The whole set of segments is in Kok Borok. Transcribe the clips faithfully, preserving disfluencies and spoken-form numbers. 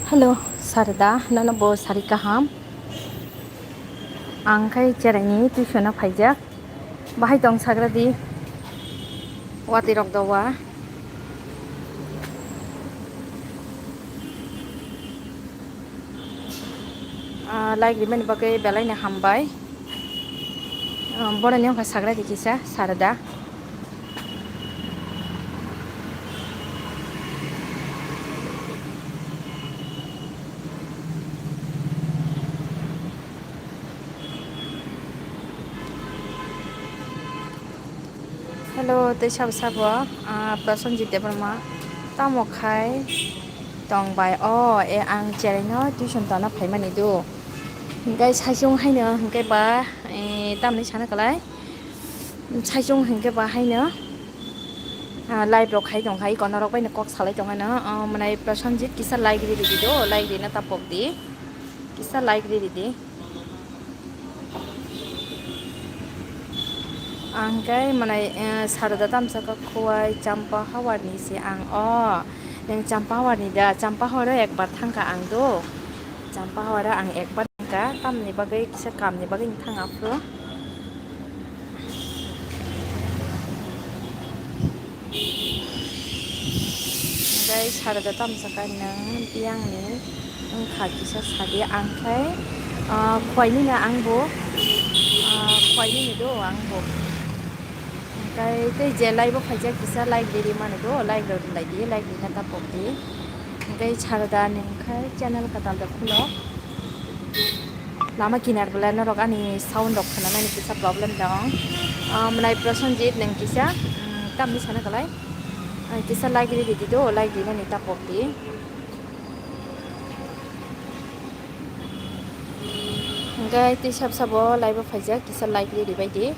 Hello, Sarda, nono bo sari kaham? Ang khai cheraini tuition o phaijak. Bahai tong sagra di. Watwi rok dowa. Ah, like rimani bagwi belai no hambai. Ah, boroni wngkha sagra di kisa, Sarda. Hello, tei sabo sabo, ah, Prasenjit Debbarma tamo khai tong bai? O, e, ang cheraino tuition tona phaimani do. Hingke saichung haino hingke ba, e, tamni sana kalai. Saichung hingke ba haino, ah, live rok khai tong khai, kono rok bai no kok salai tong ano. Ah, mwnai Prasenjit kisa like riri di do, like rina tapok di. Kisa like riri di. Ang khe mwnai, eh, Sarada tamsa kha Khowai Champa Hawar ni se ang. O, nwng Champa Hawar ni da? Champa Hawar o ekbar thangkha ang do. Champa Hawar o ang ekbar thangkha, tamni bagwi kisa kamni bagwi thang aphuru. Hingke Sarada tamsa kha nwng biyangni wngkha kisa sadi, ang khe, ah, Khowai nini ang bo, ah, Khowai nini do ang bo. Hingke tei je live o khaijak kisa like riri mani do, like rok rilai di, like rina tapok di. Hingke Sarada nwng khe channel kwtal da khulo. Lama kinar bwle norok ani sound rok khwnanani kisa problem tong. Ah, mwnai Prasenjit nwng kisa, mm, tamni sana kalai. Ah, kisa like riri di do, like rinani tapok di. Hingke tei sab sabo live o phaijak, kisa like riri bai di.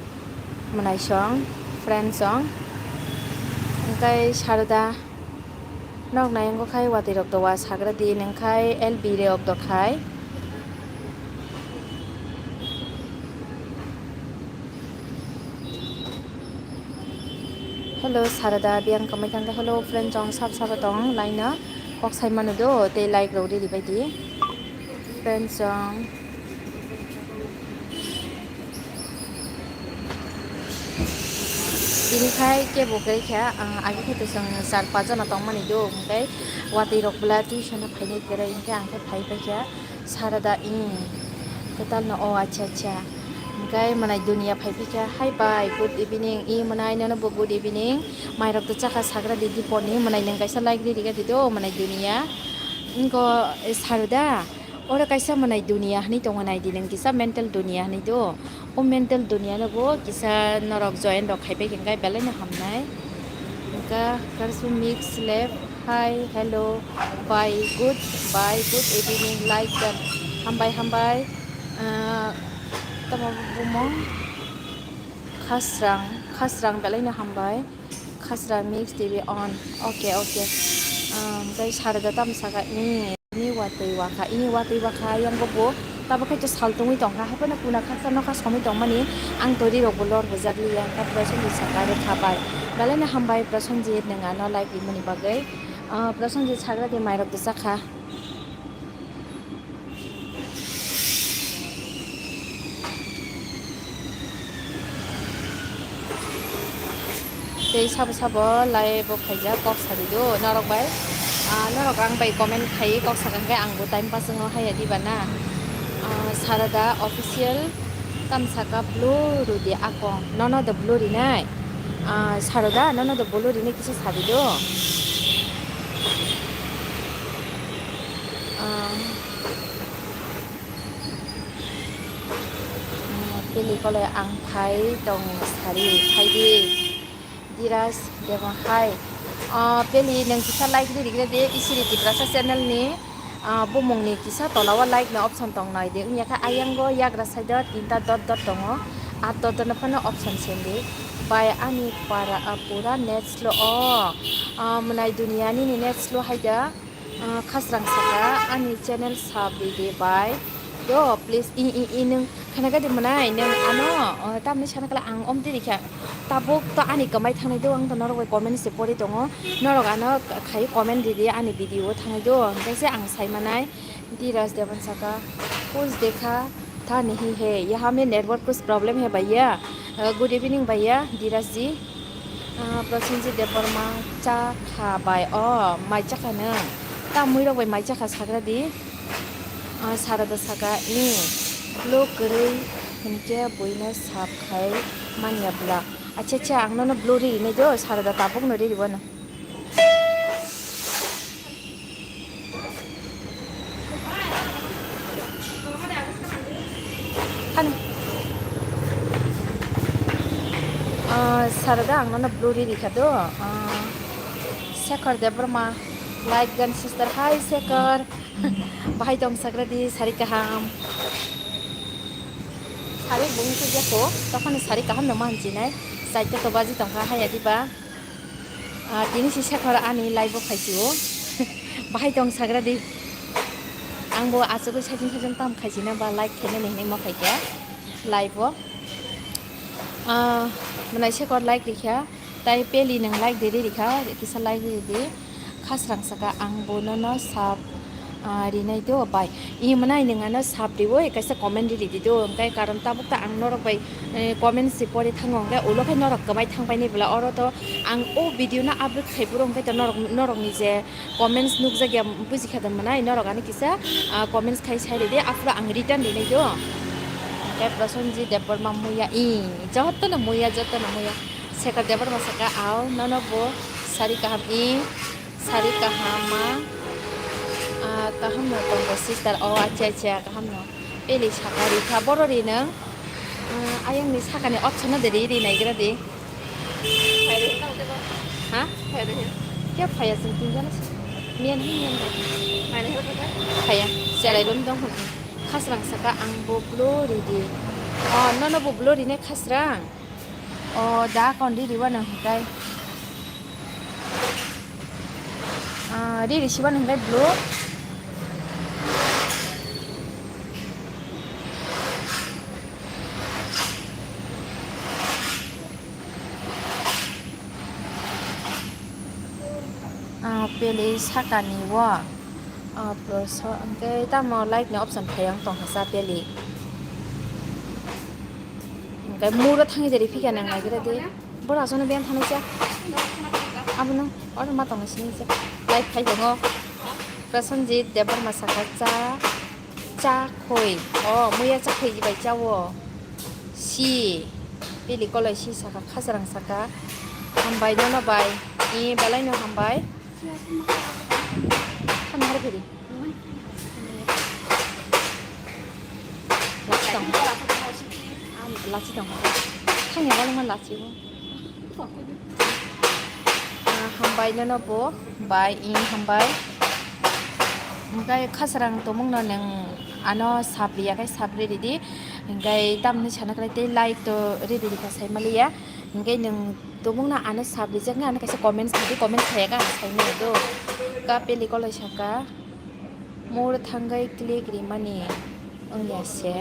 Mwnai song, friend song. Hingke Sarada. Nok nai wngkha khai watwi rok dowa sagra di, nwng khai L B re ok dokhai. Hello, Sarada, biyang kamai thangkha. Hello, friend song, sab sabo tong, laina kok sai manu do, tei like rok riri bai di. Friend song. Tini khai kebo kwrwi kha, ang agi khe to chwng char panch jona tongmani do, hwnkhe watwi rok bwla tuition o phainai kwrwi, hwnkhe ang khe phai paikha Sarada, ing kwtal no, o acha acha. Hwnkhe mwnai Dunia phai paikha, hi bye, good evening, i mwnai nono bo good evening, mairok to chakha sagra di dipor ni, mwnai nwng kaisa like riri kha di do, mwnai Dunia. Wngkha, eh, Sarada. Oro kaisa mwnai Dunia hinwi tongo, nai di nwng kisa mental Dunia hinwi do. O mental Dunia no bo kisa norok join rok khai pai khe belai no hamnai. Hwnkha Karsu Mix Lab, hi, hello, bye, good, bye, good evening, like, hambai, hambai. Ah, tamo bumung Khasrang, Khasrang belai no hambai. Khasra Mix T V on. Okay, okay. Um, tei Sarada tamo saka, "Ni, ni watwi wakha, ini watwi wakha, yang bo bo." Tabo khai to sal tongwi tongkha, haphano kuna khaksa nokha somwi tongmani, ang tori rok bo lor bujak liya, ta Prasenjit saka re kha bai. Belai no hambai Prasenjit, nwng ano like rimani bagwi. Ah, Prasenjit sagra di mairok bwchakha. Tei sabo sabo live o khaijak kok sadi do norok bai. Ah, norok ang bai comment khai kok sakha khe ang bo time pass wngo haya diba na. Ah, Sarada official tam saka blue rudi akong. Nono do blue rinai? Ah, Sarada, nono do blue rinai kisa sadi do. Ah. Ah, pili kole ang phai tong sari, phai di. Diraj Debang hai. Ah, pili nang kisa like di, di, di, Isiri Tiprasa channel ni. Ah, bumung ni kisa tola o like ni option tong nai di. Wngya kha ayang go yagra side o tinta dot dot tongo. Ah, dot dot no phano option sendi. Bai ani para, ah, pura net slow o. Ah, mwnai Dunia nini net slow hai da. Ah, khasrang saka ani channel sab di de bai. Do, please, i, i, i, nung, Khana gadi mwnai, nwng ano, o, tamni sana kala ang omtwi rikha. Tabuk to ani kwmai thangnai do, ang to norok bai comment se pori tongo. Norok ano khai comment ridi ani video o thangnai do, hwnkhe se ang sai manai. Dhiraj Dewan saka, "Kuch dekha tha nahi hai, yaha mein network kuch problem hai bhaiya." Uh, good evening bhaiya, Dhiraj ji. Uh, Prasenjit Debbarma, "Cha kha bai?" O, mai cha kha nwng. Tamwi rok bai mai cha kha sagra di. Ah, Sarada saka, "Ni blue kwrwi hinkhe buino sap khai manya bla." Acha, acha, ang nono blue ri rinai do, Sarada tabuk no ri riwano. Ano. Ah, Sarada ang nono blue ri rikha do. Ah, Shekhar Debbarma, like gan sister. Hi, Shekhar. Bahai tong sagra di, sari kaham. Sari bung tu jako, tokoni sari kaham no manchi nai. Saita to baji tong kha haya di ba. Ah, tini si Shekhar ani live o phaisi o. Bahai tong sagra di. Ang bo asugwi sajin sajin tam khaisi na ba like khaina ni hinwi ma phaikha live o. Ah, mwnai Shekhar like rikha. Tai peli nwng like de ri rikha, kisa like ri di. Khasrang saka ang bo nono sap, ah, rinai do bai. I mwnai nwng ano sap riwi kaisa comment ri di do. Hwnkhe karon tabuk ta ang norok bai, eh, comment si pori thango hwnkhe ulo khe norok kwmai thang pai ni bwla oro to ang o video no upload khai phuru hwnkhe to norok, norok ni je comments nukjak ya buji kha da mwnai norok ani kisa, ah, comments khai sai ri di aphuru ang return rinai do. Hwnkhe Prasenjit Debbarma muya i joto no muya joto no muya. Shekhar Debbarma saka, "Ao, nono bo sari kaham i, sari kaham ma, ah, kaham no tongo sister." O, acha, acha, kaham no. Peli saka ri kha, boro ri nwng. Ah, ayang ni saka ni option no de ri, ri nai gra di. Ha? Kya phaya sing tin jana se? Miyan hi miyan ba? Phaya. Serai lum dong hwn. Khasrang saka ang bo blue ri di. Oh, nono bo blue ri ne khasrang. O da kondi riwa nang hikai. Ah, ri ri siwa nang hikai blue. Ah, pele sakani wo. Ah, pro so, hwnkhe tamo like ni option phai ang tong kha sa pele. Hwnkhe muro thangwi jari phikya nang naigra de. Boro aswkno biyang thanai cha. Abono oro ma tongo sini cha. Like khai tongo. Prasenjit Debbarma saka cha, cha khoi. O, muya cha khoi bai cha o. Si. Pili kolai si saka khasarang saka. Hambai nono bai. I belai no hambai. Thani har phiri. Lachi tong. Lachi tong. Thani balo ma lachi bo. Ah, hambai nono bo, bai, i hambai. Hwnkhe khasarang tongmung no nwng ano sapri ya khai sapri ridi. Hwnkhe tamni sana khlai tei like to ridi rikha sai maliya. Hwnkhe nwng tongmung no ano sapri jak nai ano kaisa comments khadi, comments khaya kha ang sai maliya do. Ka peli kolai saka. More thangwi click rimani wngya se,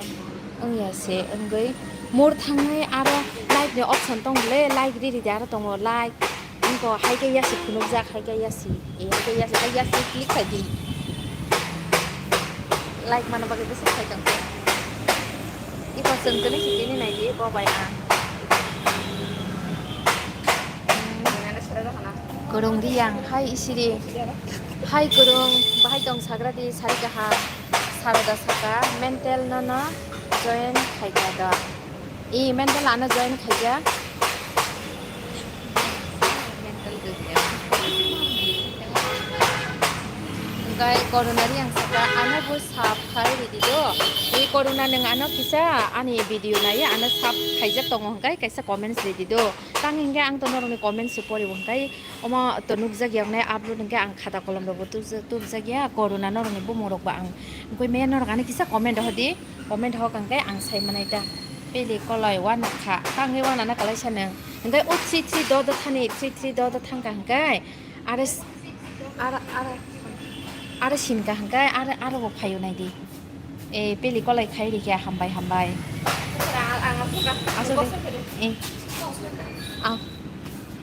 wngya se wngwi more thangwi aro like ni option tong le, like ri ri de aro tongo like. Wngkha hai khe yasi phunukjak, hai khe yasi, e, hai khe yasi, hai yasi click khai di. Like mana bagwi bwswk khai tong khe. I person kwrwi se tini nai di bo bai ang. Kwrwng Riyang, hai isiri. Hai kwrwng, bahai tong sagra di, sari kaham. Saroda saka, mental nono join khaikha da. I mental ano join khaikha. Mental gokya. Hwnkhe Corona Riyang saka, ano bo sap khai ridi do. I Corona nwng ano kisa ani video nai, ano sap khaijak tongo hwnkhe kaisa comments ridi do. Tang hinkhe ang to norokni comments se poribo hwnkhe. Omo to nukjak ya wngnai upload hinkhe ang khata kolom rokbo tubja-, tubjak ya, Corona norokni bumung rokbo ang. Wngkhe me norok ani kisa comment rohor di, comment rohor kha hinkhe ang sai manai ta. Pili koloi uanakha, tangwi uanana kalaisa nwng. Hinkhe o three three do do thani, three three do do thangkha hinkhe. Are s-, are, are, are sinka hinkhe, are, are bo phaio nai di. Eh, peli kolai khai rikya, hambai, hambai. Aswk de. Eh. Ah.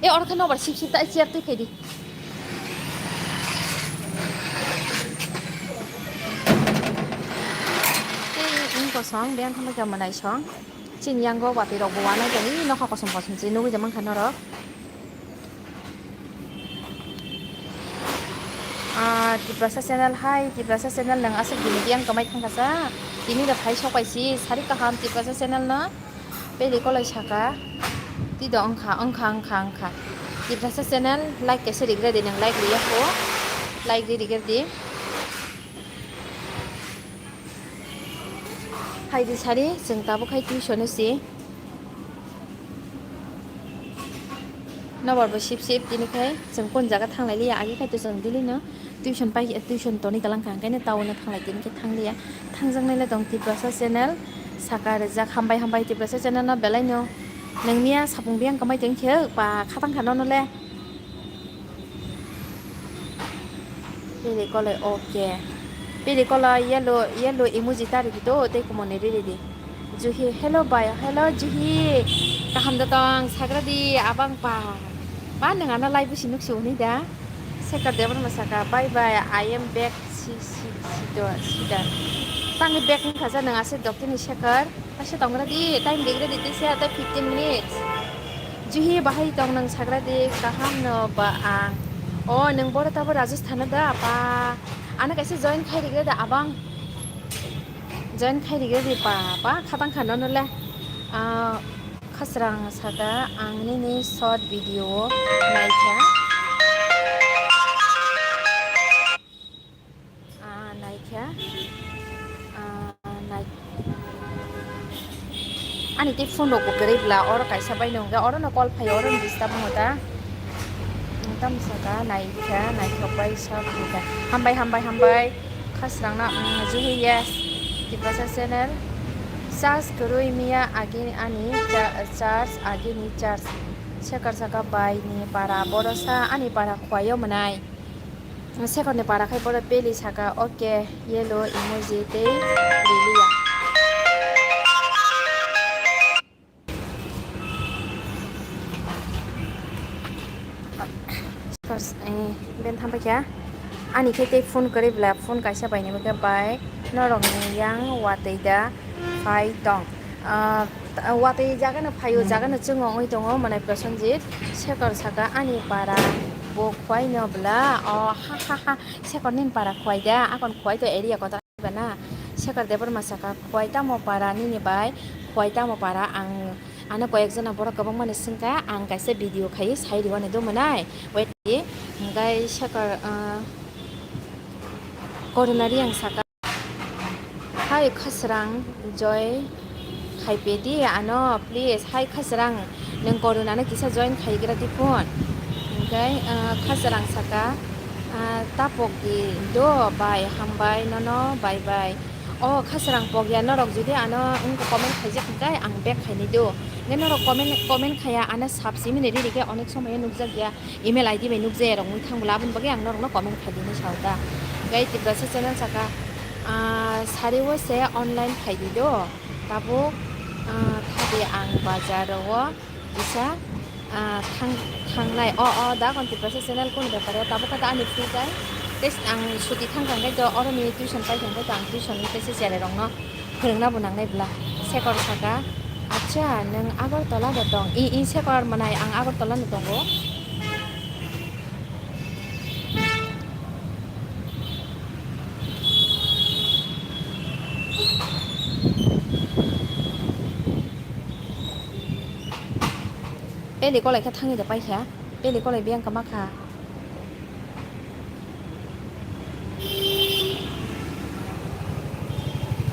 Eh, oro khe nobar sip sip ta chair twi phaidi. Tei wng kosong, beng khe manai song. Chini yango watwi rok bo wanai tongwi nokha kosom kosom se nugwi tongmani kha norok. Ah, Tiprasa channel, hai Tiprasa channel, nwng aswk bini biyang kwmai thangkha sa? Tini da phai sok pai si, sari kaham Tiprasa channel no. Peli kolai saka. Twi do wngkha, wngkha, wngkha, wngkha. Tiprasa channel like kaisa rigra di, nwng like riya kho. Like ri rigra di. Hai di sari, chwng tabuk hai tuition o si. Nobar bo sip sip tini khai chwng kon jaga thanglai liya, agi khai to chwng daily no tuition pai, tuition toni kalang kha, hwnkhe no town o thanglai tini khe thangliya. Thangjaknai le tong Tiprasa channel, saka rijak, hambai hambai Tiprasa channel no belai no. Nwng miya sapung biyang kwmai tong khe pa khatang kha nono le. Pili kolai, okay. Pili kolai yellow, yellow emoji ta ridi do, tei kumoni ridi. Juhi, hello bai, hello Juhi. Kaham da tong, sagra di, abang pa. Pa nwng ano live si nuk si hwnwi da. Sekar Debbarma saka, bye bye, I am back, si, si, si, do, si da. Tangni back wngkha sa nwng ase doktini Sekar. Kaisa tongra di, time digra di, tisa tei fifteen minutes. Juhi bahai tong nang sagra di, kaham no ba ang. O, nang boro tabo Rajasthan da, pa. Ano kaisa join khai digra da, abang. Join khai digra di, pa, pa, khatang kha nono le. Ah, khasrang saka, ang nini short video o naikha. Ah, naikha. Ah, nai-, ani tei phone rok bo kwrwi bla, oro kaisa bai nw hwnkhe, oro no call phaio, oro no disturb wngo ta. Tamo saka naikha, naithok bai sa phunukha. Hambai, hambai, hambai. Khasrangno, mm, Juhi, yes. Tiprasa channel. Charge kwrwi miya agi ani cha-, charge, agini charge. Sekar saka bai ni para, boro sa ani para khwlaio mwnai. Sekhorni para khai bodo peli saka, okay, yellow emoji tei riliya. Sekhor, eh, ben thampaikha. Ani khe tei phone kwrwi bla, phone kaisa baini bagwi bai norokni yang watwi da phai tong. Ah, watwi jaga no phaio, jaga no chwngo wngwi tongo, mwnai Prosenjit. Sekhor saka, ani para bo khwlai no bla, o ha ha ha. Sekhor nini para khwlai da, akon khwlai to area kotor bana. Sekhor Debbarma saka, khwlai tamo para nini bai, khwlai tamo para, ang ano koyek jona borok kwbangma ni swngkha, ang kaisa video khai sai rwani do mwnai. Wait, hwnkhe Sekhor, ah, Corona Reang saka. Hai khasrang joy khai pedi ano please. Hai khasrang, nwng Corona no kisa join khaigra di phone. Hwnkhe, ah, khasrang saka, ah, tapok di do bai, hambai nono bye bye. O khasrang pokya norok jodi ano wngkha comment khaijak hwnkhe ang back khainai do. Hwnkhe norok comment, comment khaya ano sap simi ni riri khe onek somoyo nukjak ya. Email I D bai nukjaya rok wngwi thang bwla aboni bagwi ang norokno comment khai di hinwi sao ta. Gai Tiprasa channel saka, ah, sari o se online khai di do. Tabuk, ah, thadi ang bazar o kisa, ah, thang, thangnai. O, o, da kon Tiprasa channel kunu bepar o tabuk kata ani free time. Tei ang suti thang thang khe do oroni tuition pai thang khe do ang tuition ni tei se cherai rokno. Phwrwngna bo nangnai bwla. Sekor saka, "Acha, nwng Agartala da tong?" I, i, Sekor mwnai, "Ang Agartala no tongo." Peli kolai khe thangwi da paikha. Peli kolai biyang kwma kha.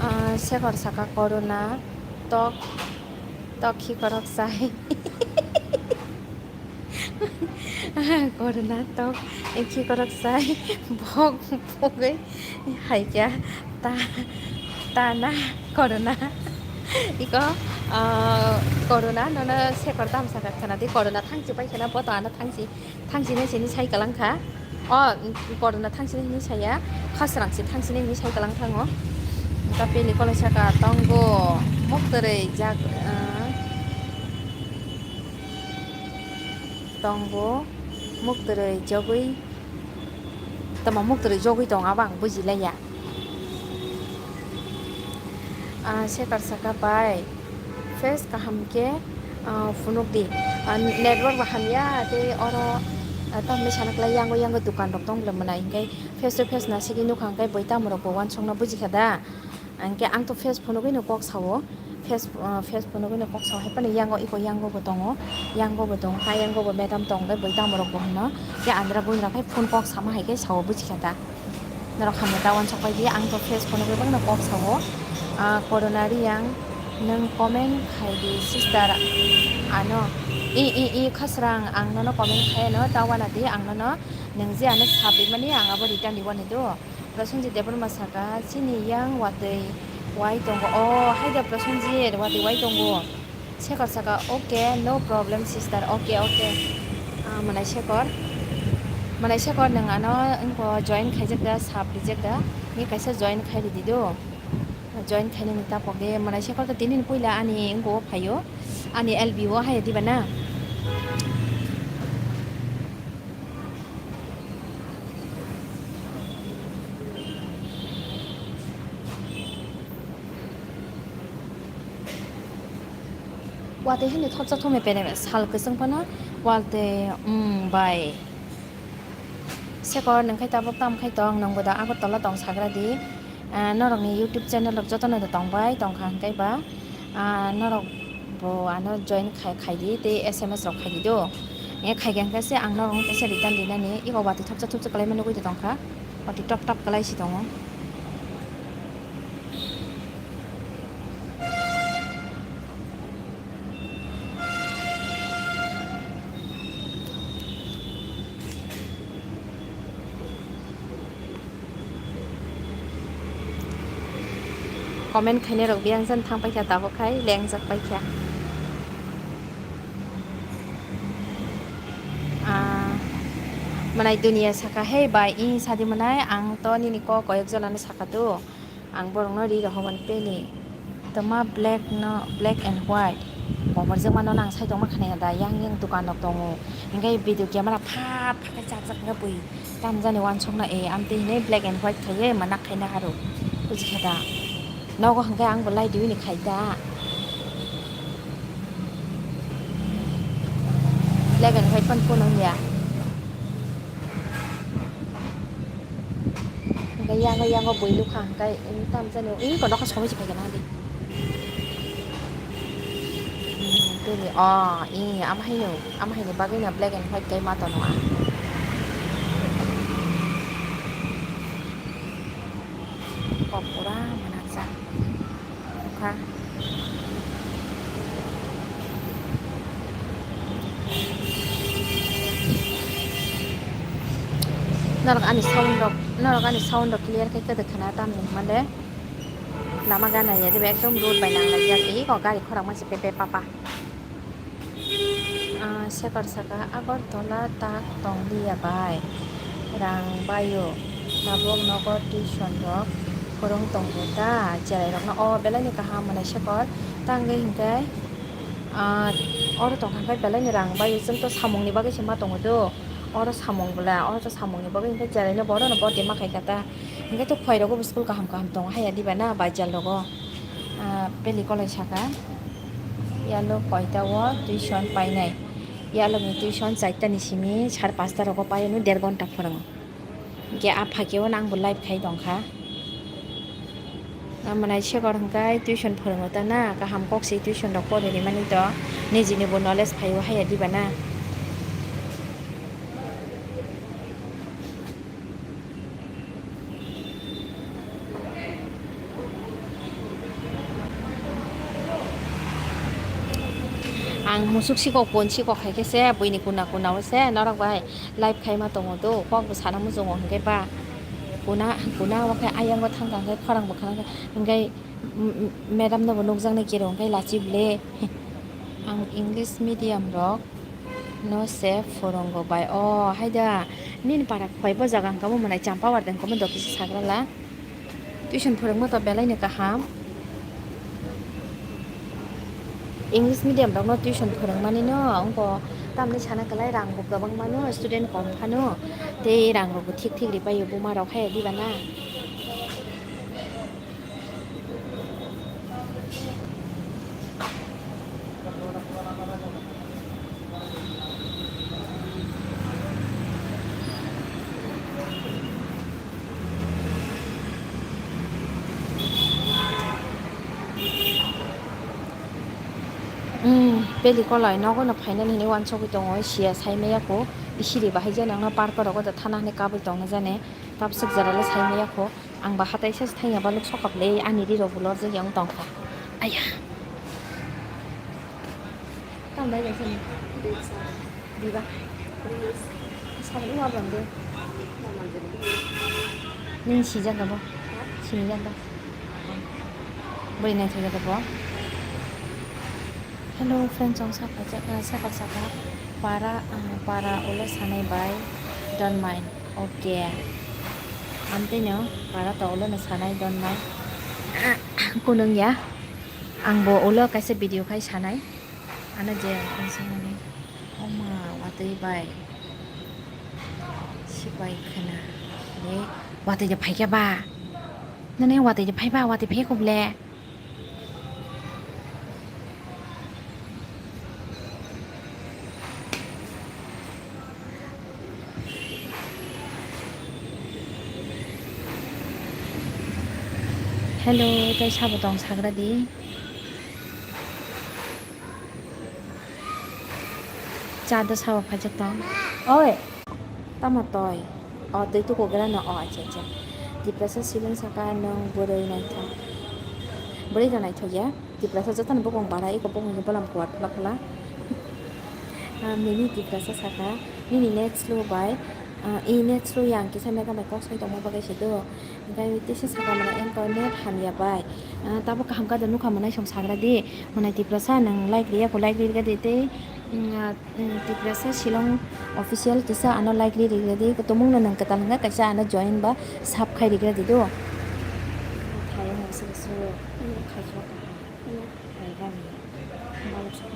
Ah, Sekor saka, "Corona tok, tok khi korok sai." Corona tok, eh, khi korok sai. Bok, bogwi. Hai kya ta, ta na corona. Iko, ah, corona nono Sekor tamsa ka khana di corona thangsi pai khana boto ano thangsi, thangsi ne sini sai kalang kha. O, corona thangsi ne sini saya, khasrang si thangsi ne sini sai kalang thango. Tapili kolai saka tongo muktwrwi jak, ah, tongo muktwrwi jogwi, tamo muktwrwi jogwi tongo abo ang bujilaiya. Ah, Sekar saka bai face kaham khe, ah, phunuk di. Ah, network bo hamya tei oro, ah, tamni sana kwlai yango yango dukan rok tong bwla mwnai, hinkhe face to face nasigwi nukha hinkhe bui tamo rok bo uansukna bujikha da. Hinkhe ang to face phunugwino kok sao, face, ah, face phunugwino kok sao, hai phano yango iko yango bo tongo, yango bo tongo, ha yango bo madam tong khe bui tamo rok bo hwnno, khe andra gundra khai phone kok sama hai khe sao bujikha da. Norok hamya ta uansuk pai di, ang to face phunugwi bangno kok sao. Ah, Corona Riyang, nwng comment khai di sister, ano, i, i, i, khasrang, ang nono comment khai no, ta wana di, ang nono, nwng je ano sap rimani, ang abo return di wani do. Prosenjit Debbarma saka, chini yang watwi wai tongo. Oh, haida Prosenjit, watwi wai tongo. Sekar saka, "Okay, no problem, sister. Okay, okay." Ah, mwnai Sekar. Mwnai Sekar, nwng ano wngkha join khaijak da, sap rijak da. Ni kaisa join khai ridi do. Join khainani tapok de. Mwnai Sekar to tini ni puila ani wngkha o phaio. Ani L B o hai diba na. Watwi hini thopsa thumwi pene sal kwchwng phano watwi, mm, bai. Sekar nwng khai tabuk tam khai tong, nwng bo da Agartala tong sagra di. Ah, norokni YouTube channel rok jotono da tong bai, tong kha hwnkhe ba, ah, norok bo ano join khai, khai di tei S M S rok khai di do. E khai khe hwnkhe se ang norok no kaisa return di nani, eko watwi thopsa thopsa kwlai ma nugwi tong kha, watwi top top kwlai si tongo. Comment khainai rok biyang jan thang paikha, tabuk khai lengjak paikha. Ah, mwnai Dunia saka, "Hey bai, i sadi mwnai, ang to nini kok koyek jonano saka do." Ang borokno ri rohormani peli. Toma black no, black and white. Koborjak mano nang sai tongma khana da, yang yang dukan rok tongo. Hinkhe video camera phat phat khe chak chak khe bui tamjani uansukna e, amtwi hinwi black and white khaiwi manak khaina haro. Bujikha da? Nogo hinkhe ang bo lai diwi ni khai da. Black and white phano phunukya. Hingke yango, yango bui nukha hingke, em, tamo jani, em, kono khe somoi se phaikhe nang di. Em, tini, o, em, ama haino, ama haino bagwino black and white khe ma tono ang. Kok pura manakjak. Nukha. Norok ani sound rok, norok ani sound rok clear khe kwdwk khna tamni hwnmale lama gana ya diba ekdom road bai nang laijak eko gari khorang masa pepe papa. Ah, Sekar saka, "Agartala tak tong liya bai. Rang baio. Tabuk nogo tuition rok phwrwng tongo ta, cherai rokno." O belai ni kaham mwnai Sekar. Tangwi hinkhe, ah, oro tongkha khe belai ni rang baio. Chwng to samung ni bagwi se ma tongo do. Oro samung bwla, oro to samung ni bagwi hinkhe cherai no bohrok no birthday ma khaikha ta. Hinkhe to khwai rogo bo school kaham kaham tongo haya diba na baijal rogo. Ah, beli kolai saka. Yalo koita o tuition painai. Yalo ni tuition charta ni simi sar pasta rogo paio no der gonta phwrwngo. Hinkhe a phaikhe o nang bo live khai tongkha. Amwnai Sekar hinkhe tuition phwrwngo ta na kaham kok se tuition rok pori rimani to nijini bo knowledge phaio haya diba na. Ang musuk sikok pon sikok hai khe se buini kuna kuna o se norok bai live khai ma tongo do kok bo sana muchungo hinkhe ba kuna kuna o khe ayang o thang kha hinkhe khorang bo khana kha hinkhe madam no bo nukjak nai kiro hinkhe lachi ble ang English medium rok. No se phwrwngo bai. O, haida, nini para khwlai bo jaga hwnkha bo mwnai Champawar de hwnkha bo dokisa sagra la. Tuition phwrwngma to belai no kaham. English medium rokno tuition phwrwngmani no wngkha tamni sana kwlai rang bo kwbang mano, student kom phano tei rang rok bo thik thik ri paio buma rok hai diba na. Hmm, beli kolai nogo no phainani hinwi uansugwi tongo, siya sai maya kho, bisiri bahai jani ang no park o rogo da thana hinwi kabui tongna jani, tabswk jora le sai maya kho. Ang ba hatai se thangya baluk sokap le ani ri rok bo lorjak ya wng tong kha. Aya. Tam bai bai sani. Diba. Sabun wa bang de. Ning si jaga bo. Sini jaga. Boi nai jaga bo. Hello friends, ang saka, saka, saka, para, ah, para ulo sanai bai, don't mind. Okay. Amtwino para to ulo no sanai, don't mind. Kunung ya. Ang bo ulo kaisa video khai sanai. Ano je ang sanani. Oma, watwi bai. Sipai khna. Watwi je phaikya ba. Nani watwi je phaiba, watwi phai khuble. Hello, tei sabo tong sagra di. Cha da sabo phaijak tong. Oi. Tamo toi? O, twi tukugra no. O, acha, acha. Tiprasa silung saka nwng bwrwi naithok. Bwrwi no naithok ya. Tiprasa jotono bokong bara, eko bokong se bolam kuar phala phala. Ah, mini Tiprasa saka, nini next lo bai, ah, i next lo yang kisa mega mai kok sai tongma bagwi se do. Hingke tesa saka mwnai, eko net hamya bai. Ah, tabuk kaham khe nukha mwnai song sagra di. Mwnai Tiprasa nwng like riya kho, like ri di tei, mm, ah, mm, Tiprasa Shillong official kisa ano like ri rigra di. Tumung no nwng kwtal hwnka kaisa ano join ba sub khai rigra di do. Thai nwng se se khai chok. Hai ba ni. Balok sa.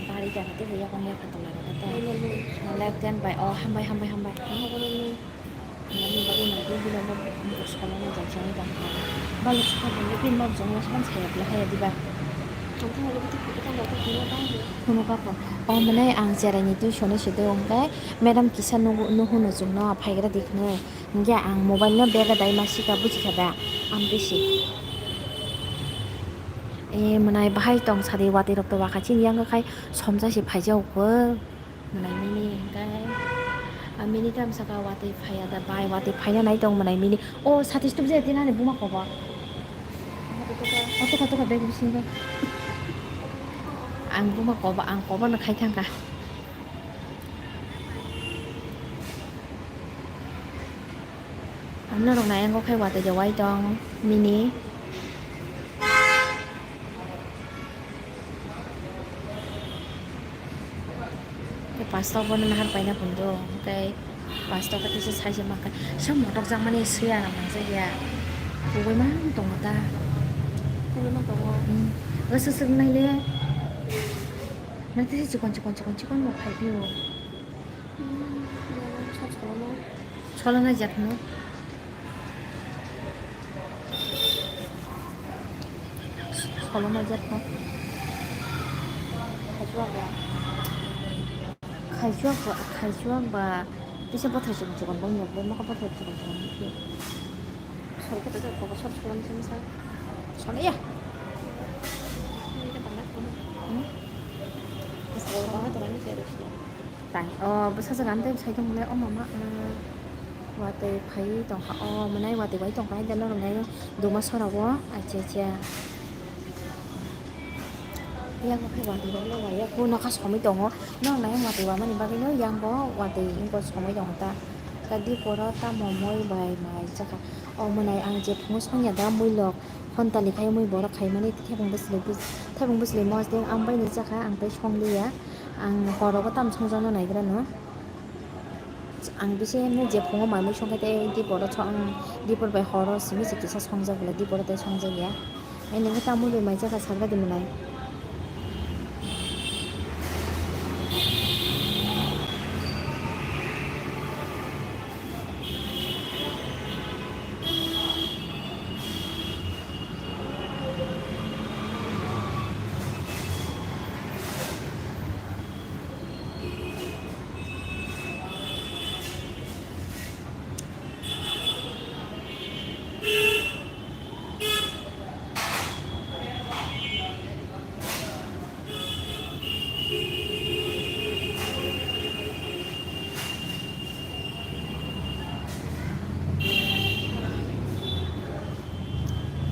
Bari jaga tei buya kong ya khatong laga ta. Left hand bai. Oh, hambai, hambai, hambai. Ani bagwi nangkhe bini omo bwskango no jajagwi tongkha. Balok sokha bini bini nokjagwi song saya bwlai haya diba? Phunukha kho. O mwnai ang cheraini twi soni se do hwnkhe madam kisa nugo, nuhunu chwngno phaigra di hwnwi. Hwnkhe ang mobile no bag o dai ma sika, buji kha da? Ang bisi. E mwnai bahai tong sadi, watwi rok to wakha chini yango khai somsa se phaijao kho. Mwnai mini hingkai, ah, mini tam saka watwi phaiya da bai, watwi phaina nai tong mwnai mini. O satis tubjai tini ani buma kobo. O tukha tukha bag bisingo. Ang buma kobo, ang kobo no khai thangkha. Ang norok nai ang khai watwi de wai tong mini. Tei pasto bono nahar paina phundu, tei pasto khe tisa saisa mankha. Sa motok jakmani swiya nang jakya. Kubui ma tongo ta. Kubui ma tongo. Hmm. Aswk swk nai le. Nang tisa chikon chikon chikon chikon bo phai phio. Hmm. Sa chikon no. Solonai jak no. Solonai jak no. Khaichuak ba. Khaichuak ba, khaichuak ba. Tisa bothor chikon chikon bong yok, bong mokol bothor chikon chikon bong yok. Sol khe tesa kok sol solon chimsa. Sol ya. Ini kan tanggal kamu. Hmm? Sol banget orangnya serius. Tai, o bwsajwk ang tei bwsai tongmani o mama, ah, watwi phaiwi tongkha, o mwnai watwi bai tongkha, haikhe norok nai duma sora o, acha acha. Yang khe watwi rok le waya khe nokha somwi tongo, norok nai watwi wamani bagwi no yang bo watwi wngkha somwi tongo ta. Kadi poro tamo moi bai mai chakha, o mwnai ang je phungo songya da muilok. Hontali khai mui borok khaimani thebung bwsli bwsli mosdeng ang bai ni chakha ang tei songliya ang horogo tam songjakno naigrano. Ang bisi no je phungo mai mui songkha tei dipor o song, dipor bai horo simi se kisa songjak bwle dipor o tei songjak ya. Ai nini tamul bai mai jaka sagra di mwnai.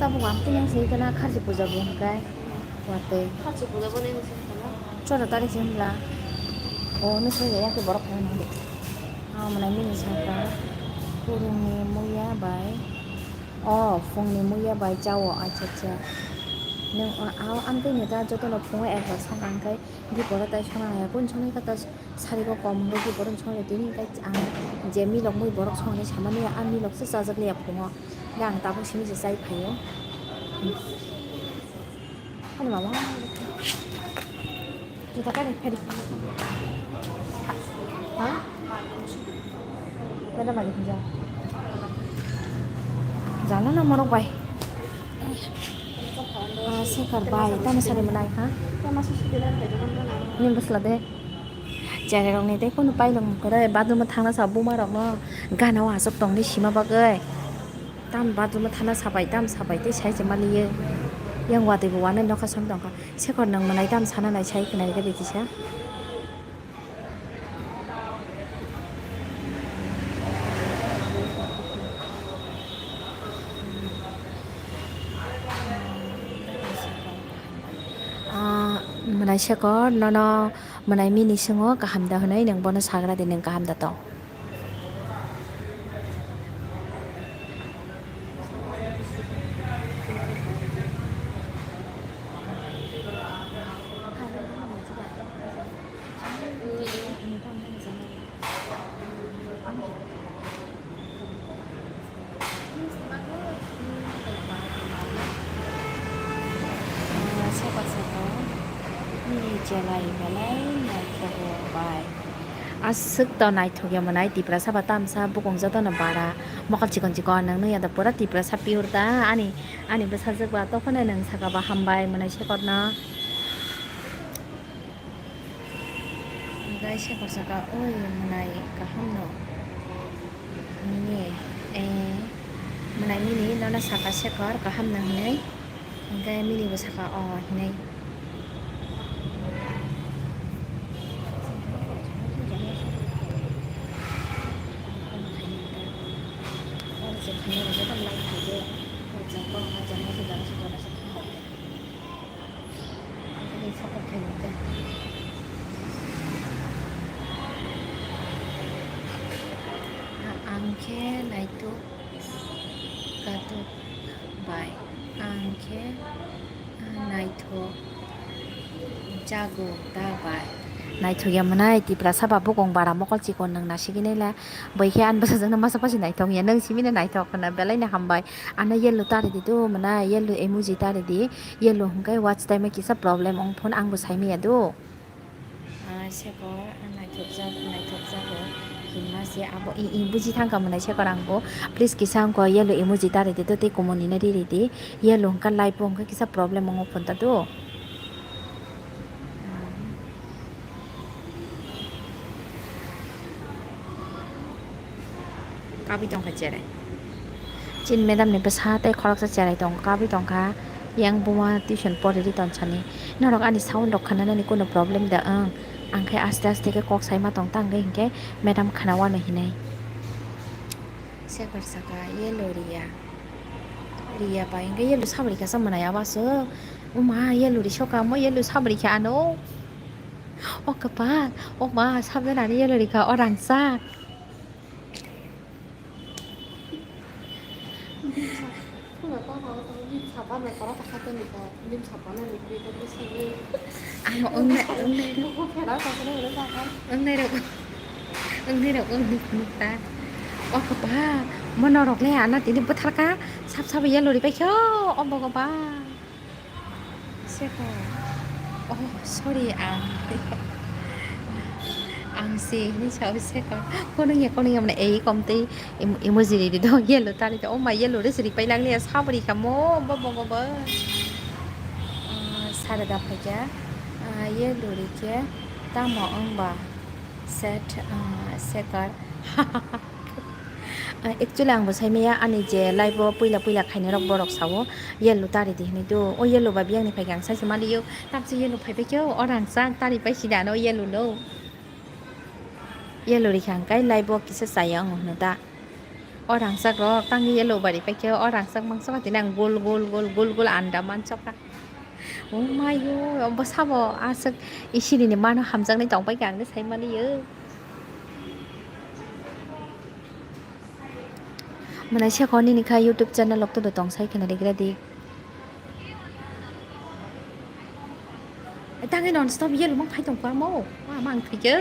Tabuk ang tini wngsi kana kharchi puja bo hwnkhe watwi. Kharchi puja bo nini wngsi kana? Chwda tarik se hwnla. O nini simi ya khe borok phai mangdi. Amo nai mini sakha kurungni muya bai. O phungni muya bai chao, acha acha. Nwng o, o amtwini ta jotono phungo ekbar song ang khe diporo tai song ang ya. Kung songni kata sari bo kom wngwi diporo song ya tini khe ang je milok mui borok song hinwi samani ya, a milok se chajak liya phungo. Khe ang tabuk simi se chai phaio. Ani mama. Juta kani phari. Ha? Dada mari puja. Jana na morok bai. Ah, Sekar bai, tamo sari mwnai ha? Ni bwsla de. Cherai rok ni de kono pailung kore, bathroom o thangna sa buma rok no gana o aswk tong ni sima bagwi. Tam bathroom o thana sabai, tam sabai tei sai se maliyo. Yang watwi bo wanai nokha song tongkha. Sekar nwng mwnai tam sana nai sai khwnai rwdi kisa. Ah, mwnai Sekar nono mwnai mini swngo kaham da hwnwi nwng bono sagra di nwng kaham da tong. Saka saka nini chelai belai naithogo bai. Aswk to naithok ya mwnai Tiprasa ba tamsa bukung jotono bara mokol chikon chikon nang nung ya da pura Tiprasa pure da ani ani bwsajwk ba tophano nung saka ba hambai mwnai Sekorno. Gai Sekor saka oi mwnai kaham no nini eh mwnai nini nono saka Sekor kaham no hinwi. Hingke mini bo saka o hinui. Ang khe naituk katuk bai. Ang khe, ah, naithok jago da bai. Naithok ya mwnai Tiprasa ba bukung bara mokol chikon nwng nasigini le. Bai khe ani bwsajwk no masa pasi naithok ya. Nwng simi no naithok hwnna belai no hambai. Ano yellow ta ridi do mwnai, yellow emoji ta ridi. Yellow hwnkhe watch time o kisa problem wng phone ang bo sai manya do. Ah, Sekor, ah, naithokjak, naithokjago hinma se abo, i, i, buji thangkha mwnai Sekor ang bo. Please kisa wngkha yellow emoji ta ridi do tei kumun hino ri ridi. Yellow wngkha live o wngkha kisa problem wngo phone ta do. Kabui tongkha cherai. Chini madam ni bwsa tei khoroksa cherai tongo, kabui tongkha. Yang buma tuition poriri tonsani. Norok ani sound rok khananani kunu problem da wng? Ang khe aste aste khe kok saima tong ta hwnkhe hinkhe madam khana wano hinai. Sekar saka yellow riya. Riya bai hwnkhe yellow sabri kha sa mwnai abo aswk. Uma yellow ri soka mo yellow sabri kha ano. O kwpal, o ma, sabjana ani yellow rikha, o rangchak. Ang wngnai, wngnai, wngnai rok. Wngni rok wngni phunukta. O kapa, mono rok le ana tini bwtharka, sap sap yellow ri paikhe o bogo ba. Seko. Oh, sorry, ang, ang si hini sao seko. Kono ya, kono ya, mane ei kom tei em-, emoji ri do, yellow tari do. O ma yellow ri siri pai lang le, sabri kamo, bo, bo, bo, bo. Ah, sare da phaikya. Ah, yellow ri khe tamo wng ba? Set, ah, sekar. Ah, actually, ang bo sai maya, ani je live o puila puila khainai rok borok sao, yellow tari di hinui do. O yellow ba biyang ni phaikhe ang sai se maliyo. Tamse yellow phai paikhe o rangchak tari pai sida no yellow no. Yellow ri kha ang kai live o kisa chaya wng hwno da. O rangchak rok tang yellow bari paikhe o rangchak mangsa tini ang gol gol gol gol gol anda manchokha. O mayo, bo sabo aswk isirini mano hamjaknai tongpai khe ang de sai maliyo. Mwnai se kho nini kha YouTube channel rok todo tong sai khwna rigra di. Tangwi non stop yellow mang phai tong kha mo. Ma mang thikhe.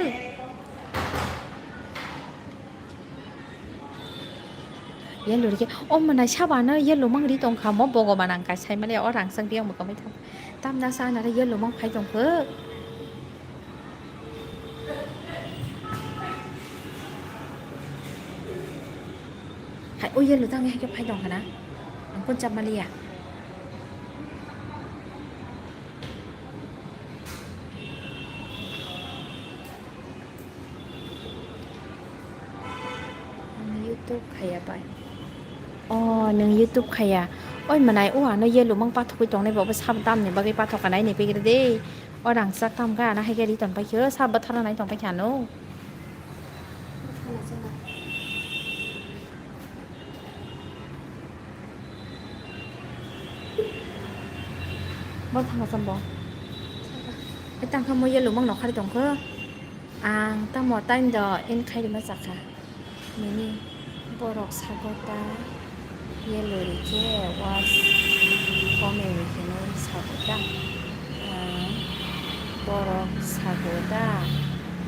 Yellow rikhe, o mwnai sabano yellow mang ri tong kha mo, bogoman ang kai sai mani o rangchak biyang bo kwmai thang. Tamda sa nare yellow mang phai tong kho. Hai, o yellow tangwi hai khe phai tong kha na. Ang kun chap maliya. Ang YouTube khaya bai. Oh, nwng YouTube khaya. Oi mwnai, o ano yellow mang pathogwi tongnai, bo sabo tamni bagwi pathok kanai ni pegre de. O rangchak tam kha, ano hai khe ri tong pai khe, sabo thara nai tong pai khe ano. Bo thangma cham bo. Tang kha mo yellow mang nokhari tong kho. Ang tamo time do in khai rima chakha. Nini borok sago ta yellow rikhe watch komei hinwi sago ta. Ang borok sago ta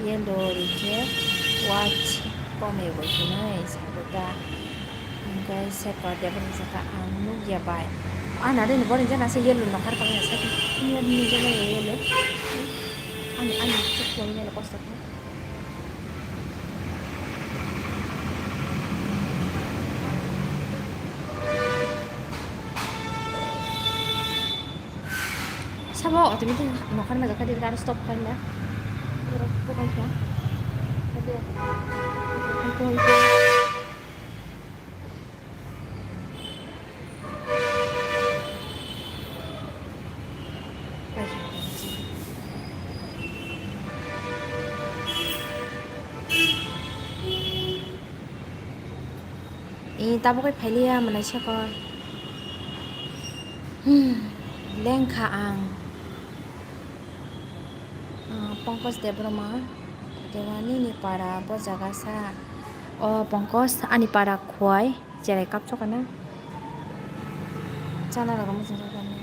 yellow rikhe watch komei hinwi sago ta. Hingke sekor de bini saka ang nukya bai. Ana de ni boni jana se yellow no har kami sa. Ni ni jana yellow. Ani ani chuk yellow kosto. Sabo automatic nokhar ma jakha de aro stop khaina. Aro bukan kha. Ade. Eh, tabuk kai phailiya mwnai sekor. Hmm, lengkha ang. Ah, Pankaj Debbarma, Dewani ni para bo jaga sa. O Pankaj, ani para Khwai, cherai kapchok kana. Chana rok muchung jak kana.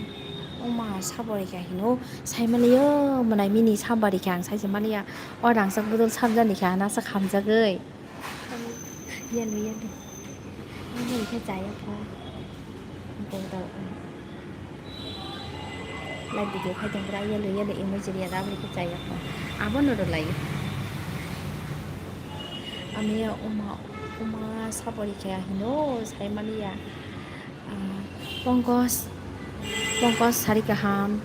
Oma, sabo rikha hino, sai maliyo, mwnai mini sabo rikha ang sai se maliya. O rangchak bodol sabjani kha, nasa khamjagwi. Yellow, yellow. Yellow khe chaya pho. Live video khai tong pura yellow, yellow emoji riya da aboni khe chaya pho. Abono rw lai. Ami ya uma, uma sapori khe hino sai maliya. Ah, Pankaj, Pankaj sari kaham,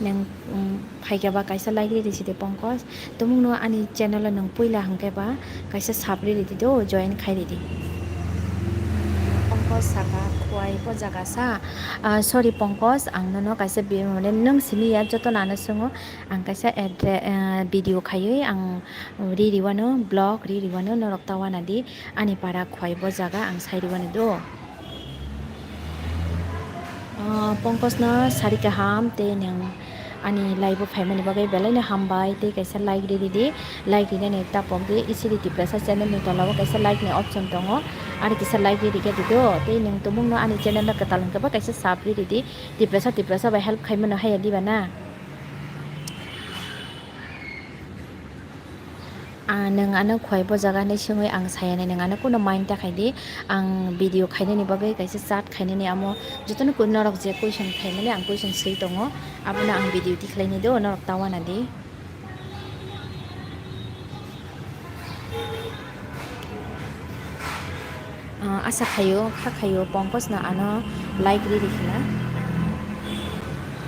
nwng, um, phaikhe ba kaisa like ridi sidi Pankaj. Tumungno ani channel o nwng puila hwnkhe ba kaisa sub ridi do, join khai ridi. Pankaj saka Khwai bo jaga sa. Ah, sorry Pankaj, ang nono kaisa bi-, mane nwng simi ya joto nano swngo. Ang kaisa addre-, ah, video khaiwi ang riri wano, vlog riri wano, norok ta wana di. Ani para Khwai bo jaga ang sai rwani do. Ah, Pankaj no sari kaham tei nwng ani live o phaimani bagwi belai no hambai tei kaisa like riri di, like rinani tapok di, isiri Tiprasa channel ni tola o kaisa like ni option tongo, ari kisa like riri khe di do, tei nwng tumung no ani channel no kwtal hwnkhe ba kaisa sub riri di, Tiprasa Tiprasa bai help khaimano haya diba na. Ah, nwng ano khwai bo jaga hinwi swngwi ang saya nai, nwng ano kuno mind ta khai di. Ang video khainani bagwi kaisa chat khainani, amo jotono ku-, norok je question khaimani ang question swi tongo, abono ang video tikhlaini do, norok ta uanadi. Ah, asa khaio, kha khaio, Pankaj no ano like ri rikha na.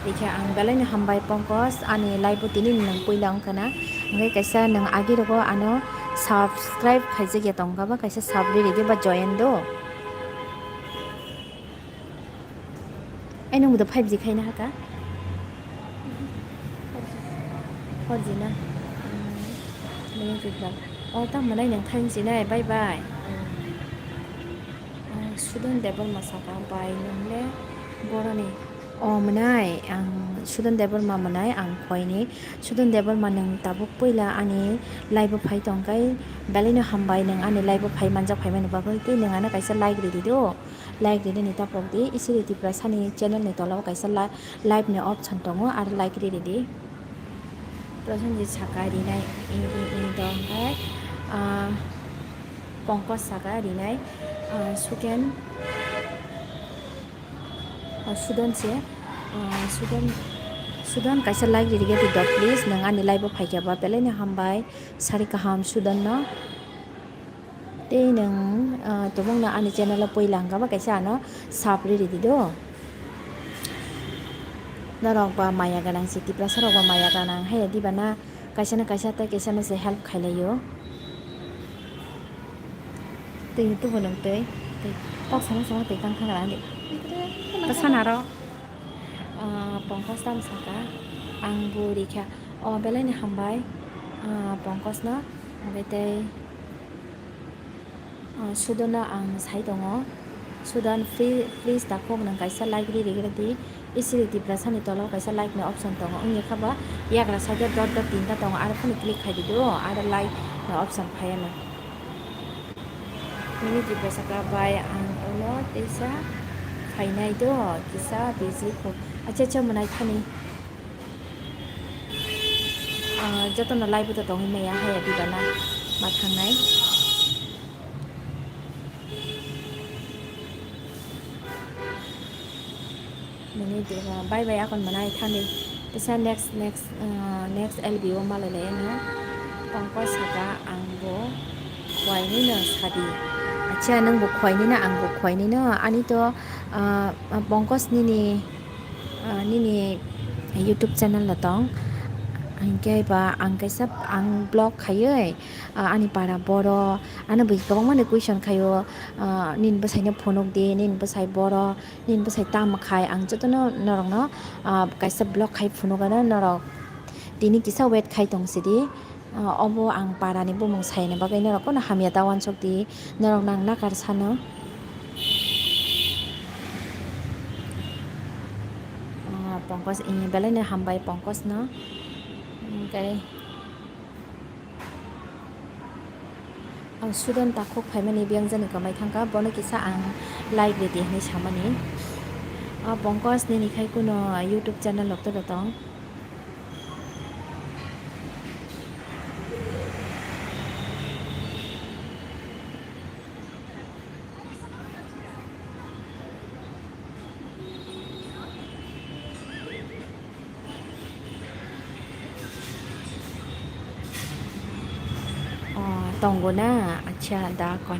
Rikha ang belai no hambai Pankaj, ani live o tini nwng puila wngkha na. Hingke kaisa nwng agi rogo ano subscribe khaijak ya tongkha ba kaisa sub ri ridi ba join do. Ai, nwng bo five G khaina haka? Four G na? Hmm, nwng kikla. O, tamo nai nwng thain sinai, bye bye. Hmm. O, Sudon Debbarma saka, bai nwng le boroni. O, mwnai, ang Sudon Debbarma mwnai, ang khoini. Sudon Debbarma nwng tabuk puila ani live o phai tongkai, belai no hambai nwng ani live o phai manjak phaimani bagwi, tei nwng ano kaisa like ridi do. Like rinani tapok di, Isiri Tiprasani channel ni tola o kaisa li-, live ni option tongo, aro like ri ridi. Prosenjit saka rinai, i, i, i, do hwnkhe, ah, Pankaj saka rinai, ah, Suken, ah, Sudon se, ah, Sudon, Sudon kaisa like ri rige di dok please, nwng ani live o phaikha ba belai no hambai, sari kaham Sudon no. Tei nwng, ah, tumungno ani channel o puila hwnkha ba kaisa ano sub ri ridi do. Norok ba maya gwnang si, Tiprasa rok ba maya gwnang, haiya diba na kaisa na kaisa tei kaisa no se help khailai o. Twi tubu nwng twi, twi kok sana sana twi kang kang rani. Ta sana ro. Ah, Pankaj tam saka, ang bo rikha. O belai ni hambai, ah, Pankaj no, obe tei. Ah, Sudon no ang sai tongo. Sudon, pli-, please takhuk nwng kaisa like ri rikhe di. Isiri Tiprasa ni tola o kaisa like ni option tongo. Wngya kha ba yagra side o dot dot tinta tongo. Aro phano click khai di do. Aro like ni option phai ano. Nini Tiprasa ka bai ang ulo teisa phainai do. Kisa busy kho. Acha, acha, mwnai thani. Ah, jotono live o tongwi maya haya dibana ma thangnai. Nini deba bye bye akon mwnai thani. Tesa next, next, ah, next L B O malai lai ano. Pankaj saka ang bo khwai ni no sadi. Acha, nang bo khwai ni na, ang bo khwai ni no. Ani to, ah, Pankaj nini Ah, nini YouTube channel no tong, hinkhe ba ang kaisa ang vlog khaiwi, ah, ani para boro, ano bui kwbangma ni question khaio, ah, nini bwsai no phunuk di, nini bwsai boro, nini bwsai tamo khai, ang jotono norok no, ah, kaisa vlog khai phunuk ano norok tini kisa wait khai tong sidi. Ah, obo ang para ni bumung sai ni bagwi norok no hamya ta uansuk di, norok nang nakar sano. Ah, Pankaj, eh, belai no hambai Pankaj no. Hwnkhe, ah, Sudon takhuk phaimani biyang jani kwmai thangkha, bono kisa ang like ridi hinwi samani. Ah, Pankaj nini khai kuno YouTube channel rok to tong. Oh, tongo na? Acha, da kon.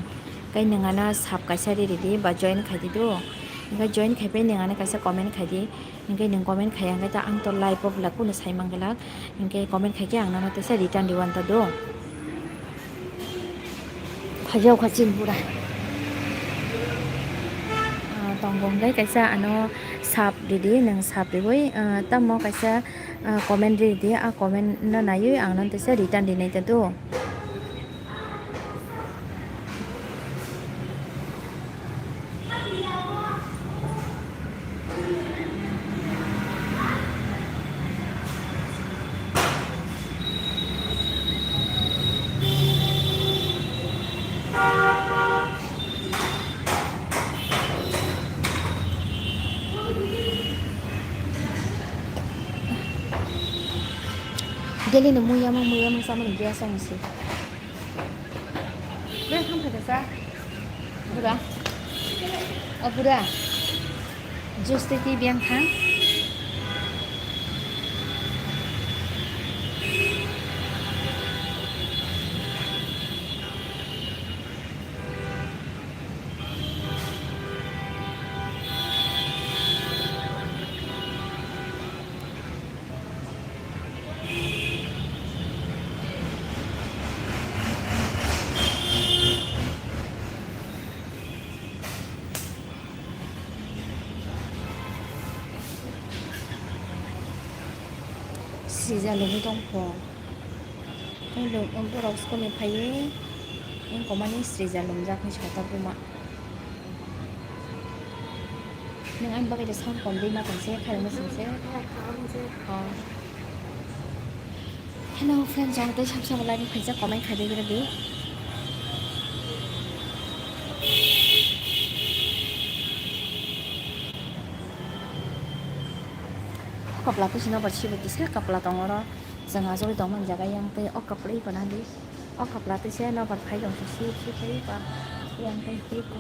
Kai nangana sub kaisa ri ridi ba join khai di do. Hingke join khai pai nangana kaisa comment khai di. Hingke nwng comment khai ya, hingke ta ang to live o bwla kunu sai manglak. Hingke comment khai khe ang nono teisa return rwna ta do. Phajao kha chini pura. Ah, tongo hingke kaisa ano sub ridi, nwng sub riwi, ah, tamo kaisa, ah, comment ridi, a comment no naiwi ang nono teisa return rinai ta do. Daily no muya ma, muya ma sama ni gas ang si. Sa, bura. O bura. Juice tei twi biyang thang. Srija lugui tongkho. Tei borok school ni phaiwi wngkoma ni srija lumjak ni sota buma. Nwng ani bagwi de sound kom di ma tong se, khairokma song se. Oh. Hello friends, jang tei sab sabo live phaijak, comment khai de di. Kapla twi sino ba sibo kisa kapla tong oro. Jwng achugwi tongmani jaga yang tei o kapla iko nang di. O kapla twi se nobar phai tong si si phai ba yang tei twi ko.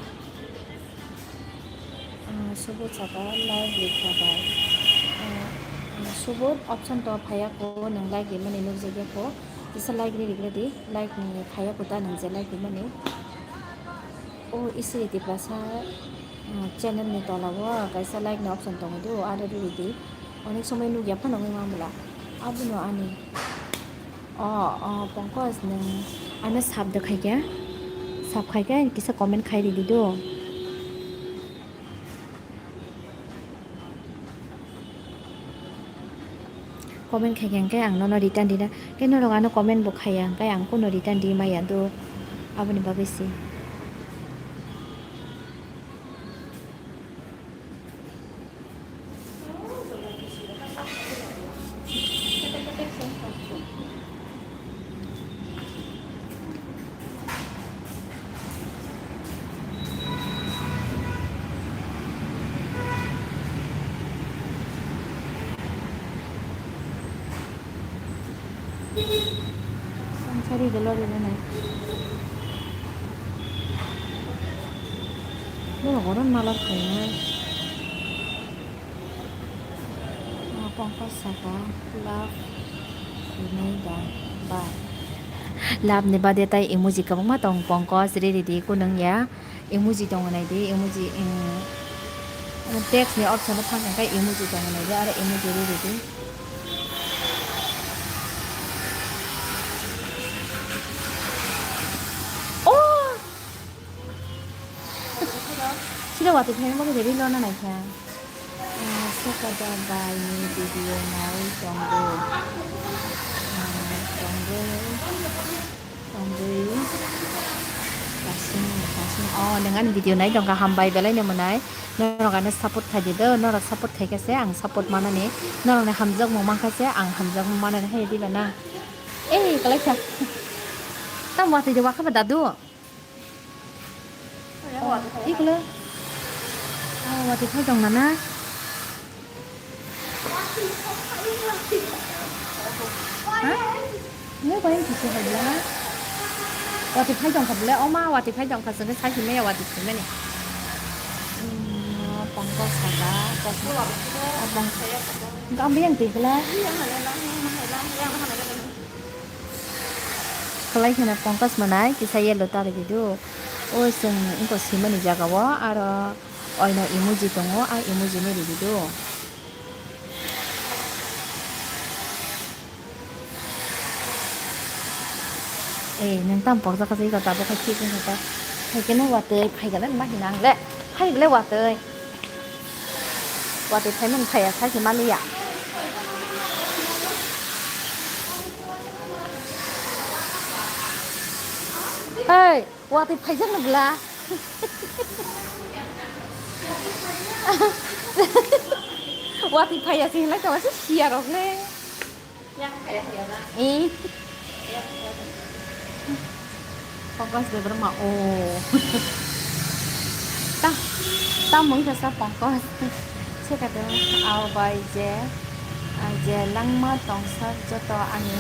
Ah, subot saka like rikha bai. Ah, ah, subot option to phaiya ko, nwng like rimani nukjakya ko. Kisa like ri rikre di, like ni phaiya ko ta nwng je like rimani. O Isiri Tiprasa, ah, channel ni tola o kaisa like ni option tongo do, aro ri ridi. Onek somoi nukya phano wngwi mambla. Abono ani. O, o, Pankaj, nwng ano sub de khaikya? Sub khaikya, kisa comment khai ridi do. Comment khaikha hwnkhe ang nono return rina. Khe norok ano comment bo khaiya hwnkhe ang kuno return ri maya do. Aboni bagwi se. Ang sari dolo dolo nai. Borok oro malar khainai. Ah, Pankaj saka love rinai da ba. Love ni bade tai emoji kwbangma tong Pankaj, ri ridi kunung ya. Emoji tongo nai di, emoji, em, text ni option o thang khe emoji tongo nai di, aro emoji ri ridi. Oh! Sida watwi khaina bagwi ready lona naikha. Ah, Sokoda bai ni video nai tongo. Ah, tongo. Tongwi. Kasing, kasing. Oh, nwng ani video nai tongkha, hambai belai no mwnai. Norok ano support khai di do, norok support khai kha se ang support manani. Norok ni hamjakmung mankha se ang hamjakmung manani hai diba na. Ei, kalai kha. Tam watwi de wakha ba dadu. Iklo. Oh, watwi phai tong nana. Ha? Ngai bai kisi hai bla. Watwi phai tong kha bla. Oma watwi phai tong kha sini sai himaya watwi phai mani. Hmm, pongko saka. Pongko. Gambi yang twi bla. Kalai kheno Pankaj manai kisa yellow tari didu. O chwng wngkha simani jaga o aro oino emoji tongo, a emoji no rididu. Eh, nwng tam pokjak kha iko tabuk khai thik wngkha ta. Phaikhe no watwi phaikhe no ma hinang le. Phaikhe le watwi. Watwi phaimani phaiya, saikhe maliya. Hey, watwi phaijak no bwla. Watwi phaiya se hinlai tongo, se siya rok le. Eh. Pankaj Debbarma, oh. Ta, ta mung kasa Pankaj. Sekate, ao bai je, je langma tongsa joto ani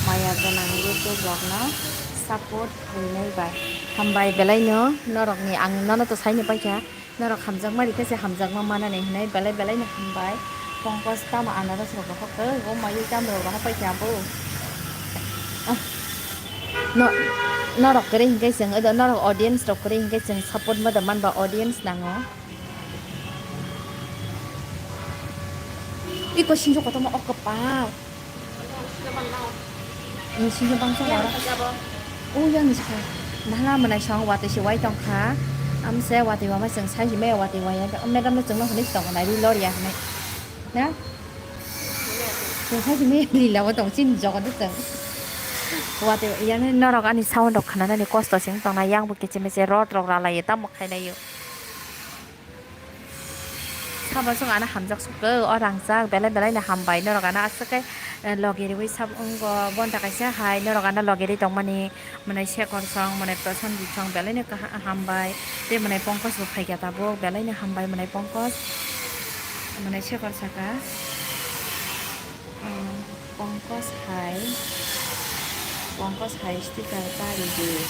maya gwnang YouTube rokno support khainai bai. Hambai belai no, norok ni ang nono to sai ni paikha, norok hamjakma rikhe se hamjakma manani hinwi belai belai no hambai. Pongkos tamo anaros rok rohor twi, o mai tamo rok rohor paikha bo. Ah. No, norok kwrwi hinkhe chwng, odo norok audience rok kwrwi hinkhe chwng support moda manba audience nango. Iko sinjo kotorma o kwpal. Ni sinjo bangsa wara. O yang ni sakha. Nahla mwnai song watwi se wai tongkha. Amse watwi wama chwng sai himai watwi wai ya. O madam no chwngno hwnwi tong nai ri lor ya hwnwi. Na? Chwng sai himai ri lawa tong chin jogo de chwng. Watwi ya norok ani sound rok khnanani kosto sing tongna yang bo kichim se rot rok ralai tamo khainai yo. Sabo swng ano hamjak sukha, o rangchak belai belai no hambai norok ano aswk khe, eh, logi riwi sab wngkha bonta kaisa hai norok ano logi ri tongmani mwnai Shekhar song mwnai Prasanjit song belai no kaha-, hambai tei mwnai Pankaj bo phaikha tabuk belai no hambai mwnai Pankaj mwnai Shekhar saka. Ah, Pankaj hai, Pankaj hai sticker ta ridi,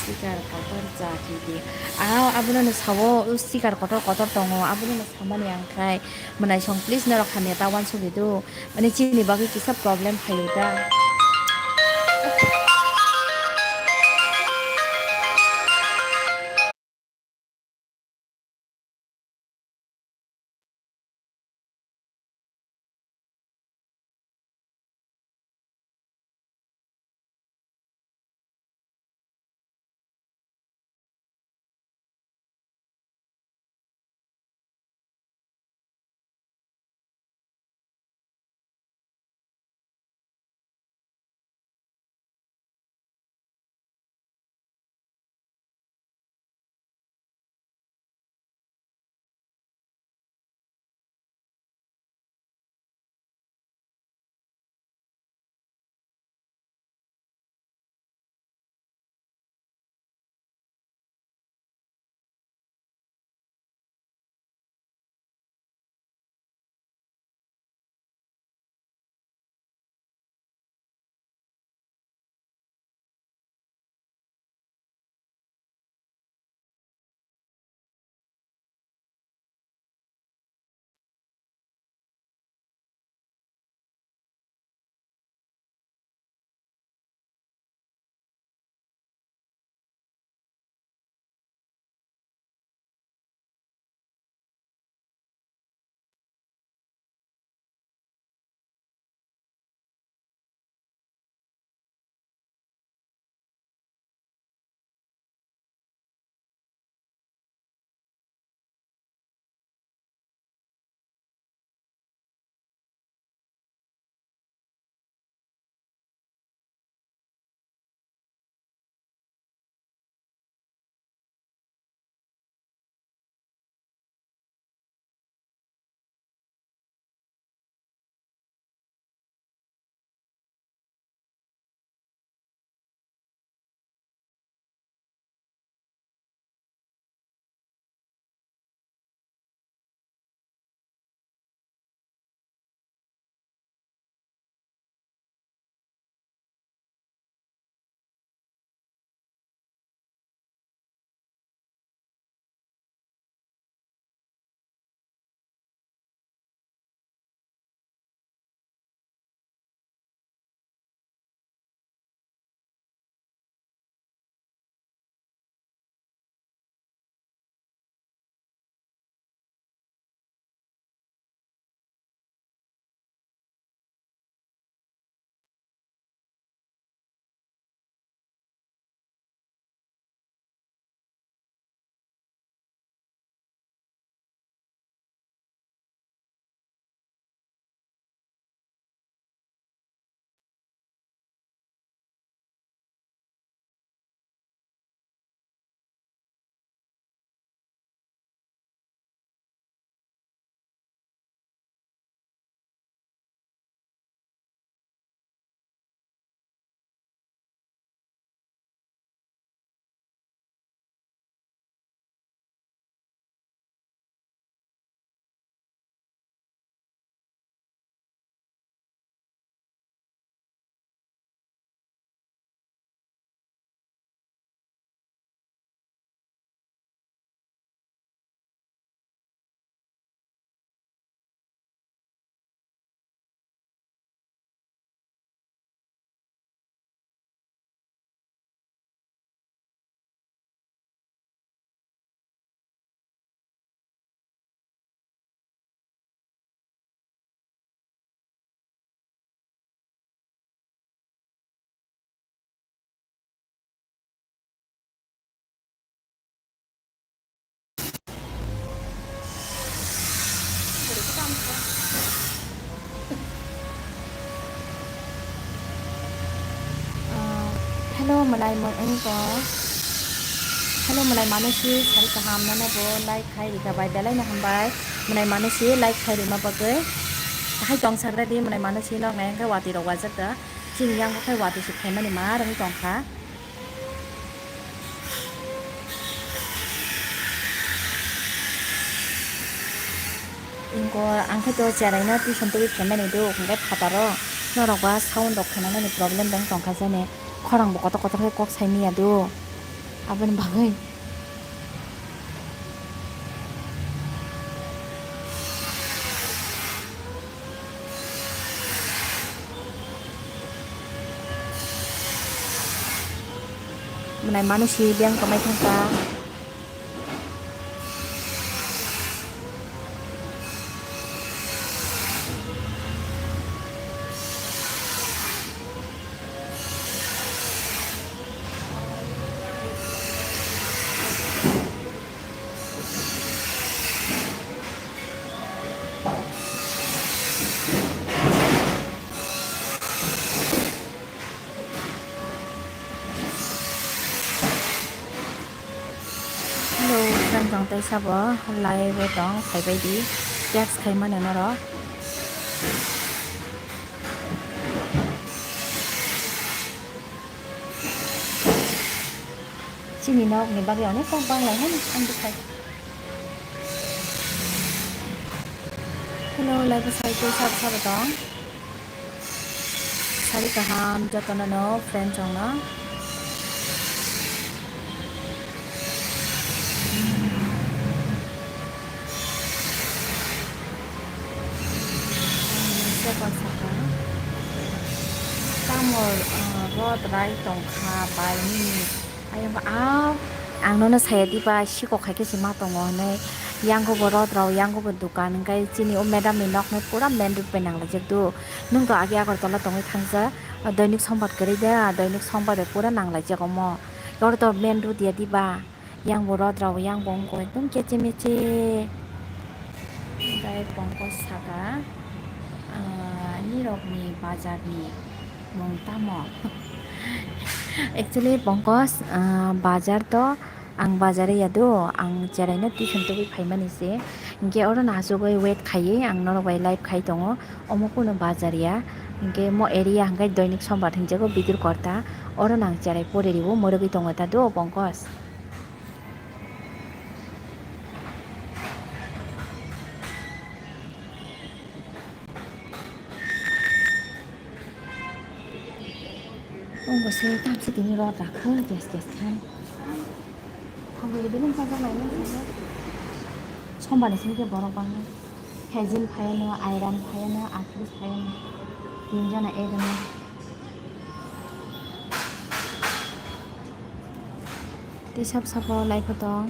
sticker kotor cha ridi. Ah, abono no sawo, o sticker kotor kotor tongo, abono no samani ang khai. Mwnai song please norok hamya ta wansugwi do. Mane chini bagwi kisa problem phaio da. Hello, mwlai mo-, wngko. Hello, mwlai mano si sari kaham nono bo like khai rika bai belai no hambai. Mwlai mano si like khai rima bagwi. Hai tong sagra di mwlai mano si nok nai wngkha watwi rok wajak da. Chini yang khai watwi si khaimani ma rwng tong kha. Ingkor ang khe to cherai no tuition twi phaimani do, hwnkhe phataro norok ba sound rok khnanani problem dang tongkha jani, khorang bo kotor kotor khe kok sai manya do, aboni bagwi. Mwnai mano si biyang tongmai thangkha. Hello, friend, tong tei sabo live o tong, phaibai di, text khai mano norok. Chini nok ni bagwi onek kok bang lai hwn ang bwkhai. Hello, live o sai tei sabo sabo tong. Sari kaham jotono no friend chwngno. Tamo, ah, rot rai tongkha bai nini. Ayang ba, ah, ang nono saya diba, sikok hai khe se ma tongo hinui. Yang bo rot rok, yang bo dukan, hingke chini o madam ni nok no pura main road bai nang laijak do. Nwng to age Agartala tongwi thangsa, o Doinik Sombad kwrwi da, Doinik Sombad bai pura nang laijak omo. Oro to main road ya diba, yang bo rot rok, yang bo wngkha ekdom keche meche. Tei Pankaj saka, ah, nirok ni bazar ni mung tamo? Actually, Pankaj, ah, bazar to ang bazar ya do, ang cherai no tuition tubui phaimani se. Hingke oro no asugoi wait khaiwi ang norok bai live khai tongo. Omo kunu bazar ya, hingke mo area hingke Doinik Sombad hinjago Bidur Korta. Oro no ang cherai pore riwo, mwrwgwi tongo ta do, Pankaj. Omo se tamsi tini rot rakha gas gas khai. Thangwi beleng sajak lai nang sini. Sombani sini ke borok bangma. Hezin phayano, Airan phayano, Akris phayano. Tinjona ek no. Tei sab sabo lai photo.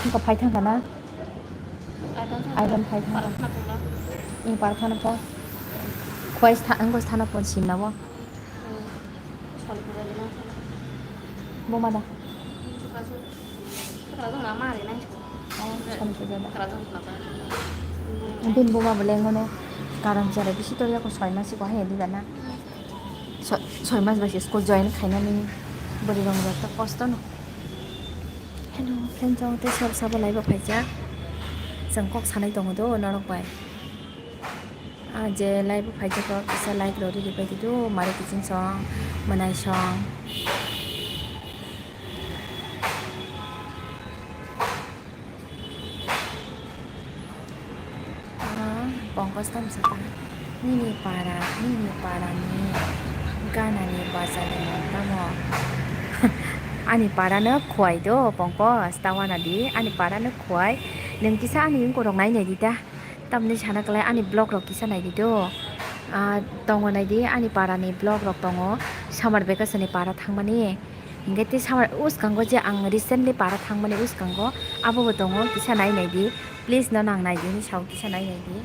Wngkha phai thangkha na? Airan phai thangkha. Ni par khana pho. Khwai stha, wngkha sthana pon sim na bo. Boma da. Oh, sani puja da. Bini boma bo lengmano karam chara bisi tor yako soi mas ko hai diba na. Soi, soi mas bai school join khainani bwrwi rok rok ta kosto no. Hello, friend, chwng tei sor sabo live o phaijak. Chwng kok sanai tongo do norok bai. Ah, je live o phaijak rok kisa like rok riri pai di do, mari kiching song, mwnai song. Ah, Pankaj tamo sakha, nini para, nini para ni gana ni bacha ni mung tamo? Ani para no Khwai do, Pankaj, ta wana di, ani para no Khwai. Nwng kisa ani wngkor rok nai nai di ta, tamni sana kwlai ani vlog rok kisa nai di do. Ah, tongo nai di, ani para ni vlog rok tongo, summer vacation ni para thangmani. Hingke tei summer uskango je ang recently para thangmani uskango, abo bo tongo, kisa nai nai di, please, no nang nai di, hinwi sao kisa nai nai di.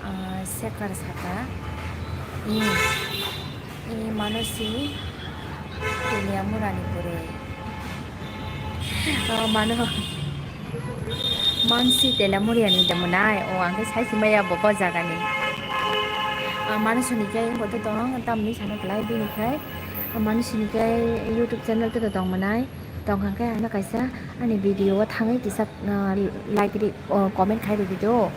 Ah, Sekar saka, i, i mano si Teliamura ni bwrwi. Oh, mano, man si Teliamura ni de mwnai, o ang khe sai si maya bo, bo jaga ni. Ah, manusini khe wngbo tong, tamni sana kwlai bini khai. Ah, manusini khe YouTube channel tei tong manai. Tong kha khe ano kaisa ani video o thangwi kisa, ah, like ri, oh, comment khai rwdi do.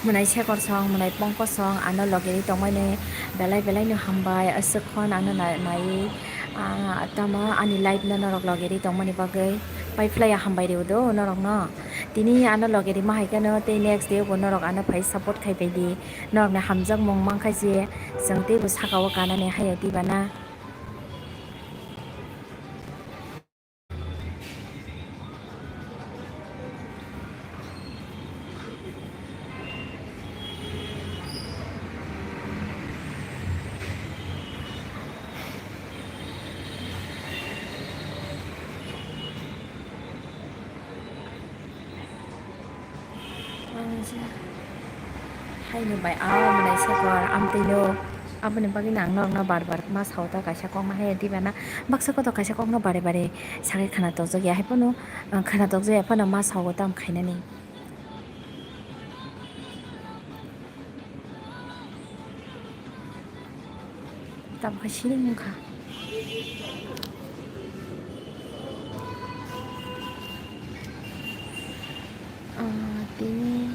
Mwnai Sekar song, mwnai Pongkos song, ano loge ri tongmani belai belai no hambai, aswk khon ano nai-, naiwi, ah, tamo ani life no norok loge ri tongmani bagwi pai phlai ya hambai rw do norok no. Tini ano loge rima hai kheno tei next day bo norok ano phai support khai pai di. Norok ni hamjakmung mankha je chwng teibo saka o kanani hai ya diba na. Ang je haino bai, ah, mwnai Sekar, amtwino, aboni bagwino ang norokno bar bar ma sao ta kaisa kokma hai diba na, baksa kotor kaisa kokno bare bare sagwi khwna tokjak ya, hai phano, ah, khwna tokjak ya phano ma sao tam khainani. Tabukhe siring wngkha. Ah, tini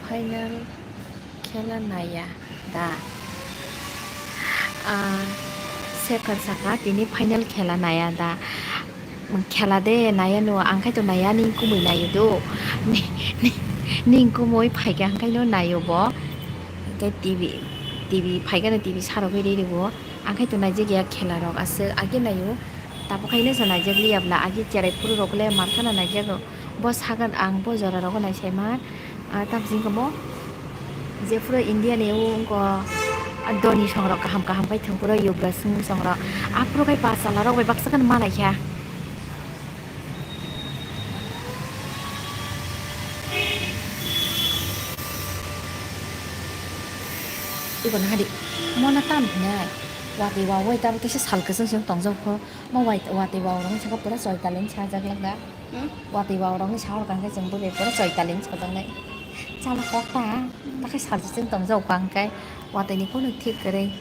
final khela naiya da? Ah, Sekar saka tini final khela naiya da? Khela de naiya no, ang khai to naiya, ning kumui naio do. Ni, ni, ning kumui phaikha, ang khai no naio bo. Hingke T V, T V phaikha no, T V sarogwi ri rwo. Ang khai to naijak ya khela rok aswk, age naio. Tabuk khai no se naijak liya bwla, age cherai phuru rok le mar khana naijak rw. Bo sagan ang bo jora rogo naisaima, ah, tamsing kamo jephuru India ni o wngko, ah, doni songrok kaham kaham khai thwngphuru Yuvraj Singh songrok. Aphuru khai pa chwla rok bai baksa kheno ma naikha. Ibo nahadi, mona tam hinai, watwi wawai tabuk kisa sal kwchwng se tongjak pho, mo wai-, watwi wawarok wngkha pura choi talin sajak lak da. Hmm? Watwi wawarokni sahor kangkhe chwng bwrwi pura choi talin sajaknai. Chala kok ta, takhai salsa chwng tongjak kangkhe watwini kunu thik kwrwi.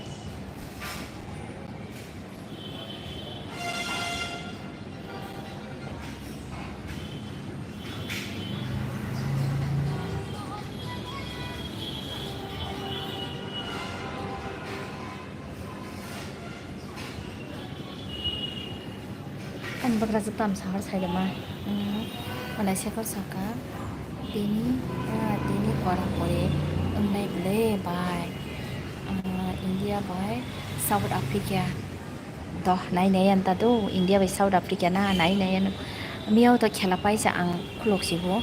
Ani bagra je tam sahar sailama, mm, mwnai Sekar saka, tini, ah, tini kora kore wngnai bwle bai, ah, India bai South Africa. Doh, nai nai yan ta do, India bai South Africa na, nai nai yan. Miyao to khela paisa ang khulok sibo.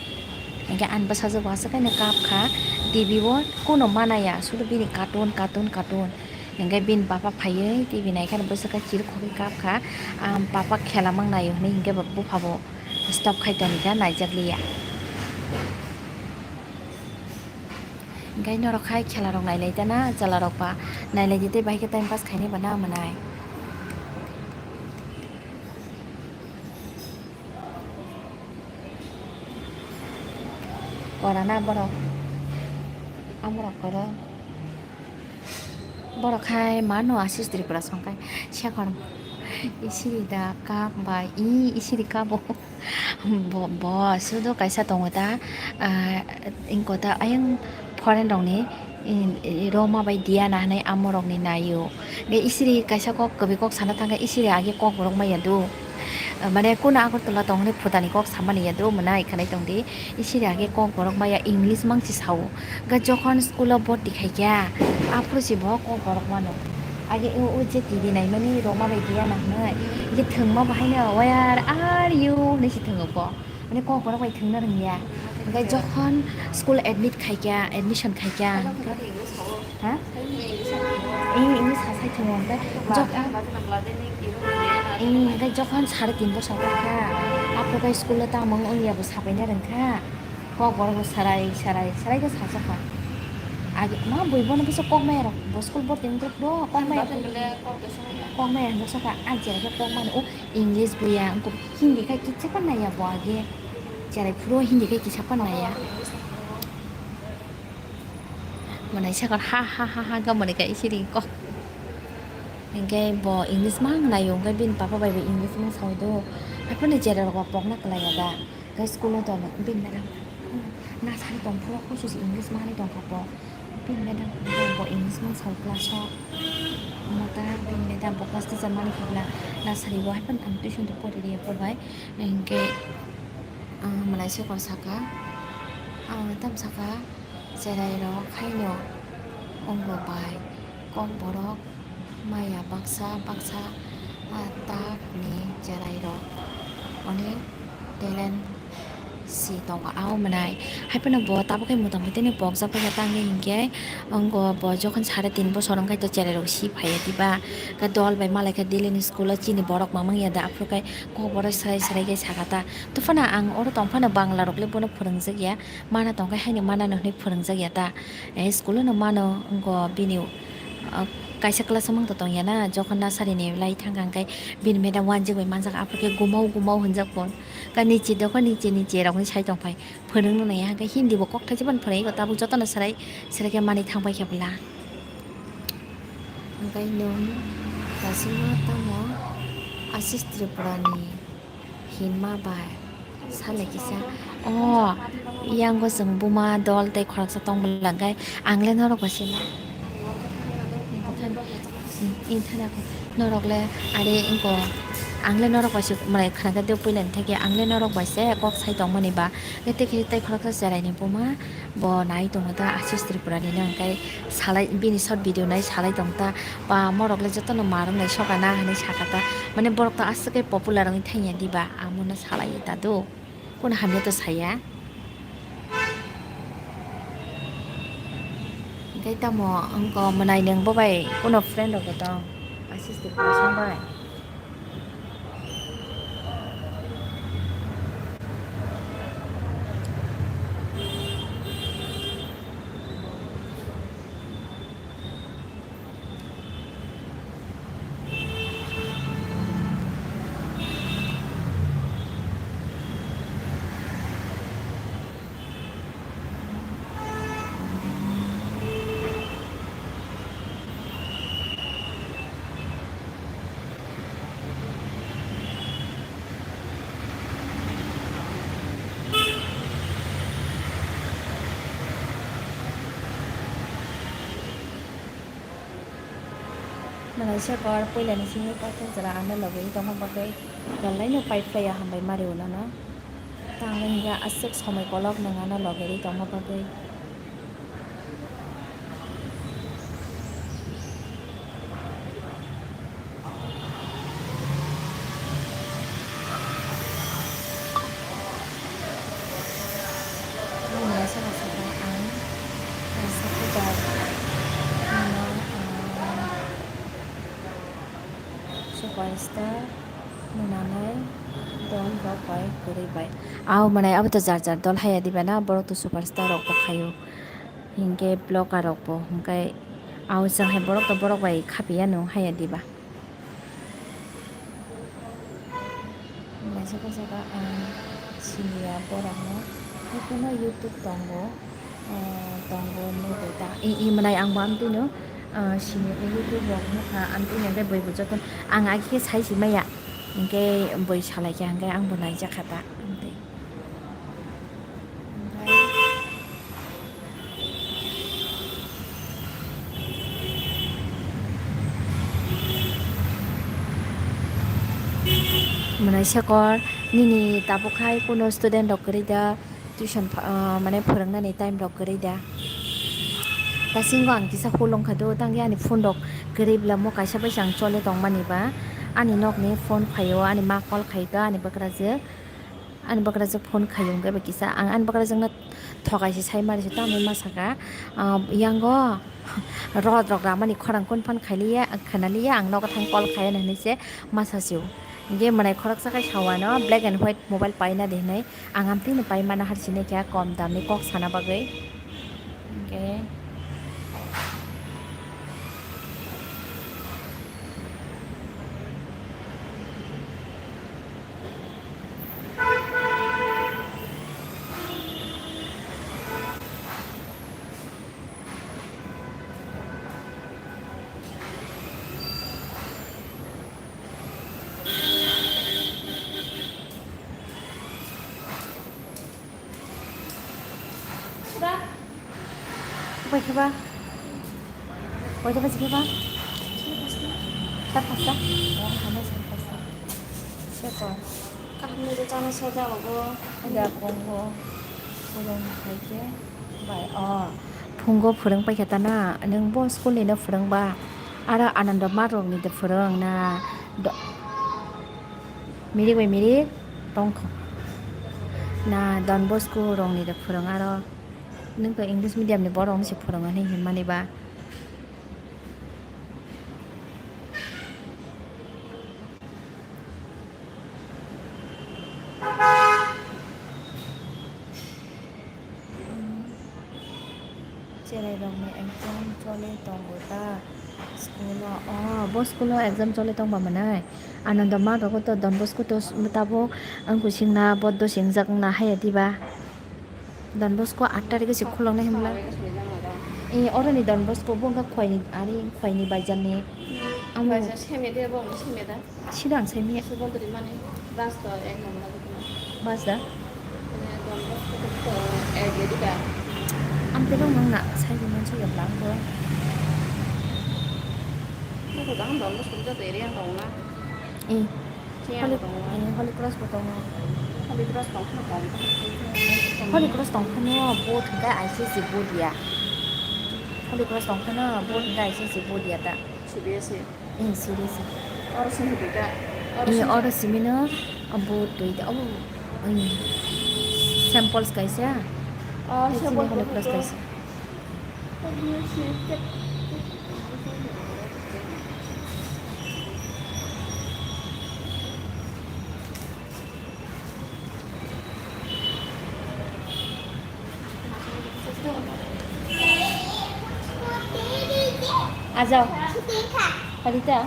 Hingke ani bwsajwk bo aswk khe no kap kha, T V o kuno manaya, sudu bini cartoon, cartoon, cartoon. Hingke bini papa phaiwi T V nai kheno bwswk khe chirikhogwi kap kha. Ang papa khela mang naio hinwi hingke bo bupha bo stop khai toni kha, naijak liya. Hingke norok hai khela rok nailai tana, chwla rok ba nailai di tei bahai khe time pass khainai ba na mwnai. Kora na borok, amorok koro. Borok hai mano Ashish Tripura song khai Sekar. Isiri da kap ba i, isiri kabo. Bo, bo sudo kaisa tongo ta, ah, ingko ta ayang foreign rokni, i, i, Roma bai Diana hinui amorokni naio. Ge isiri kaisa kok kwbui kok sana thangkhe isiri age kokborok maya do. Mane kunu Agartala tong hinui phutani kok samani ya do mwnai khwnai tongdi. Isiri age kokborok maya English mangsi sao. Ga jokhon school o bhorti khaikha, aphuru se bo kokborok mano. Age o, o je T V naimani Roma bai Diana hinui. Age thwngma bahaino, "Where are you?" hinui se thwngo bo. Mane kokborok bai thwngna rwngya. Hingke jokhon school admit khaikha, admission khaikha, ha? Ee, English ha sai thwngo, hingke jok-, ee, hingke jokhon sare tin bosor wngkha, aphuru khe school o tamo wngya bo sabaina rwngkha. Kokborok bo sarai, sarai, sarai khe sajak kha. Age ma bui bono bwswk kok maya rok, bo school bhorti wngkhe bo kok maya, kok maya hinwi sakha, ah, jera khe kok mano, o English buya, wngkha Hindi khe kichik naiya bo age. Cherai phuru Hindi khe kisa phano naiya. Mwnai sakha ha ha ha ha ga mwnai kha isi ring kok. Hinkhe bo English mang naio, hinkhe bini papa bai bo English mang saui do. Haphano cherai rok bo pokna kwlaiya da. Hinkhe school o tongma bini madam, hmm, nasari tong phuru kusu se English manwi tongkha bo. Bini madam bo English mang sao class o. Omo ta bini madam bo class teacher manwi kha bwla nasari o, haphano ang tuition rok pori riya bo bai. Hinkhe, ah, mwnai se kok saka, ah, tam saka, cherai rok haino wngbo bai kokborok maya baksa baksa, ah, tak ni cherai rok onek talent si tongo, ah, o mwnai. Haphano bo tabuk khe motamoti ni pokjak pai kha, tangwi hinkhe wngbo bo jokhon sare tin bosor wngkha, to cherai rok si phaiya diba, khe dol bai malai kha daily ni school o chini borok ma mangya da, aphuru khe kokborok serai serai khe sakha ta. To phano ang oro tong phano Bangla rok le bono phwrwngjak ya, mana tong khe haino mana no hinwi phwrwngjak ya ta. Eh, school o no mano, wngkha bini, ah, kaisa class o mang tong ya na, jokhon nasari ni lai thang kha, hwnkhe bini madam wanjik bai manjak, aphuru khe gumao gumao hwnjak bo. Khe niche dokho niche niche rok ni sai tong phai. Phwrwng no naiya, hwnkhe Hindi bo kok thaisa phano phwrwng iko, tabuk jotono serai serai khe manwi thang pai kha bwla. Hwnkhe nwng daisingno tamo Ashish Tripura ni hinma bai salai kisa. O, yango chwng buma dol tei khoroksa tong bwla, hwnkhe ang le norok bai se ma. Norok le are wngkha, ang le norok bai se mwnai khna khe de puila ni theke, ang le norok bai se kok sai tong mani ba. Tei khe tei khoroksa cherai ni buma bo nai tongo ta Ashish Tripura ni no, hwnkhe salai bini short video nai salai tong ta, ba morok le jotono ma rok nai soka na hinwi saka ta, mane borok to aswk khe popular wngwi thangya diba, amo no salai ta do, kuno hamya to saya. Hwnkhe tamo wngkha mwnai nwng bo bai kuno friend rok bo tong Ashish Tripura song bai. Mwnai se kor puila ni simi paithak jora ano logi tongma bagwi belai no pai phlai ya hambai mari ulo no. Tangwi hinkhe aswk somoi kolok nwng ano logi ri tongma bagwi. Ang masa masa ang, ah, supporter, ano, ah, superstar, mwnanai, dol rok bai kwrwi bai. Abo mwnai abo to jar jar dol haya diba na, borok to superstar rok bo khaio. Hinkhe vlogger rok bo hwnkhe abo chwng hai borok to borok bai khapiya no haya diba. Mwnai saka saka ang siniya borokno, haiphano YouTube tongo, ah, tongo nugo ta. I, i mwnai ang bo amtwino, ah, siniya khe YouTube rok nukha, amtwino hwnkhe bui bo joto ang agi khe sai si maya, hinkhe bui salai kha, hinkhe ang bo naijak kha ta, amtwi. Mwnai sakor nini tabuk hai kuno student rok kwrwi da tuition pha-, ah, mane phwrwngnani time rok kwrwi da. Dasingo ang kisa hul wngkha do tangwi ani phone rok kwrwi bwlamo kaisa bai se ang chole tongmani ba ani nokni phone phaio ani ma call khaika ani bakrajwk. Ani bakrajwk phone khaio hwnkhe bai kisa ang ani bakrajwkno thokai se sai mari se tamni ma saka, ah, yango rot rok ramani khorang kun phan khailiya khanaliya ang nogo thang call khaiya hinwi se ma sasio. Hinkhe mwnai khoroksa khai sawano black and white mobile paina de hinwi ang amtwino pai mana harsinai kha kom damni kok sana bagwi. Hinkhe. Pai khe ba? Pai khe ba, jikhe ba? Sar pasta? Oh, hano sar pasta. Seko. Kaham ni chana sai jago bo. Ada kongo. Purung pai khe. Bai, oh. Phungo phwrwng pai khe ta na. Nwng bo school ni no phwrwng ba. Aro Ananda Marok ni de phwrwng na. Do-, mirik bai mirik tongkho. Na Don Bosco rok ni de phwrwng aro. Nwng to English medium ni borok wng se phwrwng ani hinmani ba. Cherai rok ni exam choli tongo ta school o. Oh, bo school o exam choli tongba mwnai. Ananda Marok to Don Bosco to tabuk ang kusing na boddo singjak na haya diba. Don Bosco aat tarikhe se khuloknai hwnbwla. Eh, oroni Don Bosco bo wngkha Khwaini, ari Khwaini Baijalni. Amo Baijal seme de, bo wngkha seme da. Sidang seme. Subodri mani, bus to ek number agi tuma. Bus da? Eh, Don Bosco to ek agi da. Amte dong nang na, sai bo mansa ya blang bo. Bo to dang Don Bosco to area tong na. Eh. Holy, eh, Holy Cross bo tongo. Holy Cross tong phano kok. Holy Cross tong phano board hwnkhe I C S E board ya. Holy Cross tong phano board hwnkhe I C S E board ya ta. C B S E. Eh, C B S E. Oro simi twi ta. Oro eh, simi. Oro simi no, ah, board twi ta. Oh, eh. Samples kaisa. Oh, sini samples Holy Cross kaisa. Ajao. Harita.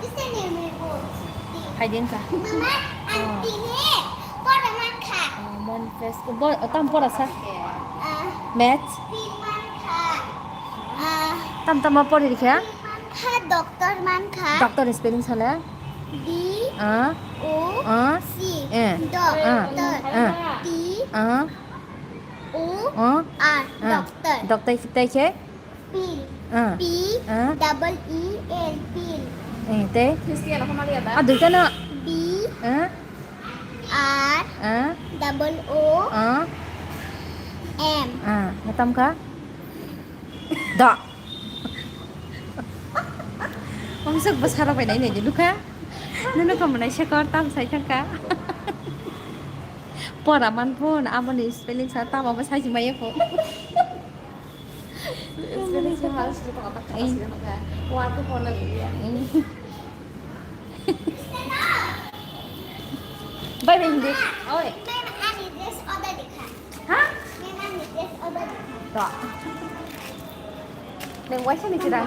Haidin ka. Oh. Oh, manifest. Bo, tam pora sa. Maths. Tam tam pori rikha. Mankha, doctor mankha. Doctor spelling sale? D, ah, O, ah, C. Eh. Doctor. Ah. Ah. D, ah, O, ah, R. Ah. Doctor. Doctor kitai khe? Pill. Ah. P, ah, double E L, pill. Eh, tei? Ah, duita no? B, ah, R, ah, double O, ah, M. Ah, tam kha? Da. Wngsak bwsarok bai nai nai di lukha. Nunu kamo nai sekor tam sai thangka. Pora man phone, aboni spelling sa tamo bo sai si maya pho. Spelling sa hal sini tong tak tak sini tong ka. Wa tu phone lagi ya. Bye bye hindi. Oi. Ani dress order dikha. Ha? Neng ani dress order. To. Neng waisa ni chidang.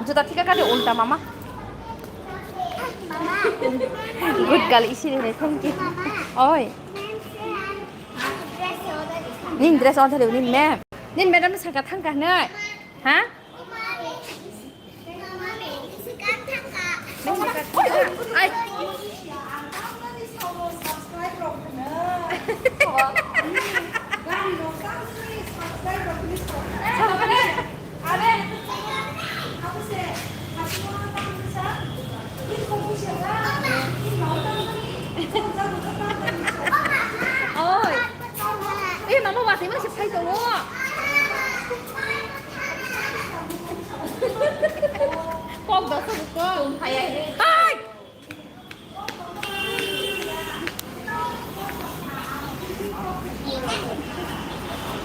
Juta thika ka de ulta mama. Mama. Good girl isi ni thank you. Mama. Oi. Neng se ani dress order dikha. Nin dress order ni ma'am. Nin madam ni saka thang ka nai. Ha? Ai. Oi. Eh, mama watwi ma se phai tongo. Kok dosa buko. Hai.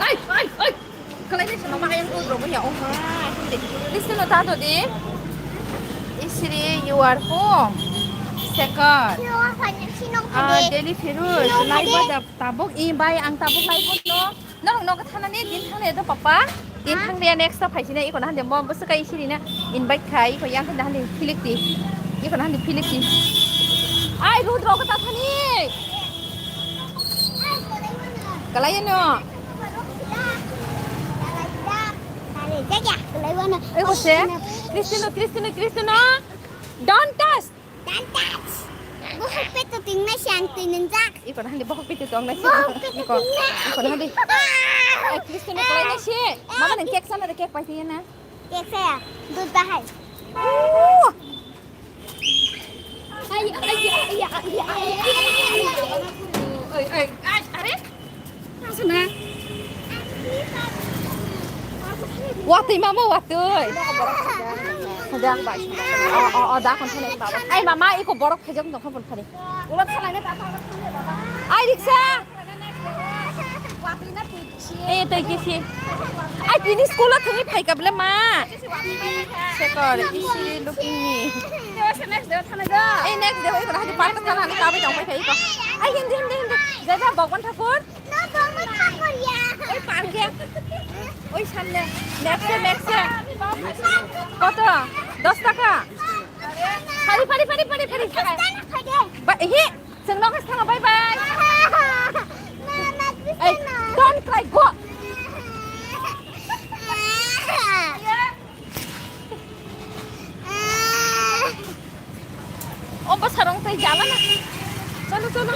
Ai, ai, ai. Kalai ni sama ayang ko rogo ya, oh ma. Listen no tato di. Isri, you are home. Second. Ah, Delhi Firuz. Nai ba da tabuk i bai ang tabuk lai no. Norok nogo thanani din thangre do papa. Din thangre next ta phaisina iko na hande mo bwswk kai sirina invite khai iko yang hande hande philik di. Iko na hande philik di. Ai rud rogo ta thani. Kalai no. Iko se. Kristino, Kristino, Kristino. Don't touch. Don't touch! Bohok peto tingnai si ang twi nungjak. Iko na handi bohok peto tongnai si. Bohok peto tingnai. Iko na handi. Ah! Ai, Kristo ni kolai nai si. Mama nang cake sana de, cake pai tiya na. Cake saya. Dud bahai. Oh! Ai, ai, ai. Watwi mama watwi. Da. O, o, o, da, kon thani baba. Ai, mama, iko borok phejak nang kha bon khani. Ulo thalai na ta ta. Ai, riksa. Watwi na twi. Eh, twi kisi. Ai, tini school o thangwi phaika bole ma. Sekor, isi looking me. Eh, next day, oi, park thana ni kabai tong pai iko. Ai, hindi, hindi, hindi. Jai ba, Bhagwan Thakur. No, Bhagwan Thakur ya. Oi, park ya. Oi, samne. Next day, next day. Koto? Dos taka. Phari, phari, phari, phari, phari. Ba, ehe. Chwng nogo thanga, bye bye. Hey, don't cry, go. Obo sarong tei jala na. Chalo, chalo.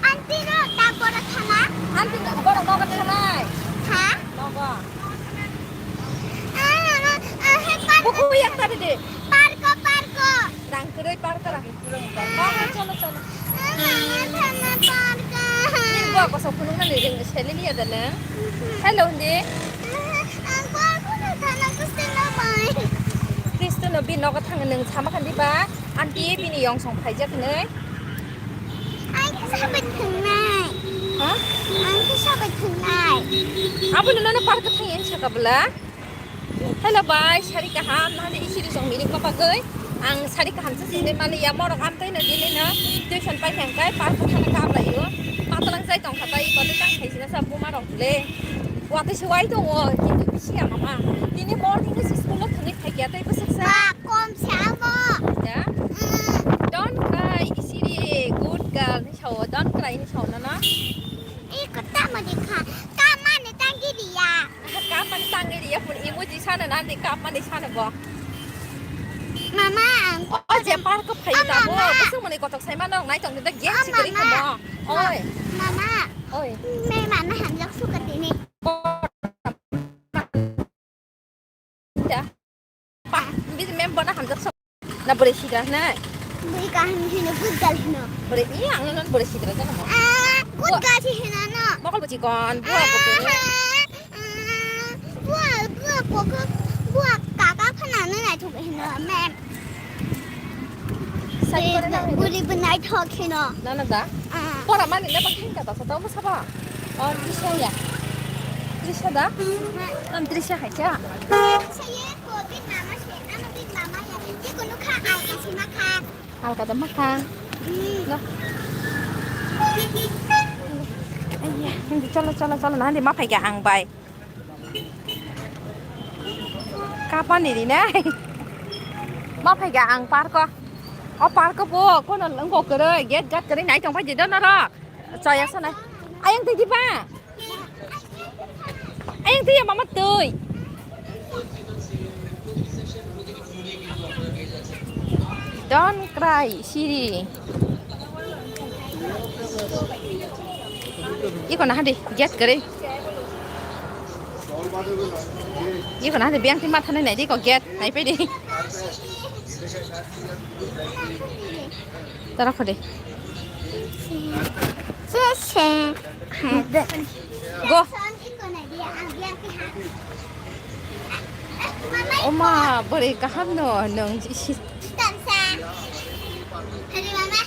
Aunty no ta bora thana. Aunty no bora nogo thanai. Ha? Nogo. Buku yak tadi de. Parko, parko. Rang kwrwi parko rang. Chalo, chalo, chalo. Mama, thana parka. Ni bo kosok phunuknani ring selini ya dana. Hello, hindi. Ang parko na thana gusto na bai. Kristo no bi nogo thang nung sama kandi ba. Anti bini yong song phaijak nai. Ang sabai thungnai. Ha? Ang sabai thungnai. Abo no no parko thang yang saka bela. Hello bai, sari kaham, nahani isiri song milik ma bagwi. Ang sari kaham se sini mani ya morok amtoi na dili na tuition pai thang kai park thana kap lai yo. Matalang jai tong kha bai, kotoi tang khai sina sa buma rok le. Watwi se wai tongo, kintu bisi ya mama. Tini morning ni school o thangwi phai kya tei bwswk sa. Ba, kom se amo. Ya? Mm. Don't cry, isiri, good girl ni sao, don't cry ni sao na na. Iko tamo di kha, kamani tanggi diya. Kapani tangwi riya phun emoji sana nandi kapani sana bo. Mama, ang O je park ko phayu Oh, tabo, mama. Bwswk mani kotok sai mano nai tong da game Oh, sikri mama. Kamo. Oi. Mama. Oi. Me mama hamjak suka tini. Da. Pa, bi mem bona hamjak sok. Na bore sigra na. Bui kaham hino, good girl hino. Bore, iya, ang non bore sigra jana mo. Ah, good Wa- girl si hino no. Mokol buji kon, bua Ah, buku. Ah, bua, bua buku, bua kaka phana no nai thuk hino, mem. Sari kore na hino. Buli bunai thok hino. Na na da. Ah. Pora mani na bakhin ka ta sa ta mo saba. Oh, Trisha ya. Trisha da? Nam Trisha hai cha. Trisha ye ko big mama se, ama big mama ya. Ye ko nukha ai ai sima kha. Alka da makha. Hmm. No. Ayya, hindi chalo chalo chalo na hindi maphai ga ang bai. Kapani ri nai. Maphai ga ang parko. O parko bo kono wngko kwrwi, gate gate kwrwi nai tong phai di do norok. Chaya sanai. Ayang twi di ba. Ayang twi ya mama twi. Don't cry, siri. Iko na hadi, gate kwrwi. Iko na hadi, biang ti matha nai nai di ko gate, nai pe di. Tara khode. Sese. Go. Oma, bwrwi kaham no, nwng isi. Mama, mama,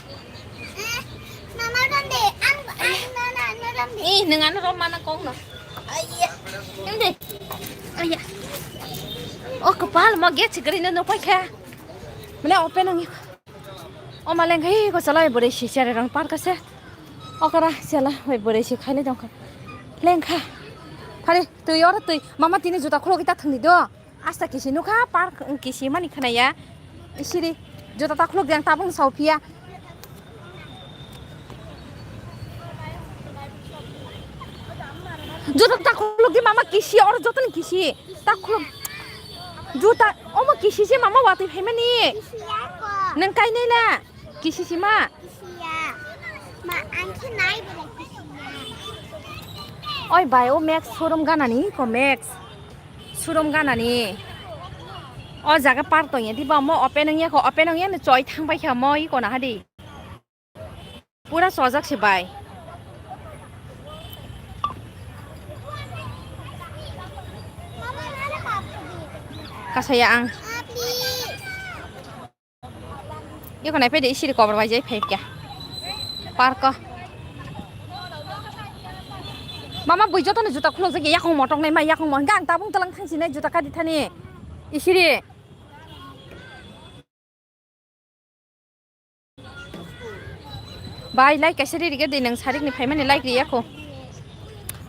mama, ron de. Ang, ang, no, no, no, ron de. Eh, nwng ano rom mana kong no. Ayya. Hindi. Ayya. Oh, kapal mo gate sikri no, no, paikha. Mane open ang. O maleng hai ko chalai bwrwi si chere rang park ase. Okra sela bai bwrwi si khaile dongkha. Lengkha. Phari twi oro twi mama tini juta khulogwi ta thangni do. Asta kisi nukha park kisi mani khnaya. Isiri juta ta khulogdi ang tabung sauphiya. Juta ta khulogdi mama kisi oro jotoni kisi. Ta khulog. Juta omo kisi se mama watwi phaimani. Nang kainai la. Kisi sima? Kisiya. Ma, ang khe nai bela kisiya. Oi bai, o Max showroom ganani ko Max. Showroom ganani. O jaga park tongya diba mo open wngya ko, open wngya no choi thang pai kha mo iko na hadi. Pura sojak se bai. Kasaya ang. Iko nai pede isiri kobor bai jai phai kya. Park o. Mama bui joto ni juta khulok jagya yakung motok nai ma yakung mo. Hingke ang tabung talang thang sinai juta kadi thani. Isiri. Bai, like kaisa ri rige de, nang sarik ni phaimani like riya kho.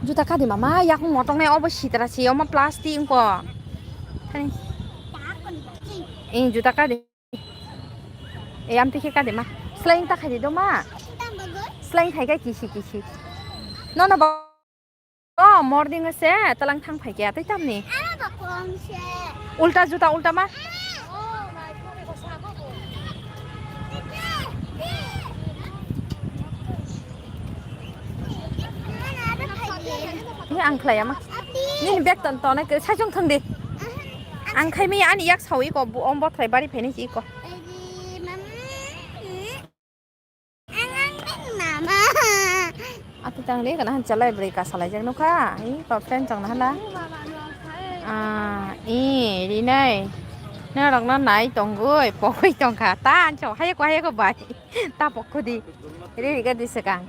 Juta kadi mama, yakung motong nai obo sitra si, omo plastic wngko. Thani. Ing juta kadi. E, amtwi khe kadi ma. Sleng ta khaidi do ma. Sleng khai khe kisi kisi. Nono ba. O, morning se talang thang phai khe, tei tamni? Ano ba kong se. Ulta juta, ulta ma? Ni ang khlai ama. Nini bag ton, ton ke sajong thang di. Ang khai mi ani yak sawi ko, bu om bothrai bari phai ni si ko. Ang, ang, ang, mama. Ati tang le kana han chalai bwrwi ka salai jak nukha. I pa friend chang na hala. Ah, i, rinai. Norok no nai tongoi, pokoi tongkha. Ta ancho, hayako, hayako bai. Ta pokko di. Ri ri ga di sekang.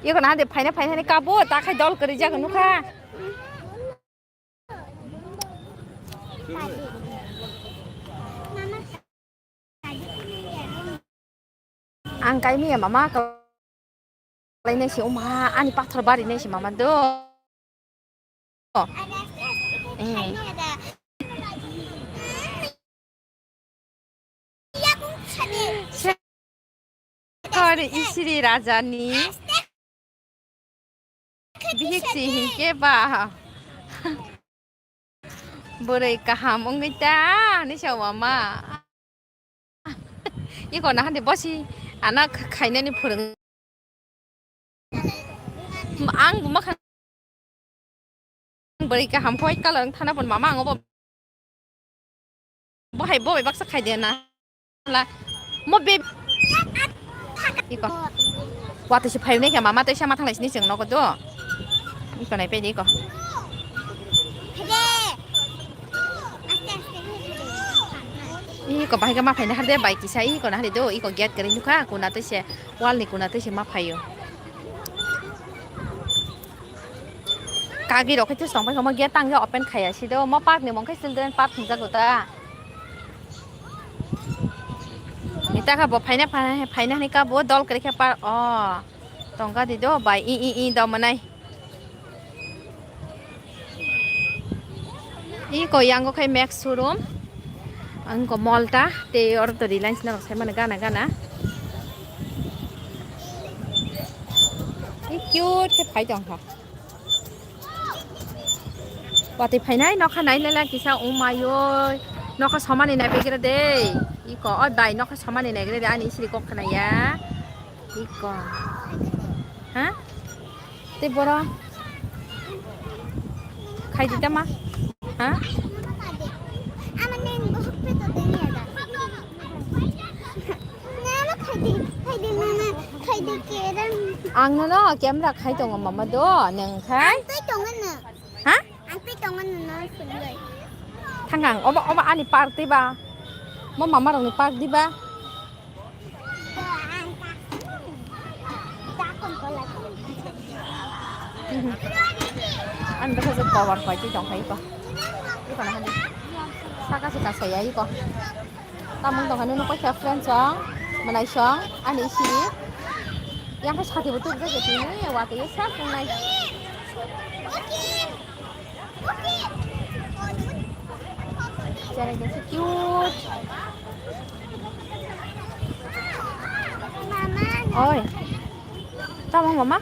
Iko na de phaina, phaina ni kabo, ta khai dol kari jak nukha. Ang kaimi ya mama, kalainai si uma, ani pathor bari nai si mama do. Eh. Sorry, isiri rajani. Bihik si hinkhe ba. Bwrwi kaham wngwi ta, ni sa mama. Iko na hande bosi ana khainani phwrwng. Ang buma khan bwrwi kaham white color wng thana pon mama ang obo. Bo hai bo bai baksa khai de na. La. Mo be. Iko. Watwi se phai nai khe mama tei sama thanglai sini chwng nogo do. Iko nai pedi iko. Iko bahai khe ma phai na har de bai kisa iko na har do iko gate kwrwi nukha kuna tei se wall ni kuna tei se ma phaio. Kagi rok khe tong pai kha mo gate tang open khaya si do mo park ni mung khe children park hinjago ta. Ni ta kha bo phaina phaina ni ka bo dol kwrwi khe par o tongka di do bai i i i do manai. Iko yango khai Max showroom. Angko mall ta tei oro to Reliance norok sai mani gana gana. I cute khe phai tong kha. Watwi phainai nokha nai lela kisa umayoi. Nokha somani nai begra de. Iko oi bai nokha somani nai gra de ani siri kok khna ya. Iko. Ha? Tei boro khai di tama. Ha? Ang nono camera khai tongo mama do neng khai. Ha? Thangkang obo obo ani park diba? Mo mama rokni park diba? Ani bwkha je cover pai twi tong kha iko. Iko na hadi. Saka se kasaya iko. Tamung tong kha nini paikha friend song, mwnai song, ani isi. Yang khe sati bo tuk je tini watwi sa tongnai. Cherai de cute. Oi. Tamo mama?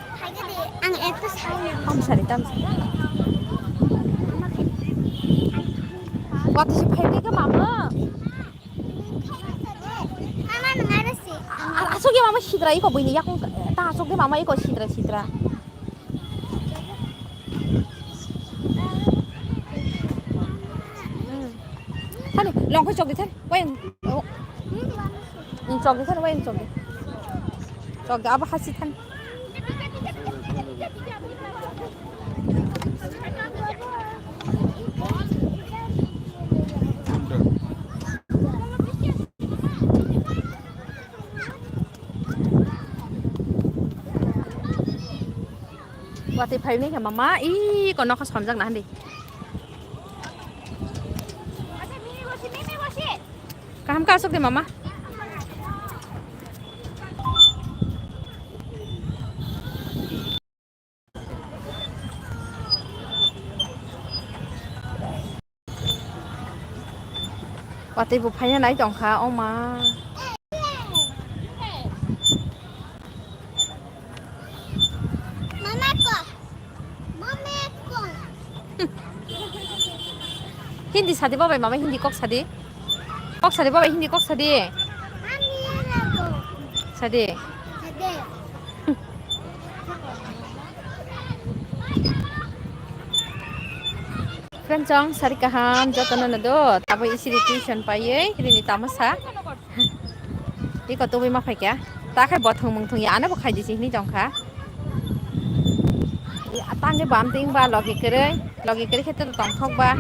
Ang ekta sari. Tam sari, tam sari. Watwi se phai de mama. Mama, nang ada sih. Ar, Aswk de mama sidra iko buini yakung ta aswk de mama iko sidra sidra. Hmm. Thani longkhai chok di thani wayang. Oh. Hmm, chok di thani wayang chok di. Chok di abo hasi thani. Watwi phaimani khe mama, ii, ko nokha somjak na handi. Kaham khe aswk de mama. Watwi bo phaina nai tongkha, o ma. Hindi sadi babai mama, hindi kok sadi. Kok sadi babai, hindi kok sadi. Sadi. Friend chong sari kaham jotono no do tabo isiri tuition paiye rini tamasa. Iko tubui ma phaikya ta khai bothong mungthong ya ano bo khai di sini tongkha. Tangke bam ting ba logi kwrwi logi kwrwi khe tongthok ba.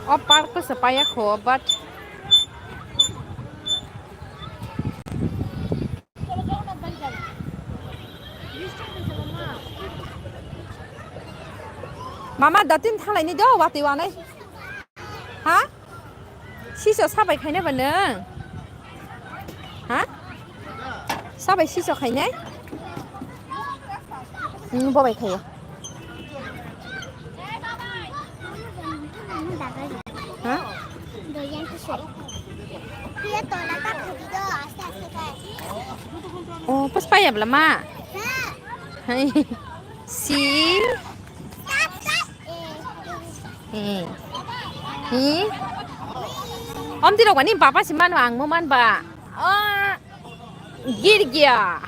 O park ko se paya kho, but mama datin thalai ni do, wati wanai. Ha? Siso sabai khaina ba nang? Ha? Sabai siso khainai? Hmm, bobai khayo. Ha? Oh, pas payab lama. Hai. Si. Eh. Eh. Om tiro gani papa si mano ang mo man ba. Ah. Gir gya.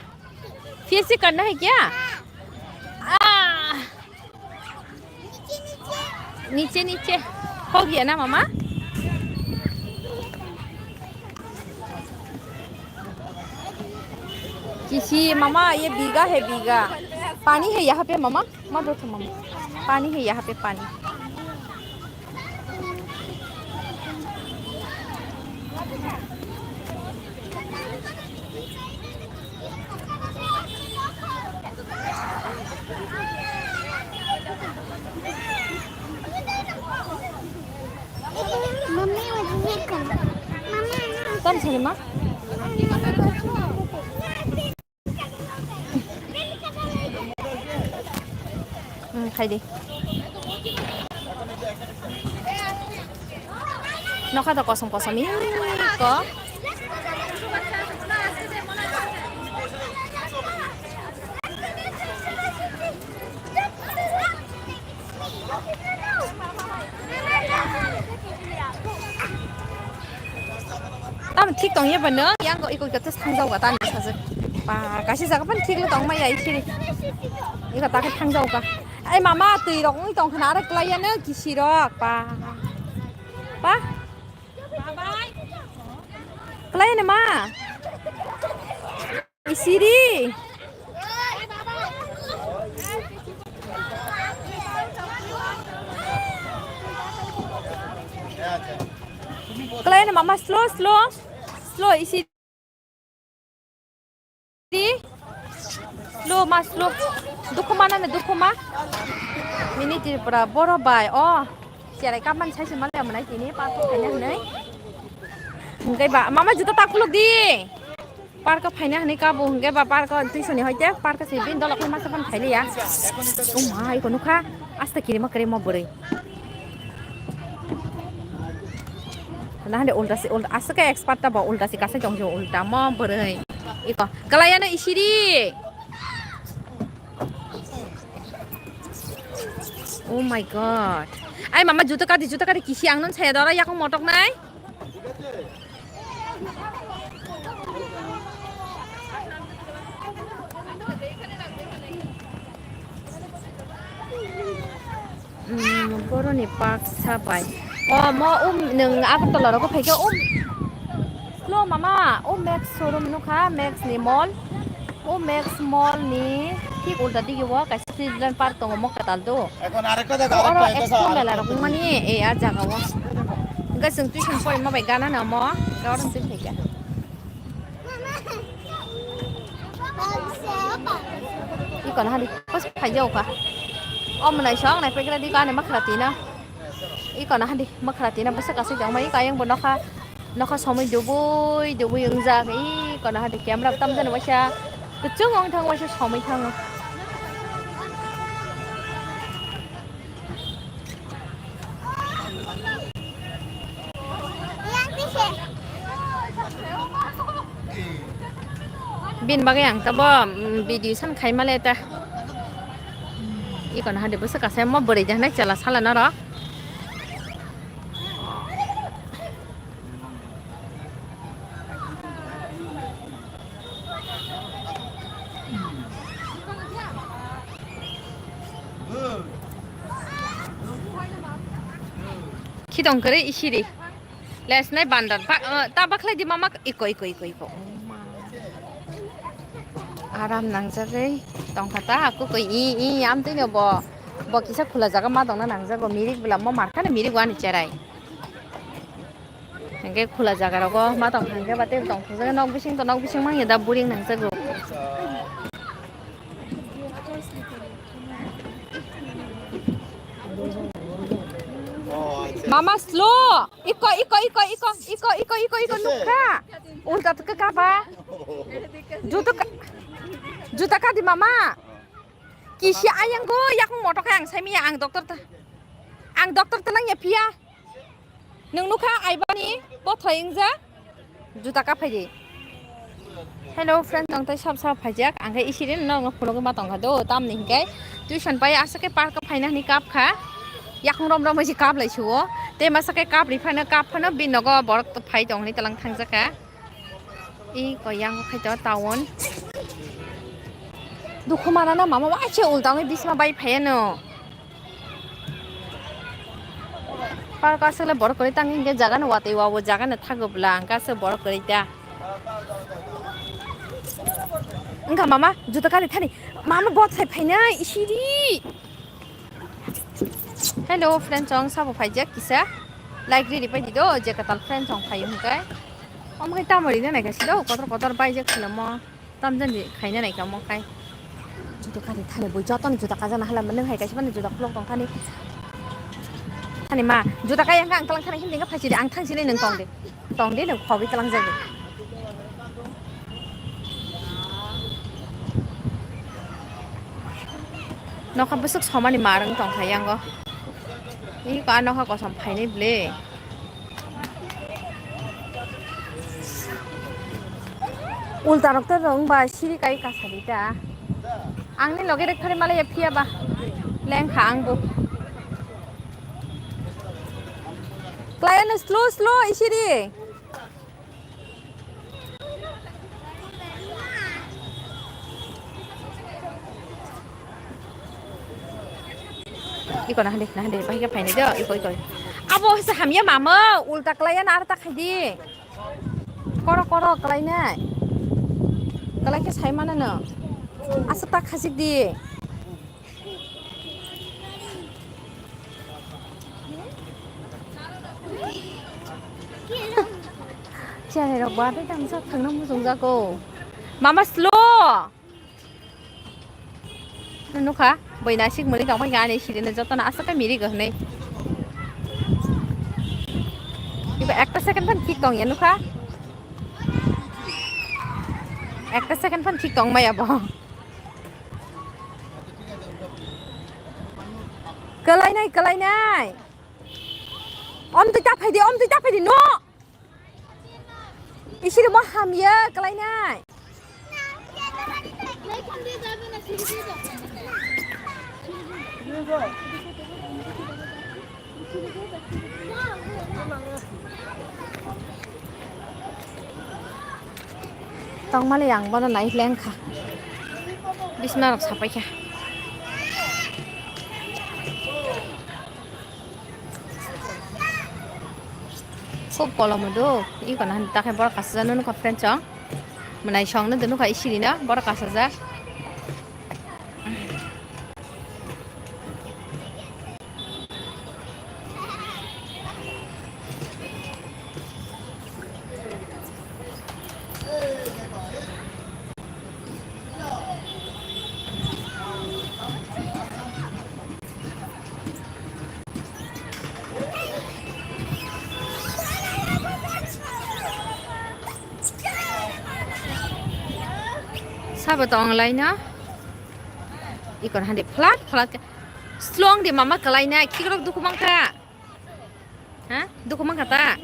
Phir se karna hai kya? Ah. Niche niche. Ho gaya na mama? Kishi mama, ye biga hai biga. Pani hai yaha pe mama? Mother to mama. Pani hai yaha pe pani. Mummy, what is it? Mummy, I know. Come, Salima. Hmm, khai di. Nokha to kosom kosom, ih, ko. Tam thik tong ya bano, yang ko iko kata thang jao ka tani sajak. Pa, kasi jaga pan thik lo tong ma ya isiri. Iko ta khe thang jao ka. Ai mama, twi rok ong tong khna, are klai ya no kisi rok. Pa. Pa. Klai ne ma. Isiri. Klai ne mama, slow, slow. Slow, isiri. Slow ma, slow. Dukhu ma nane, dukhu ma. Mini Tripura, boro bai. Oh, cherai kapan sai se malai manai tini, pa khaina hinai. Hingke ba, mama juta ta khuluk di. Park o phaina hinwi kabo hwnkhe ba park o twi soni hoite park o se bini dolo khai masa phano phailiya. O mai ko nukha asta kirima kirima bwrwi. Nahande ulta se ulta aswk khe expert ta bo ulta se kasai tong jo ulta mo bwrwi. Iko, kalai ano isiri. Oh my God. Ai mama, juta kadi, juta kadi, kisi ang non saya dora, yakung motok nai. Hmm, boroni baksa bai. O, mo, um, nwng Agartala rogo phaikhe, um. Slow mama, o Max showroom nukha, Max ni mall. O Max mall ni thik ulta digi o kaisa children park tongo, mokta tal do. Oro expo mela rok wngmani, e, a jaga o. Hwnkhe chwng tuition porima bai gana namo, oro chwng phaikha. Iko na hadi, bus phai jau ka. O mwnai song nai pekra di ka ne makhra tina. Iko na hadi, makhra tina bus ka si jong mai ka yang bo nokha, nokha somoi dubui dubui wngjak. Iko na hadi camera tam jani waisa kuchung ong thang waisa somoi thang. Bini bagwi ang tabo, mm, video san khai male ta. Iko na hadi bwswk kaisa mo bwrwi jahnai chwla sala norok. Khitong kwrwi isiri. Lesnai bandar. Ba, eh, ta bakhlai di mama. Iko, iko, iko, iko. Aram nangjagwi tongkha ta, kukui i, i, amtwino bo, bo kisa khula jaga ma tongna nangjago. Mirik bwla mo markha ni mirik wani cherai. Hingke khula jaga rogo ma tong hingke ba tei tong thokjagwi nok bising to nok bising mangya da buring nangjago. Mama slow. Iko, iko, iko, iko, iko, iko, iko, iko, nukha. Ulta tuka kaba. Juta ka, juta ka di mama. Kisi ayang go, yakung motok ang sai miya ang doctor ta. Ang doctor ta nang ya pia. Nwng nukha aibani bothoi wngja juta kaphai di. Hello friend, tong tai sab sab phaijak, ang khe isirin no no phunugwi ma tongkha do, tamni hinkhe tuition pai aswk khe park o phaina hwnwi kap kha, yakung rom rom bai se kap lai suo, tei masa khe kap ri phano kap phano bini nogo borok phai tong hwnwi twlang thangjak kha. I ko yang khai to town. Dukhu mana na mama waise ulta wngwi bisma bai phaiya no. Park aswk le borok kwrwi tang hinkhe jaga no watwi wa o jaga no thago bwla hwnkhe aswk borok kwrwi ta. Wngkha mama juta kari thani mama bot sai phainai isiri. Hello friend, chong sabo phaijak kisa like riri pai di do je katal friend chong phaio hwnkhe. Omo khe tamo rina naikha si do kotor kotor baijak khwlamo. Tamjani khaina naikha mo khai. Juta kari thani bui jotono juta kajana hala mani hai kaisa mani juta khulok tong thani. Thani ma juta kaya ang tlang thani hindi nga phaisi de ang thangsi ni nung tong de. Tong de nung khobi tlang jagi. Nokha bwswk somani marwng tong khai yango. Iko a nokha kosom phainai ble. Ulta rok to rwng ba siri kai kasari ta. Ang ni loge rek phari malaya phiya ba. Leng kha ang bo. Klai ano slow slow isiri. Iko nahande, nahande, bahika phainai do, iko, iko. Abo se hamya mama, ulta klaiya na arta khaidi. Koro, koro, klainai. Klai khe sai mana no. Asa ta khasik di. Cherai rok ba tei tangsa thangna muchung jago. Mama slow. Nukha, boi nasik muli tongpai ani sirine jotono aswk khe miri go hwnwi. Ibo ekta second phan thik tong ya nukha. Ekta second phan thik tong maya bo. Kwlainai, kwlainai. Om twi ta phaidi, om twi ta phaidi, no. Isiri mo hamya kwlainai. Tongmani ang bono nai lengkha. Bisma rok sapai kha. Khub kolom do. I kono han ta khe borok kasajak nw nukha friend chong. Mwnai song nw nukha i siri no borok kasajak. Sabo tong lai no. Ikon hande flat flat khe. Slong de mama kalai na, khikrok dukhu mankha. Ha? Dukhu mankha ta?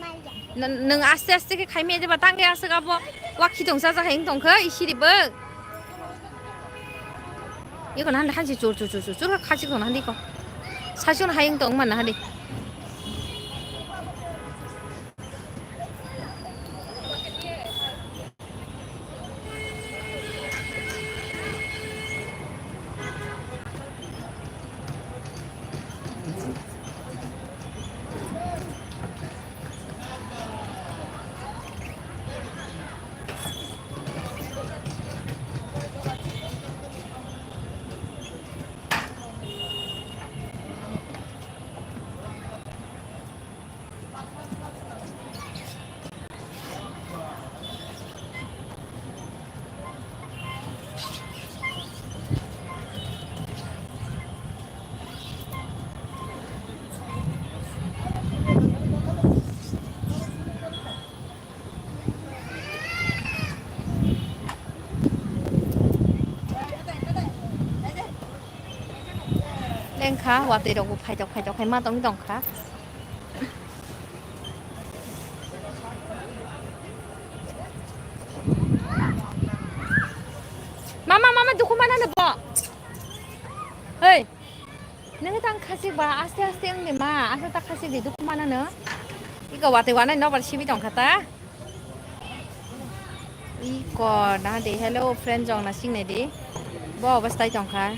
N-, nwng aste aste khe khaimya jeba tang khe aswk abo. Wa khitong cha cha hai wng tong kha, i siri bo. Ikon hande hansi chur chur chur chur chur kha khachik tong hande ko. Saichung hai wng tong man hande. Lengkha, watwi rok bo phaitok phaitok khai ma tongwi tongkha. Mama, mama, dukhu mana no bo? Hei, nang tang khasik ba, aste aste wng de ma, asa ta khasik de dukhu mana no. Iko watwi wanai nobar sibi tongkha ta. Iko na de, hello friend jong na sing nai de. Bo obostai tongkha.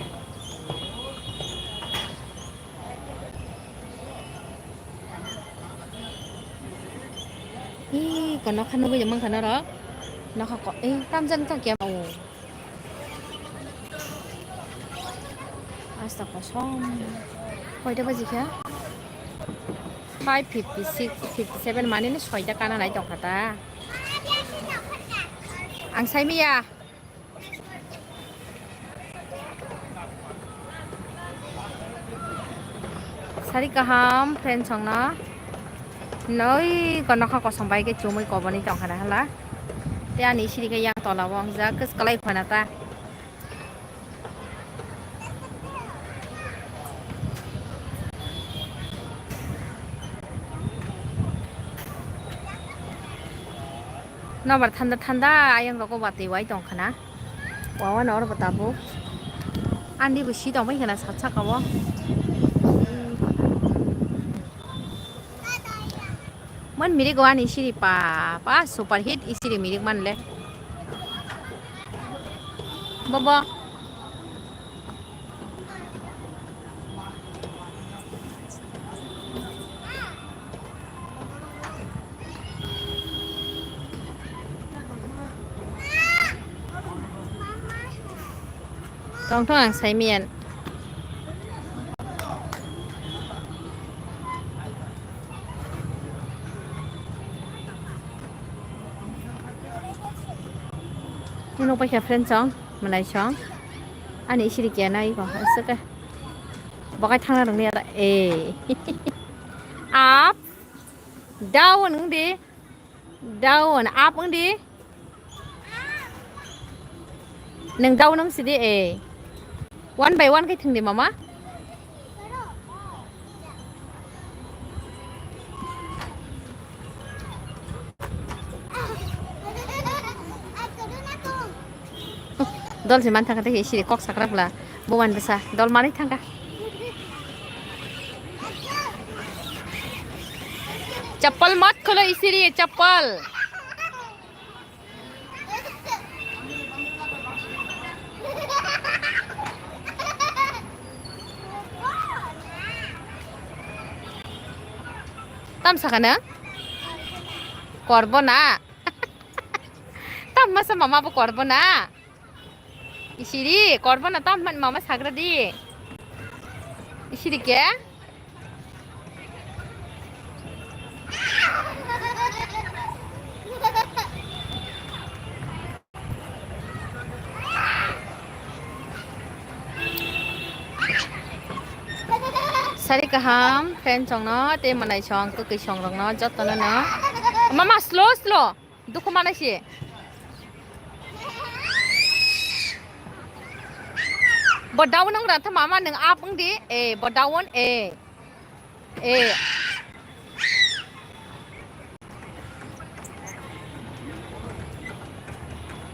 Ih, ko nokha nugwi mankha norok. Nokha ko, eh, tamjani tong khe o. Asta kosom. Koita baji kha? Five fifty six, fifty seven mane ni soita kana nai tongkha ta. Ang sai miya. Sari kaham friend songno. Noi ko nokha kosom bai khe chumui koboni tongkha na hala. Te ani siri khe yang tola o wngjak kwswk kwlai phana ta. Nobar thanda thanda ayang rogo watwi wai tongkha na. Wawa no oro bo tabuk. Ani bo si tongbai khana sat saka o. Man mirik o ani siri pa, pa super hit i siri mirik man le. Bobo. Tong tong ang sai miyan. Nino paikha friend song, malai song. Ani isiri kiya nai ko, aswk khe. Bokai thangna rwngni ara, eh. Up, down wng di. Down, up wng di. Nwng down wng sidi, eh. One by one khe thwng di, mama. Dol si man thangkha tei siri kok sakra bwla. Buwan bwsa dol manwi thangkha. Chappal mat kholo isiri chappal. Tam sakha nang? Korbo na? Tam masa mama bo korbo na? Isiri, korbo na tam man mama sagra di. Isiri ke? Sari kaham, friend chongno, tei manai chong, kwkwi chong rokno, jotono no. Mama, slow, slow. Dukhu mana si. Bo down nang ra tha mama nang up ang di. Eh, bo down, eh. Eh.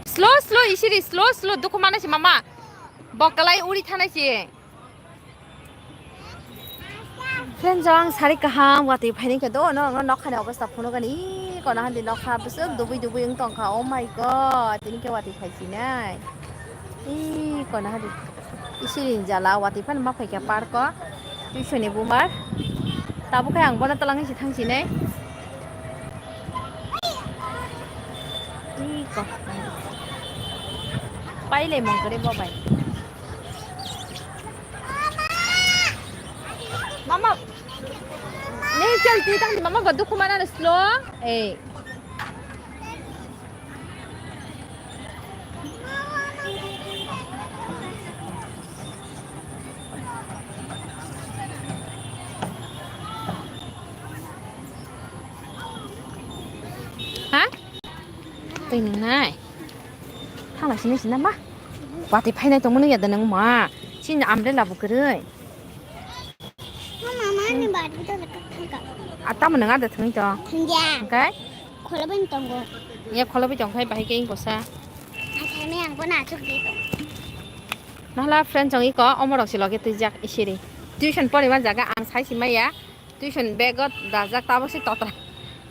Slow, slow, isiri, slow, slow, dukhu mana si mama. Bo kalai uri thana si. Friend jang sari kaham watwi phaini khe do no no nokha ni obostha phunukani kono handi nokha bwswk dubui dubui wng tongkha, oh my god, tini khe watwi phai sinai. Ih, kono hadi. Isiri jala watwi phano ma phaikha park o. Tuition ni bumar. Tabuk khe ang bono twlangwi se thangsinai. Ih, ko. Pailai mong kwrwi bo bai. Mama. Ni chal ti tang mama bodu kumana slow. Eh. Ha? Twi nwngnai. Thangla sini sini ma. Watwi phainai tongmani yada nang ma. Sini umbrella bo kwrwi. Mama, mani bari to leka thangka. A tamo nang ada thangwi to. Thangya. Hwnkhe? Kholobai tongo. Ya kholobai tongkhai bahai khe ingkosa. Athai me ang bona achuk di to. Nahla friend chong iko omorok si loge twijak isiri. Tuition poriman jaga ang sai si maya. Tuition bag o dajak tabo si totra.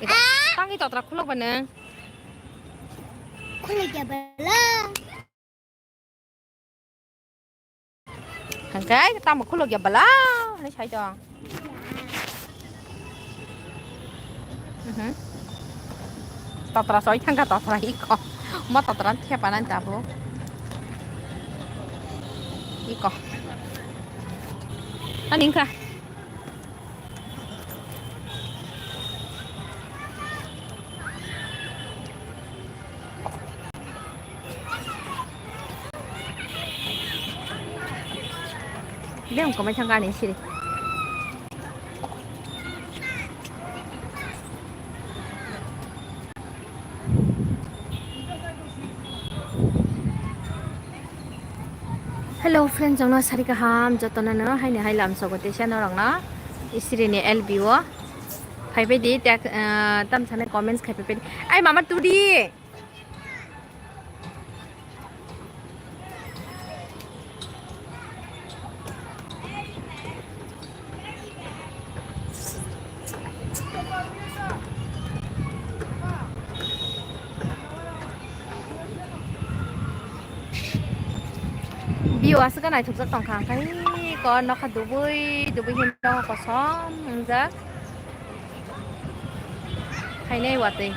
Iko tangwi totra khulok ba nang. Khulok ya bala. Hwnkhe tamo khulok ya bala hinwi sai tong. Mhm. Totra soi thangkha totra iko. Mo totra thepa nang tabuk. Iko. Ani wngkha. Beng komai thangka ani siri. Hello friend, jongno sari kaham jotono no haini hai lam sogo teisa norokno isiri ni L B o phai bai di tak, eh, tam sana comments khai pai bai di. Ai mama tudi. View aswk naithokjak tongkha, hwnkhe ko nokha dubui dubui khe nokha kosom wngjak. Hainai watwi.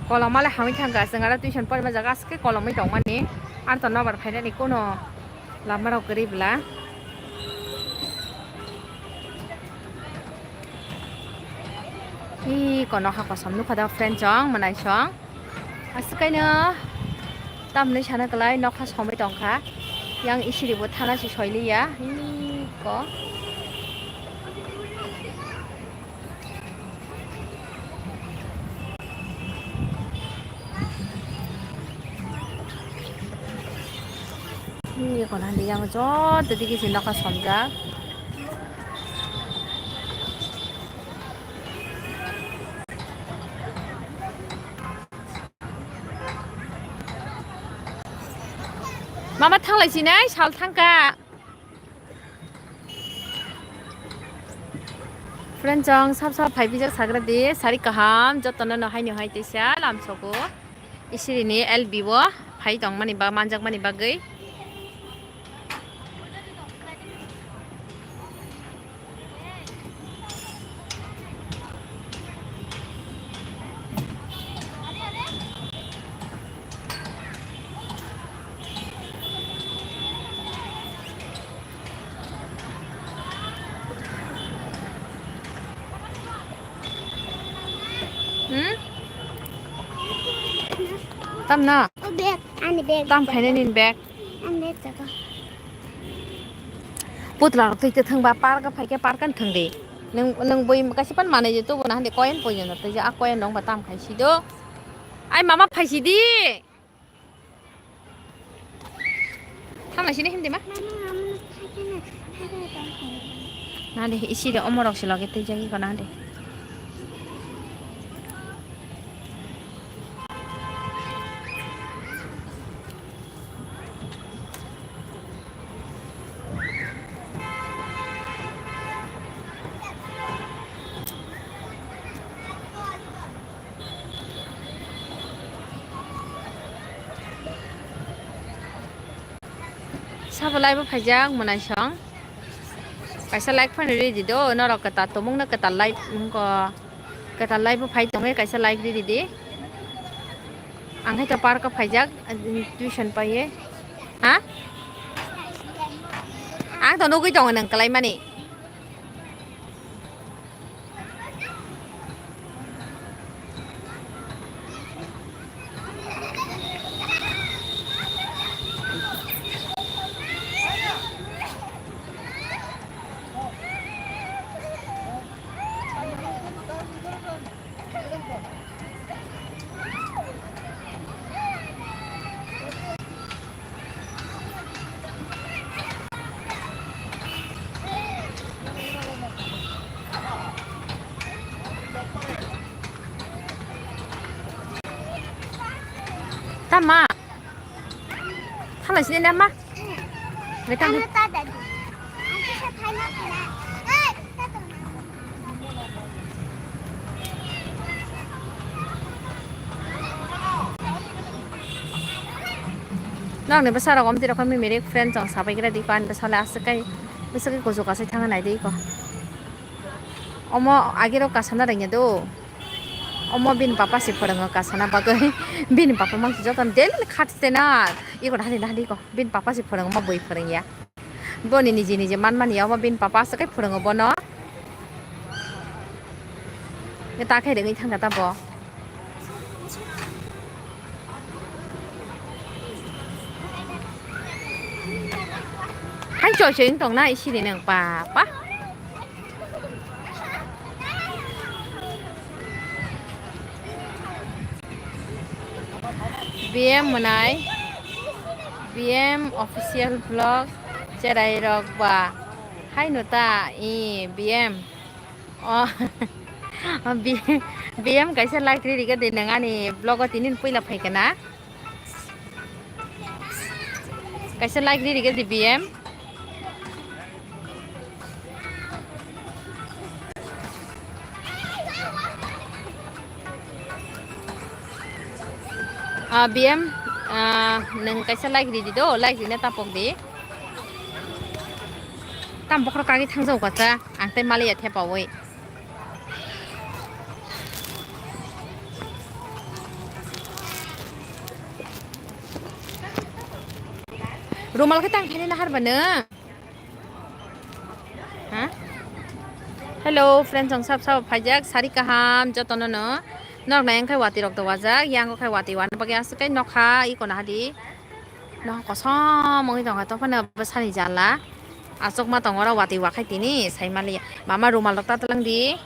Kolom ale hamwi thangkha, chwng aro tuition porima jaga aswk khe kolomwi tongmani. Ar to nobar phainani kuno lama rok kwrwi bwla. Ih, ko nokha kosom nukha da friend chong, mwnai chong. Aswk kaino tamni sana kwlai nokha somwi tongkha. Yang isiri bo thana se soiliya. Ih, ko. Ni kono handi yang joto digi si nokha somjak. Mama thanglai sinai sal thangka. Friend chong sab sab phai bijak sagra di sari kaham jotono no haino hai teisa lamsogo. Isirini L B o phai tongmani ba manjakmani bagwi. Hmm? Tamna? O bag, ani bag. Tam khaina nini bag. Ani bag jaga. Putla rok twi twi thangba park phai khe park an thangdi. Nung nung bui kaisa pan manai je tubu na hande koyen poijon twi je a koyen nong ba tam khai si do. Ai mama phai si di. Tama sini hindi ma? Nadi isi de omorok si loge tei jagi ko nadi. Sabo live o phaijak mwnaisong. Kaisa like phano ridi do, norok kwtal tongmung no kwtal like wngko. Kwtal live o phai tongwi kaisa like ridi di. Ang hai to park o phaijak, tuition paiye. Ha? Ang to nugwi tongo nwng kwlai mani. Tama. Thalai sini nama. Betang. Nokni bwsarok omtwi rokha mimirik friend chong sabai gra di ko ani bwsale aswk kai bwswk kai kuchuk asai thangna nai di ko. Omo agirok kasana rengya do. Omo bini papa se phwrwngo kasana bagwi. Bini papa mang joto daily khat tena. Iko dahani dahani ko. Bini papa se phwrwngo ma bui phwrwngya. Boni niji niji manmani ya omo bini papa aswk kai phwrwngo bono. Ta khe rengwi thangkha ta bo. Hai choi choi wng tong na isi ni nang papa. B M mwnai, B M official vlog cherai rok ba. Hai no ta i B M. Oh, B M kaisa like riri ka de nang ani vlog o tinin puila phai kana. Kaisa like riri ka de B M. Ah, B M, ah, nang kaisa like riri do, like rina tapok di. Tam bokhorok kagwi thangjao kacha, ang tei maliya thepawi. Rumal khe tang khainai nahar ba nw? Ha? Hello, friends, chwng sab sab phaijak, sari kaham, jotono no. Norok nai wngkhai watwi rok to wajak, yang khai watwi wana bagwi aswk kai nokha, iko nahadi. Nokha kosom wngwi tongkha, tongphano bwsani jala. Achukma tongo oro watwi wakhai tini, saimaliya. Mama rumal rok ta twlang di.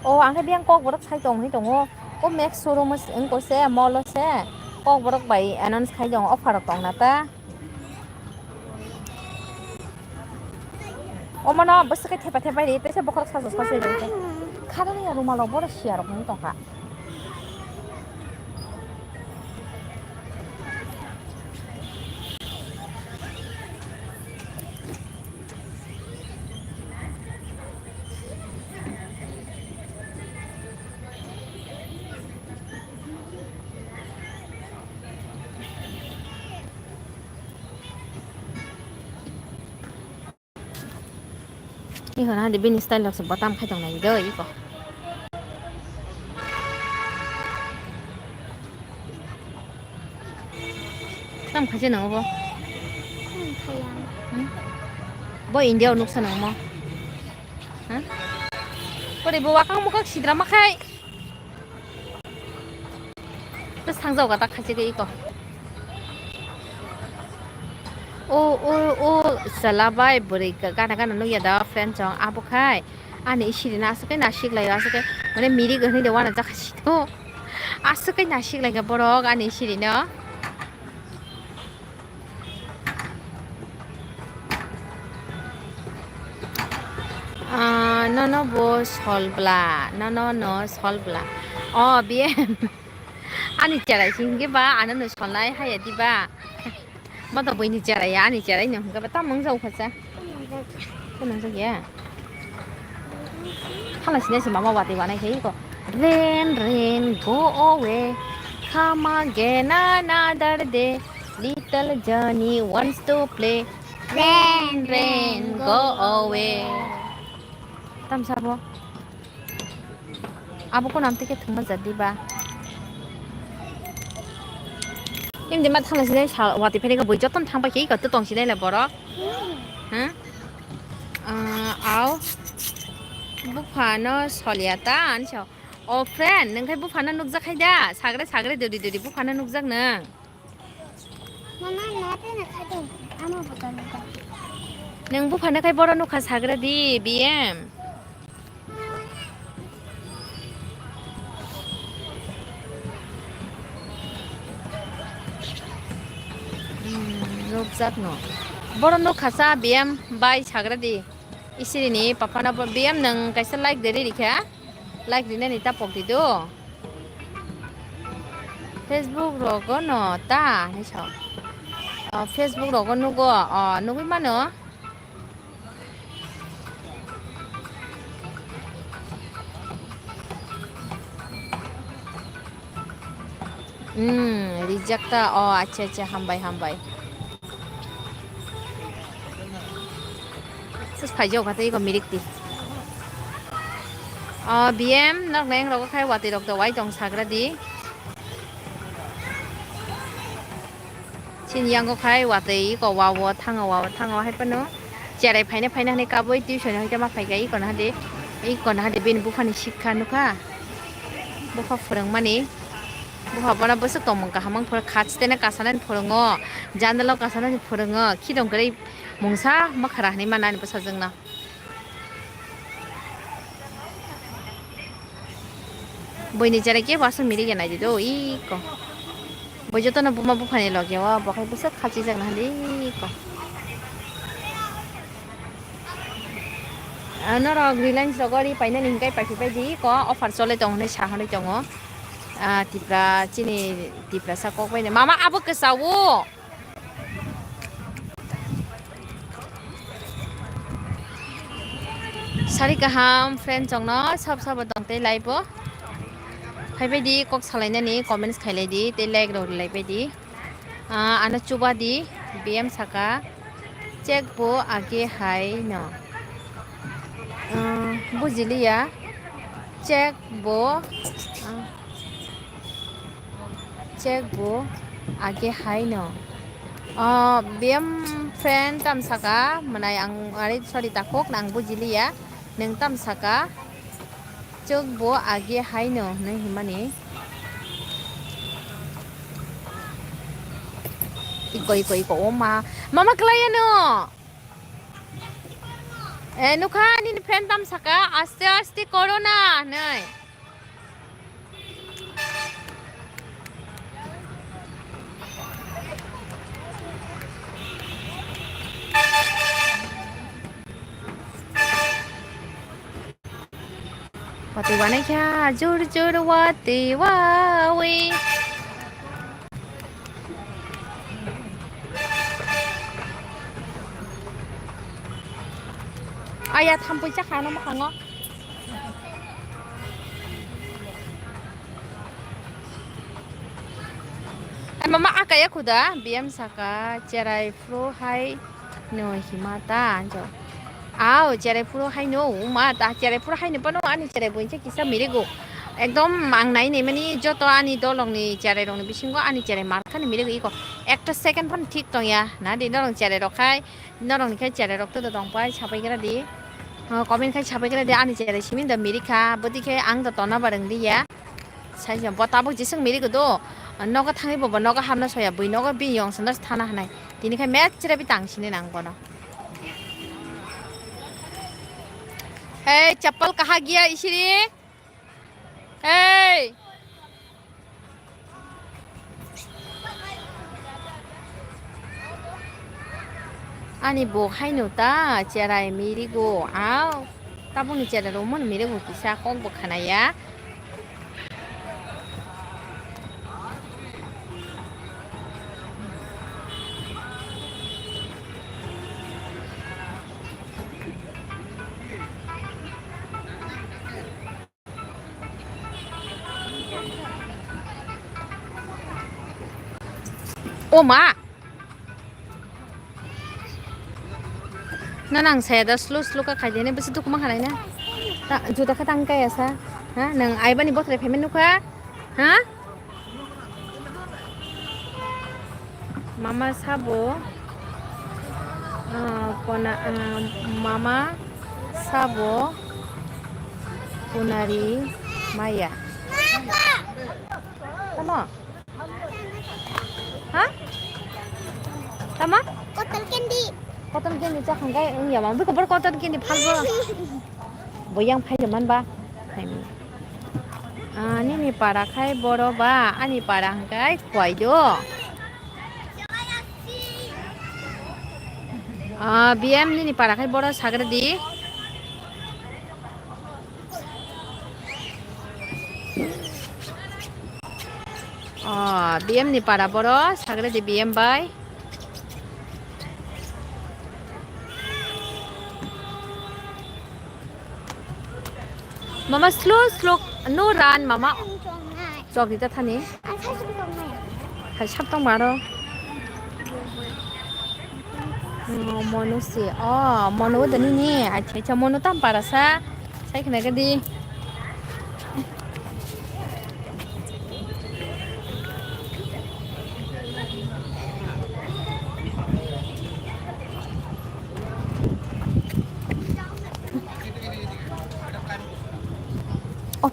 O, ang khe biyang kokborok sai tong hinwi tongo. O Max showroom wngkha se, mall o se. Kokborok bai announce khai tongo, offer rok tongna ta. Omono bwswk khe thepa thepai ri, teisa bokhorok sajo sajo ri. Khadani ya rumal rok bohrok siya rok hinwi tongkha. Ih, hona di bini style rok se botam khai tong nai do iko. Tam khaje nang bo? Hmm, khayang. Hmm? Bo India o nuksa nang mo? Huh? Pore bo wakang mukak sidra ma khai. Bwsang jao gata khachi de iko. O, o, o, sala bai bwrwi gana gana nukya da friend chong abo khai. Ani isiri no aswk khe nasik lai aswk khe mane mirik hwnwi de wana jakha sito. Aswk khe nasik lai borok ani isiri no. Ah, nono bo sol bla, nono no sol bla. Oh, B M. Ani cherai si hingke ba, ano no solnai haya di ba. Moto buini cherai ya, ani cherai no hingke ba, tamo wng jao kha sa. Kunung jao ya. Hala sini si mama wati wanai khai ko. Rain, rain, go away. Come again another day. Little Johnny wants to play. Rain, rain, go away. Tam sabo. Abo ko nam tike thwngma jadi ba. Em de ma thangla sini sa wati phai ko bui joton thang pai ki ko to tong sini le borok. Hmm? Ah, au. Buphano solia ta anso. O friend, nang khai buphano nukjak khai da. Sagre sagre duri duri buphano nukjak nang. Mama, nate na khatung. Ama bukan bukan. Nang buphano khai boro nukha sagra di, B M. Hmm, nukjak no. Boro nukha sa B M bai sagra di. Isiri ni papa na bo B M nang kaisa like de ri kha. Like rinani ta pok di do. Facebook rogo no ta hinwi sa. O, Facebook rogo nugo, o, nugwi mano. Hmm, reject ta. O, acha, acha, hambai, hambai. Sus phai jao kha tei iko mirik ti. O, B M nok neng rogo khai watwi rok do wai tong sagra di. Sini yango khai watwi iko wa wo thango, wa wo thango hai phano cherai phaina phaina hinwi kabui tuition hai ma phai kha iko na hadi. Iko na hadi bini buphani sikha nukha. Bupha phwrwngmani. Bupha bono bwswk tongmung kaham wng phuru kha chitene kasanani phwrwngo. Jandalo kasanani phwrwngo. Khidong kwrwi mungsa mwkhra hinwi ma nani bwsajwkno. Buini cherai khe wasung mirik ya naidi do iko. Bo jotono buma buphani loge o, bo khai bwswk khachijak na hadi iko. Ah, norok Reliance rogo ri painani hinkai paiphi pai di iko, offer chole tong hinwi sa hwnwi tongo. Ah, Tipra, chini Tiprasa kok bai mama abo kwchao. Sari kaham friend chongno sab sabo tong tei live o. Phaibai di kok salainani comments khailai di tei like rok rilai bai di. Ah, ano chuba di B M saka check bo age hai no. Ah, bujiliya check bo. Ah, Check bo age hai no. O, B M friend tam saka, mwnai ang, are, sorry, takhuk nang bujiliya. Nwng tam saka, check bo age hai no, hinwi himani. Iko, iko, iko, o ma. Mama, klai ano? Eh, nukha, nini friend tam saka, aste, aste, corona, hinwi. Watwi wanaikha, jor jor watwi wawi. Aya, thampui chakha ano mwkhango. Ai mama, akaya khuda, B M saka, cherai phuru hai no hima ta, anjo. Aw, cherai phuru haino, uma, ta cherai phuru haino phano ani cherai buinsa kisa mirigo. Ekdom ang nai nai mani joto ani dolongni cherai rokni bisingo ani cherai markhani mirigo iko. Ekta second phano thik tongya. Na di norong cherai rok khai, norokni khai cherai rok todo tongpai, sapai gra di. Oh, comment khai sapai gra di, ani cherai simi da mirikha, bwtwi khai ang da tona barang di ya. Sai se bo tabuk jisung mirigo do. Nogo thangwi bo, bo nogo hamna soya, bui nogo bini yong sanda thana hanai. Tini khai mechre bi tang sini nang bono. Hey, chappal kaha giya isiri? Hey! Ani bo haino ta cherai mirigo, aw. Tabukni cherai romon mirigo kisa kok bo khanaya. O ma. Na nang saya da slow slow ka khai dene bisi dukuma khanai na. Ta juta kha tang kaya sa. Ha nang aibani bothre payment nukha. Ha? Mama sabo, ah, pona, ah, mama sabo punari maya. Tamo? Ha? Tamo? Cotton candy. Cotton candy cha khangai wngya ma. Biko bor cotton candy phalbo. Boyang phai man ba. Ah, nini para khai boro ba, ani para hwnkhe Khwaido. Ah, B M nini para khai boro sagra di. Ah, B M ni para boro sagra di B M bai. Mama, slow, slow, no run, mama. Chok di ta thani. Hai sap tong maro. Oh, mono si. Oh, mono de ni ni. Acha, acha, mono tam para sa. Sai khna ga di. Oh.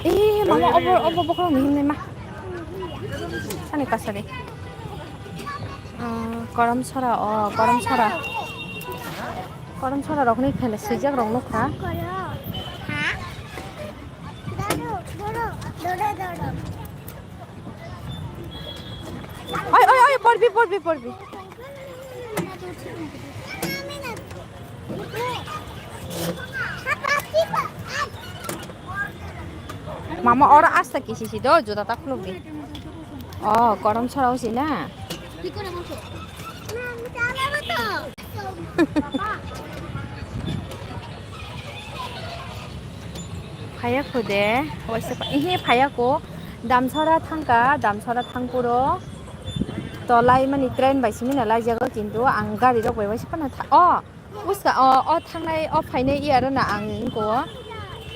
Eh, mama, obo, obo, bokhorok ni himnai ma. Ani kasari. Ah, korom sora, oh, korom sora. Korom sora rokni phele swijak rok nukha. Oi, oi, oi, porbi, porbi, porbi. Mama, oro asta kisi si do, juda ta khuluk di. Oh, korom sora si na. Phaya kho de, waisa pa, ihe phaya kho. Damsara thangka, Damsara thangpuro. To laimani train bai simi na laijago, kintu ang gari rok bai waisa phano tha-, oh, uska, oh, oh, thangnai, oh, phainai iya rona ang ingko.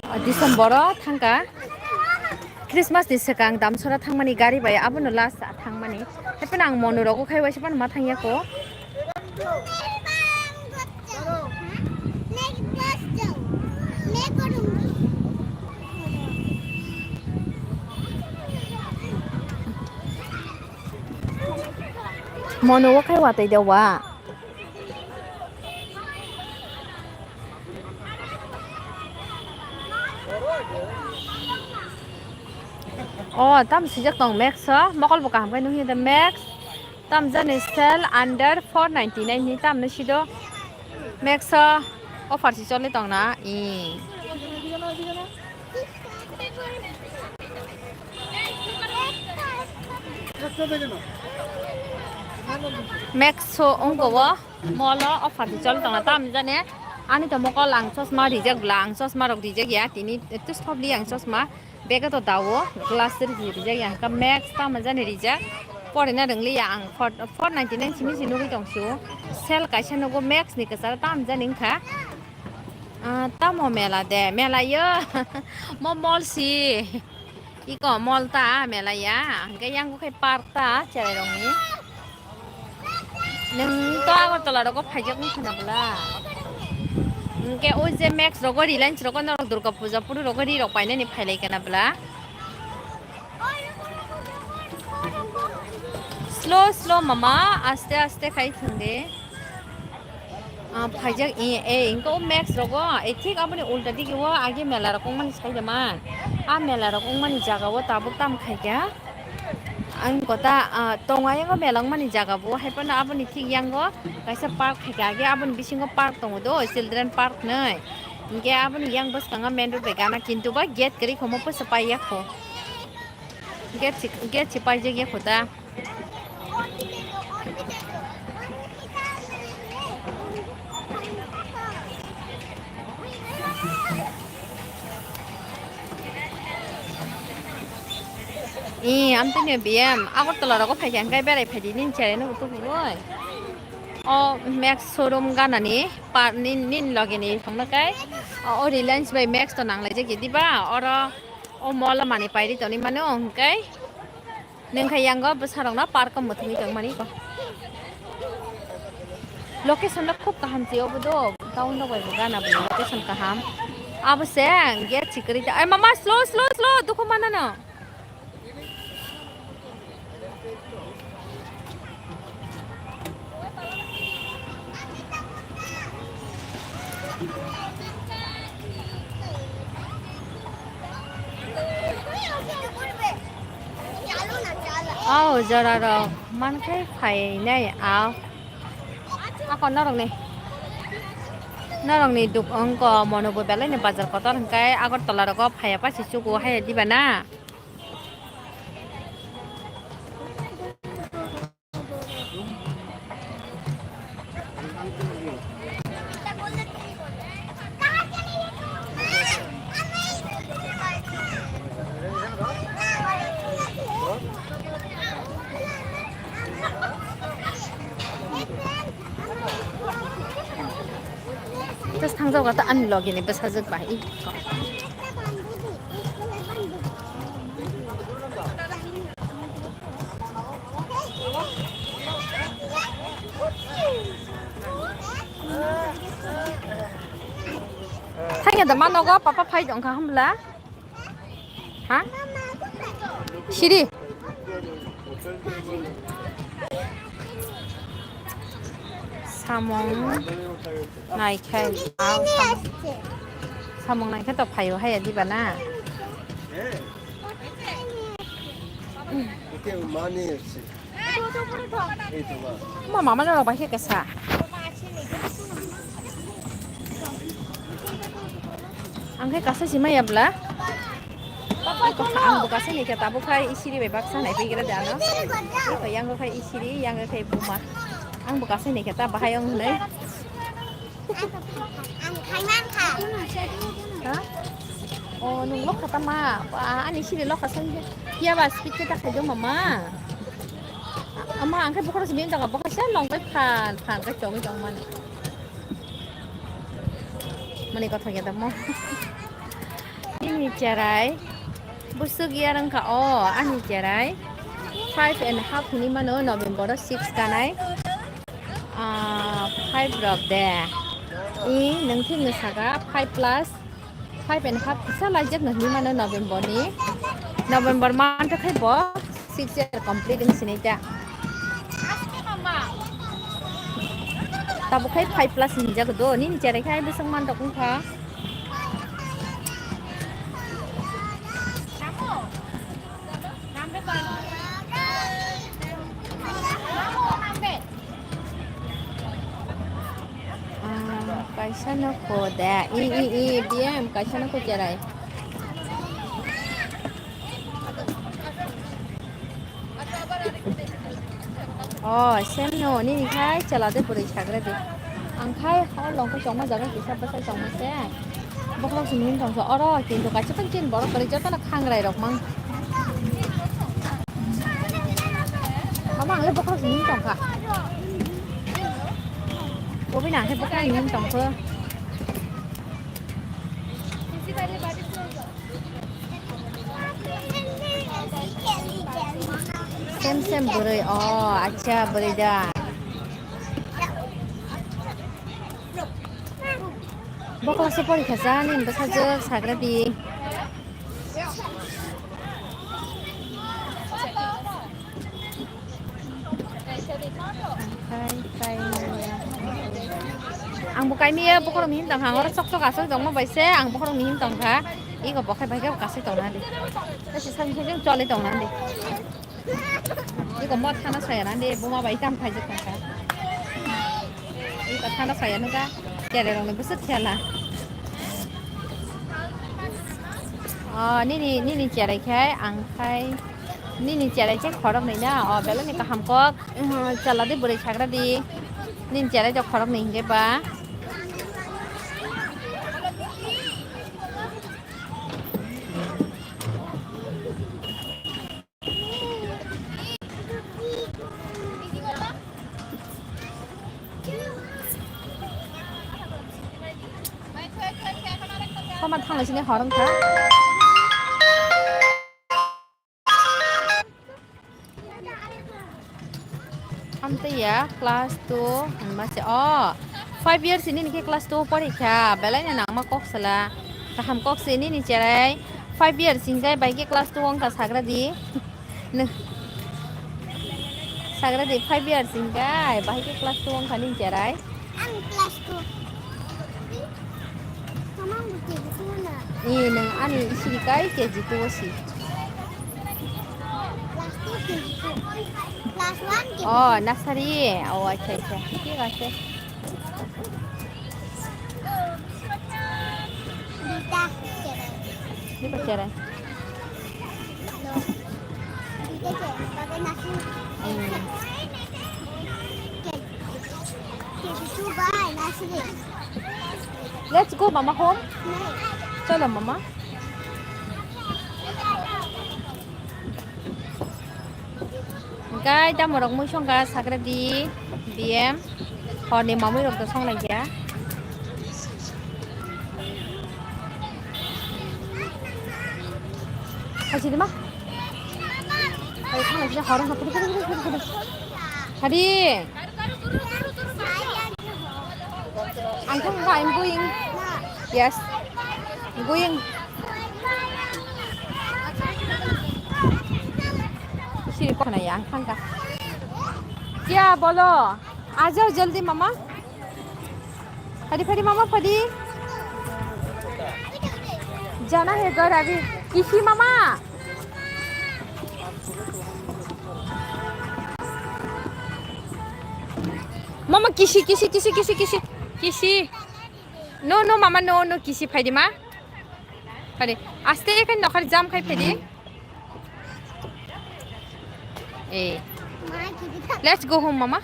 Oh, December o thangka. Christmas ni swkang Damsara thangmani gari bai abono last thangmani. Hapheno ang mono rogo khai waisa phano ma thangya kho. Mono o khai watwi de wa. Oh, tam swijak tong Max o, mokol bo kaham khe nukya de Max. Tam jani sale under four ninety nine ni tam ni sido. Max o offer si choli tong na. I. Max o wngko o mall o offer si choli tong na tam jani. Ani to mokol ang chosma rijak bla, ang chosma rok rijak ya. Tini eto sob li ang chosma. Bag o to dawo, glass ri rijak ya, hwnkhe Max tamo jani rijak. Porina rwngliya ang four, four ninety nine simi si nugwi tong sio. Sale kaisa nugo Max ni kwcharo tam jani wngkha. Ah, tamo mela de, mela yo. Mo mall si. Iko mall ta mela ya. Hwnkhe yang bukhai park ta cherai rokni. Nwng to Agartala rogo phaijak wngkha na bwla? Hwnkhe o je Max rogo, Reliance rogo norok Durga Puja phuru rogo ri rok painani phailai kana bwla? Slow slow mama, aste aste khai thwng de. Ah, phaijak i, e, hwnkhe o Max rogo, e, thik aboni ulta digi o age mela rok wngmani sai de man. A mela rok wngmani jaga o tabuk tam khaikha. Ang kota, ah, tongo ayang o mela wngmani jaga bo, hai phano aboni thik yango kaisa park khaikha age, aboni bisingo park tongo do, children park hinwi. Hwnkhe aboni yang bwskango main road bai gana, kintu ba gate kwrwi khomo poisa pai yakho. Gate si, gate si paijak yakho ta. Ee, amtwino B M Agartala rogo phaikha hwnkhe berai phaidi nini cherai nugo tubuwi. O Max showroom ganani par nini, nini logini thangnakhai. O, o Reliance bai Max to nanglaijak ya diba? Oro o mall o manwi pairi tongwi mano hwnkhe. Nwng khe yango bwsarokno park o mwthangwi tongmani ko. Location no khub kaham se obo do, town rok bai bo gana bo location kaham. Abo se ang gate si kwrwi ta, ai mama, slow, slow, slow, dukhu manano. O jora rok mankhai phainai a. Ako norokni, norokni duk-, wngko mono bo belai ni bazar kotor hwnkhe Agartala rogo phaiya pasi chugo haiya diba na? Just thangjago ta ani logi ni bwsajwk bai. Thangya da manogo papa phai dong kha hambla. Ha? Siri. Samung naikhai. Samung naikhai to phaio haya diba na? Ma mama no rok bai khe kesa. Ang khe kasa si maya bla. Ang bo kasa ni khe tabuk khai isiri bai baksa nai phi gira de ano. Iko yang khai isiri, yang khai buma. Ang bo kasa ni khe ta bahai ong nai. Ang khai man kha. Ha? Oh, nung lokha ta ma. Ba, ani siri lokha sang. Iya ba speed khe ta khai do mama. Ama ang khe bokhorok simi jaga bokhorok se long bai phan phan khe chogwi tong mani. Mani kothok ya da mo. Ini cherai. Busuk ya rang kha o ani cherai. Five and half hini mano November o six kanai. Ah, five rok de. I nung thik ni saka five plus. Five and half kisa laijak no hinwi mano November ni. November month khai bo six year complete wng sinai ta. Tabuk khai five plus hinjak do. Nini cherai khai bwswk man rok wngkha. Ah, kaisa no kho de. I, i, i, B M, kaisa no kho cherai. Oh, same no, nini khai chwla de bwrwi sagra de. Ang khai hor longkha chongma jaga kisa bwsai chongma se. Bokhorok simi wng tongsa oro, kintu kaisa phan chin borok kwrwi jotono khangrai rok mang. Mang le bokhorok sini tongkha. Bobi nang khe bokhorok sini tongkha. Sem sem bwrwi. Oh, acha, bwrwi da. Bo class o porikha cha nini bwsajwk sagra di. Ang bo kaimia bokhorok ni him tongkha, ang oro sok sok aswk tongma bai se ang bokhorok ni him tongkha. Ego bo khai bai khe bo kasai tongna di. Tei se sakni khe choli tongna di. Iko mo thana saya nande, buma bai tam khai jek kha. Iko thana saya nuga, chere rong ni bwswk khela. Oh, nini, nini chere khai, ang khai, nini chere khai khorok ni na, oh, belai ni kaham kok, chala di bwrwi sagra di, nini chere jok khorok ni hingke ba. Toma thangla sini horong kha. Amtaiya class two hwnma se, oh, five years ni nini khe class two porikha, belai no nangma kok sala, kaham kok se nini cherai, five years hingkai bai khe class two wngkha sagra di. Nw-, sagra di five years hingkai bai khe class two wngkha nini cherai. Ang class two. Mama, ang K G two na. Ni nang ani isi kai K G two si. Class two, K G two. Class one, K G two. Oh, nursery. Oh, acha, acha. Thik ache. Duita cherai. Duita cherai. Duita cherai. Bagai nursery. Hmm. K G two bai nursery. Let's go, mama, home. Chalo, mama. Gai, tamo rok mui songkha sagra di, B M. Horni mamui rok to songlai kha. Hai, sini ma. Hai, thang sini horong. Hadi. Ang thang ka, I'm going. Yes. Going. Siri ko na ya, ang thang ka. Kya bolo? Aa jao jaldi mama. Phadi, phadi, mama, phadi. Jana hai ghar abhi. Kisi, mama. Mama, kisi, kisi, kisi, kisi, kisi. Kisi. No, no, mama, no, no, kisi, phadi, ma. Phadi. Aste ekhai nokhar jam khai phadi. Eh. Let's go home, mama.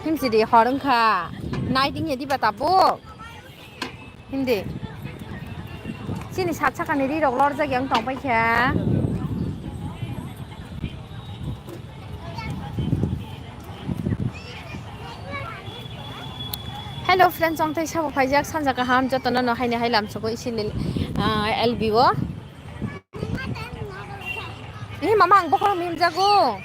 Himsidi hor wngkha. Nai ding ya diba tabuk. Hindi. Chini sat sakani ri rok lorjak yang tong paikha. Hello friends, chongthai sabo phaijak sanja kaham jotono no haini hai lamsoko isi lil, ah, L B o. Eh, mama, ang bokhorok mimjago.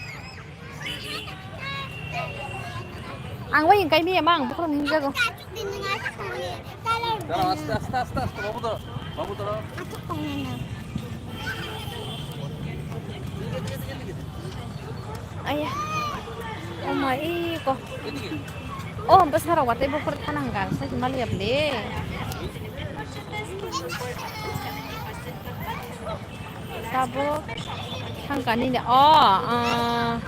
Ang bai engkai mi, mama, ang bokhorok mimjago. Daro, aste, aste, aste, aste, babu daro, babu daro. Aya. Oh my, iko. Oh, bwsarok watwi bokhorok thanang kha, sai maliya ble. Tabuk thangkani de. Oh, ah,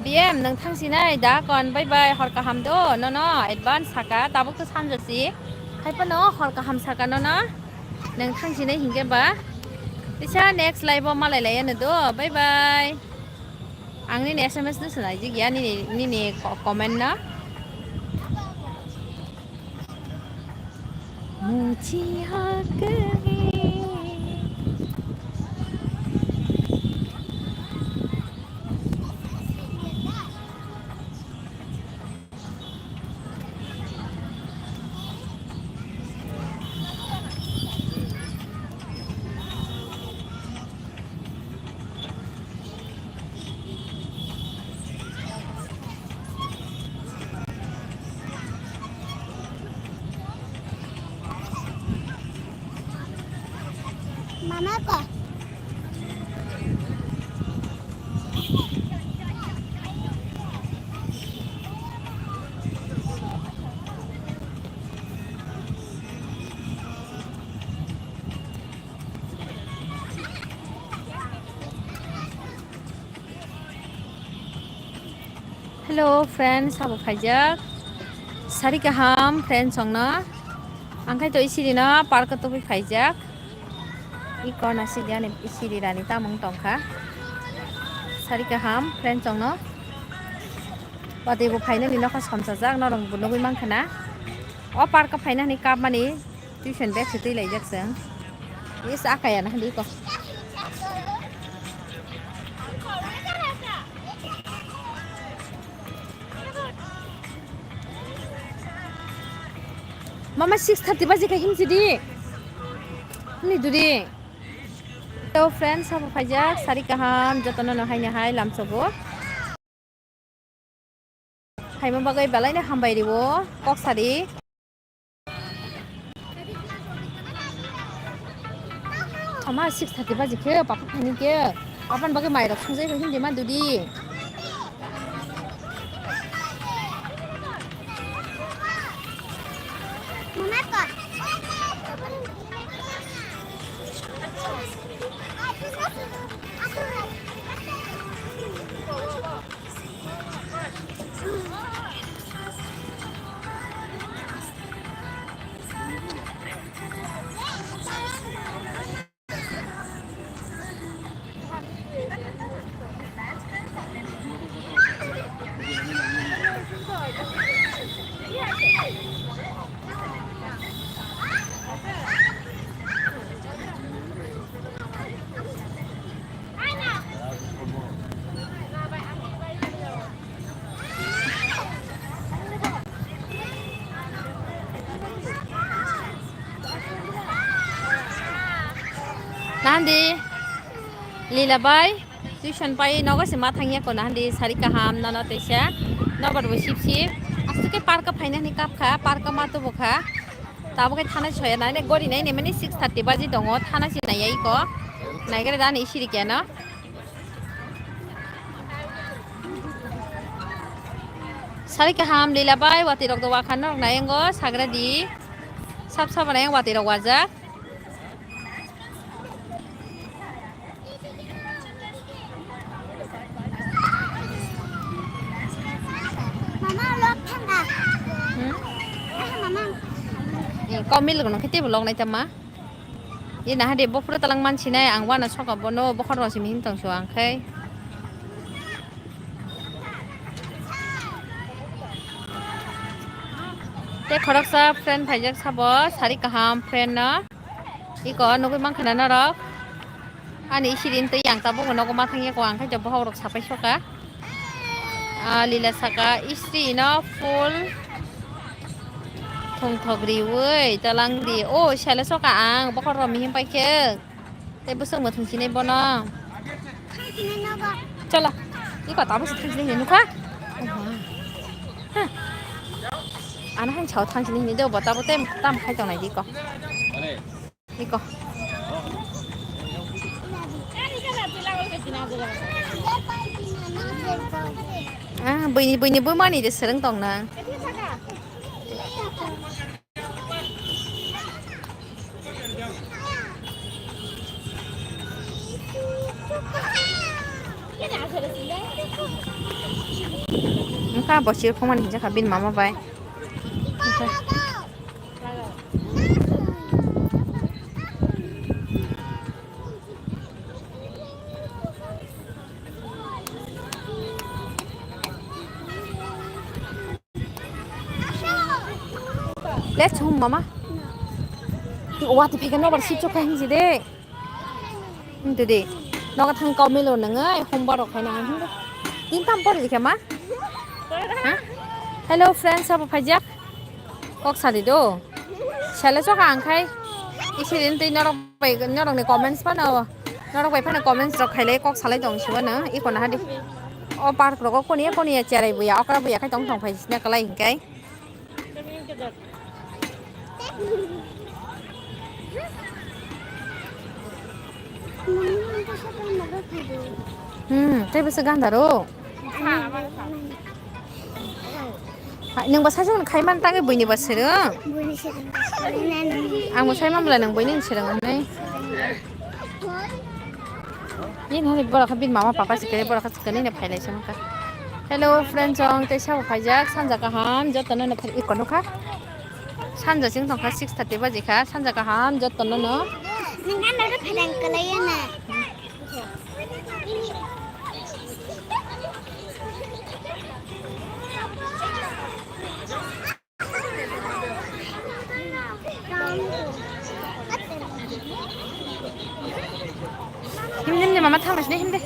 B M, nwng thangsinai da kon, bye bye, hor kaham do, nono advance saka, tabuk to sanjasi. Hai phano hor kaham saka nono, nwng thangsinai hinkhe ba. Teisa next live o malai laiya no do, bye bye. Ang nini S M S no swnaijik ya, nini, nini co-, comment no. मुझे हक है। Hello friends, abo phaijak. Sari kaham friends songno. Angkhai to isiri no park o tubui phaijak. Iko na sidi ani isiri rani tamung tongkha. Sari kaham friends songno. Watwi bo phainani nokha somsajak, norok bo nugui mankha na. O park o phainani kapmani tuition bag se twi laijak chwng. Yes, akaya na hadi ko. Mama, six thirty baji kha himsi di. Ni dudi. To friends, sabo phaijak, sari kaham, jotono no haino hai lamsogo. Phaima bagwi belai no hambai rio, kok sari. Ama six thirty baji khe, papa phaini khe, apan bagwi mairok sungjai rw hindi ma dudi. Nandi, Lila bai, tuition pai nogo se ma thangya ko nandi sari kaham nana teisa nobar bo sip sip. Aste ke park phaina ni kap kha, park ma to bokha. Tabo khe thana soya nai, gori nai, nai mani six thirty baji tongo, thana si nai ai ko. Nai gare dan isiri keno. Sari kaham Lila bai, watwi rok do wakhan rok nai engo, sagra di. Sap sap nai watwi rok wajak. Mama, lok thanga. Hmm? Ah, mama. Eh, kau milk no khete bo lok nai tama. Ye naha de bophuru talang mansinai, ang wana soka bono bokhorok simi him tongso ang khai. Te khoroksa friend phaijak sabo, sari kaham friend no. Iko nugui mankha na norok. Ani isirin tei yang tabuk nogo ma thangya ko ang khai bokhorok sapai soka. Ah, Lila saka, "Istri no full thongthok riwi talang di." O, sele soka ang, bokhorok mihim pai khe. Tei bwswk mwthang sinai bono. Chala. Iko tabuk se thang sinai hinwi nukha. Hah. Ano han chao thang sinai hinwi do bo tabuk tei tam khai tongnai di ko. Iko. Ah, buini, buini bumani de sereng tong nang. Wngkha bo sir phongmani hwnjakha bini mama bai. Let's home, mama. Wati pheke nobar sip chokha hinji de. Hintu de. Noga thang kau melo nang ai home bar khai nang hintu. Tin tam por dikhe ma. Ha? Hello friends, sabo phaijak. Kok sadi do. Sele chokha ang khai. Isirin tei norok bai, norok ni comments phano, norok bai phano comments rok khailai kok salai tong sibo no. Iko na hadi. O park rogo koni koni ya cherai buya, okra buya khai tong tong phai sina kalai hinkai. Hmm, tei bwswk ganda rok. Hai, nwng bo saichung khai man tangwi buini bo swrwng. Ang bo sai man bwlai nwng buini swrwng hwnwi. Ni nani borok kha bini mama papa sikhe borok kha sikhe nini phailai se wngkha. Hello friends, ang tei sabo phaijak sanja kaham jotono no phai ikko nukha. Sanja chwng tongkha six thirty baji kha sanja kaham jotono no. Nwng ano rw phailai kwlai na. Himde, himde, mama, thang, himde, himde.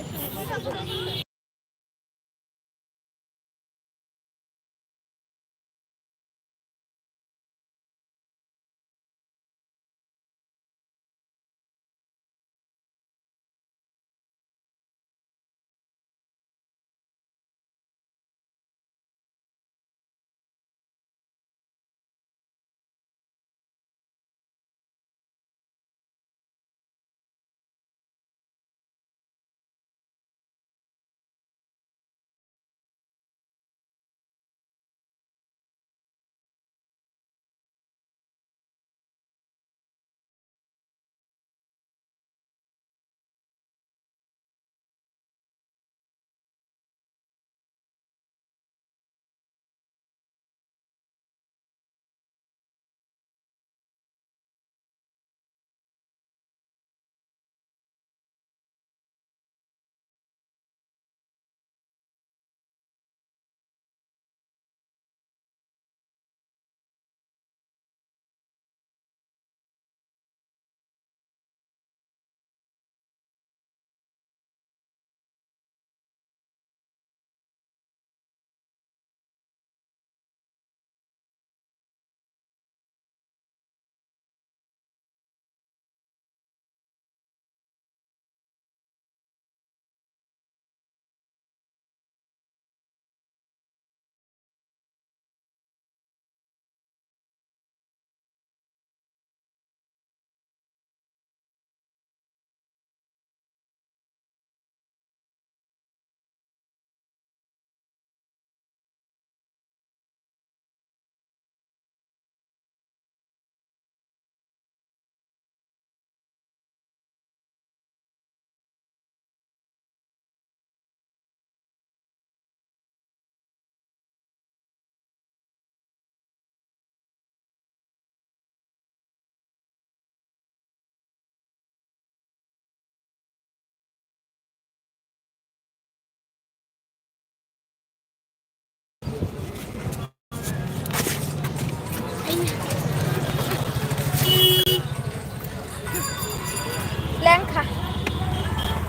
Lengkha.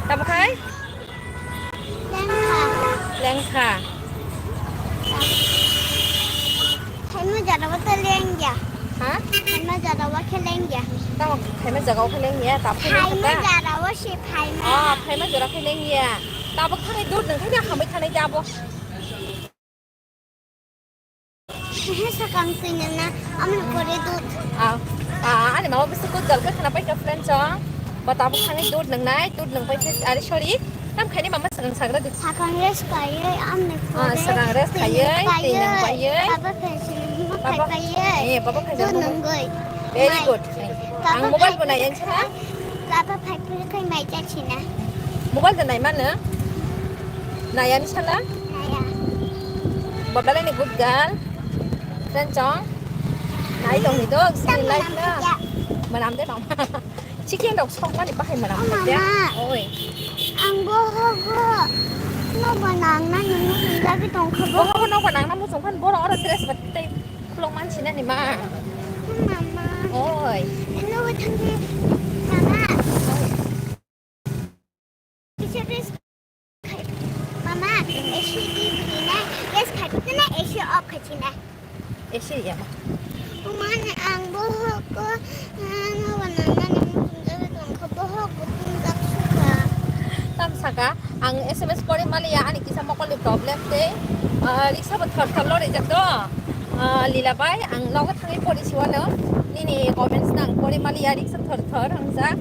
Tamo khai? Lengkha. Lengkha. Phaima jara o to lengya. Ha? Phaima jara o khe lengya. Tamo phaima jara o khe lengya, ta phaima Phaima jara o se phaima. Ah, phaima jara khe lengya. Tabuk thani dud nang thani hambai thani jabo. He sakang twi nang na, amni pore dud. Ah, ah, ani mama bisi good girl khe khana paikha friend chong. Ba tabuk thani dud nang nai, dud nang paikha, are sorry. Tam khaini mama sakang sagra di. Sakang rest kaiye, amni Ah, pore sakang rest twi kaiye, nang twi nang kaiye. Baba khaisi, mo Baba, khai kaiye. Eh, baba khaisi, Dud mo nang goi. Very Mai. Good. Ang Baba mobile khai bo nai, ang sana. Baba khai pore khai mai cha china. Mobile da nai mano? Nai ani sana? Naya. Baba le ni good girl. Friend chong. Nai tong ni dog, sini Tama life na. Manam de mama. Chicken dog sok mani bahai manam Oh, de. Mama. Oi. Ang bo hogo. No banang na nung nung lagi tong kha Bo bo. Hogo no banang na mu song kan boro oro dress bat tei. Khulok mansinani ma. Mama. Oi. Ano thangni mama. Kisa dress khai. Mama, A C di bini na. Yes khai. Kana A C off khai china. A C ya ma. Mama ang bohok ko ano banana ni mukung jaga tong ko bohok ko tong jak suka. Tam saka ang S M S pori maliya ani kisa mokol ni problem te. Ah, riksa bo thor thor lori jak do. Ah, Lila bai, ang nogo thangwi pori siwano. Nini comments nang pori maliya riksa thor thor hangjak.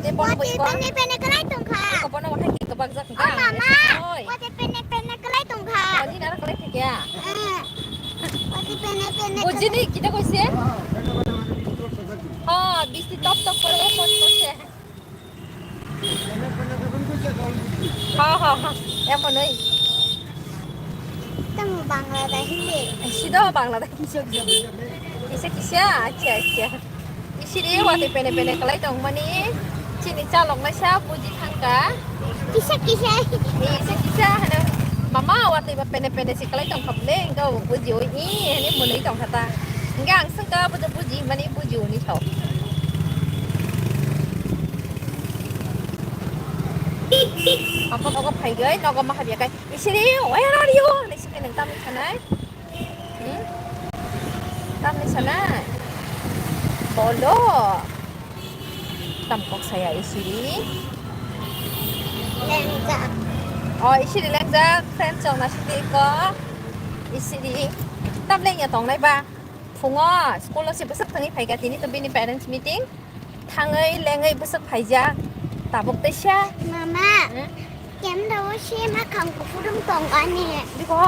Te bono Wati boi ko. Pene pene kwlai tongkha. Eko bono wakai ki kebak jak O ka. Mama, Oi. Wati pene pene kwlai tongkha. Ani nara kwlai thakya. Eh, wati pene pene Bujini kita koise? Ha, bisti top top kore, o pot pot se. Ha, ha, ha. Emon oi. Tamo Bangla da Hindi? Sido Bangla da kisa kisa. Kisa kisa, acha, acha. Isiri wati pene pene kalai tong mani. Chini chalok naisa buji thangka. Kisa kisa. Kisa kisa hano. Mama wati ba pene pene si kalai tong khable, engka buji oi ni, hene monoi tong khata. Engka ang sengka buji buji mani buji oi ni thau. Apa nogo phaigai, nogo mahabya kai. Isiri, where are you? Nisi ke neng tamni sanai. Hmm? Tamni sana. Bolo. Tam kok saya isiri. Lengjak. Oh, isiri lengjak. Friend chong na sidi ko. Isiri. Tam leng ya tong nai ba. Phungo school o si bwswk thangwi phaikha tini to bini parents meeting. Thangwi lengwi bwswk phaijak. Tabuk teisa. Mama. Hmm? Camera o se makhang kuphurung tong ani. Biko.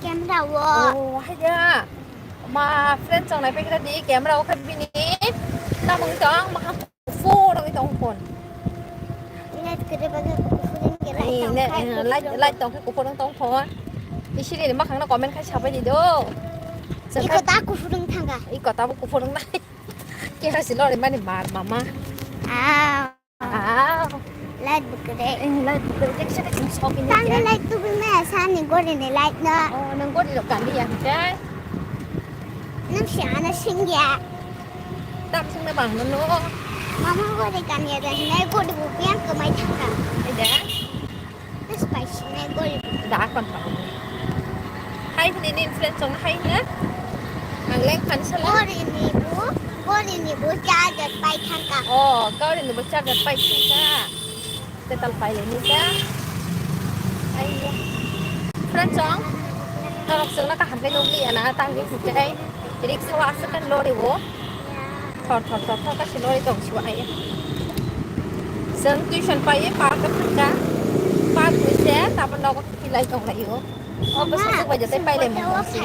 Camera o. Oh, haida. Ma friend chongnai pekra di camera o khe bini. Tamung tong makhang kuphurung tong phone. Light kwrwi bagwi kuphurung khe light Ai, tong ne, khai eh, kuphurung. Light, light tong khe kuphurung tong phone. Isiri ni makhang no comment khai sabai di do. Iko ta kuphurung thangka. Iko ta bo kuphurung nai. Kera si lori mani mar mama. Ah. Ah. Light bukre. Eh, light bukre. Tek sete kum sok ini. Tang light tu bima sani gori ni light na. Oh, nang gori lo kami ya, okay? Nang si ana singya. Tam sing na bang no. Mama gori kami ya dan nai gori bu piang kemai thangka. Ada. Spicy na gori. Da kon pa. Hai hini ni influence song hai na. Ang leng pan sala. Gori ni bu, gori ni bu charger pai thangka. Oh, gori ni bu charger pai thangka. Tetal pai le ni ka. Ai ya. Friend song. Norok song na kaham ke nugli ana tang di hukai. Rickshaw aswk kan lori bo. Thor thor thor thor kasi lori tong siwa ai. Seng tuition pai park ka thangka. Park ni se tapan nogo kilai tong lai o. O bwswk bai jate pai lai mo si.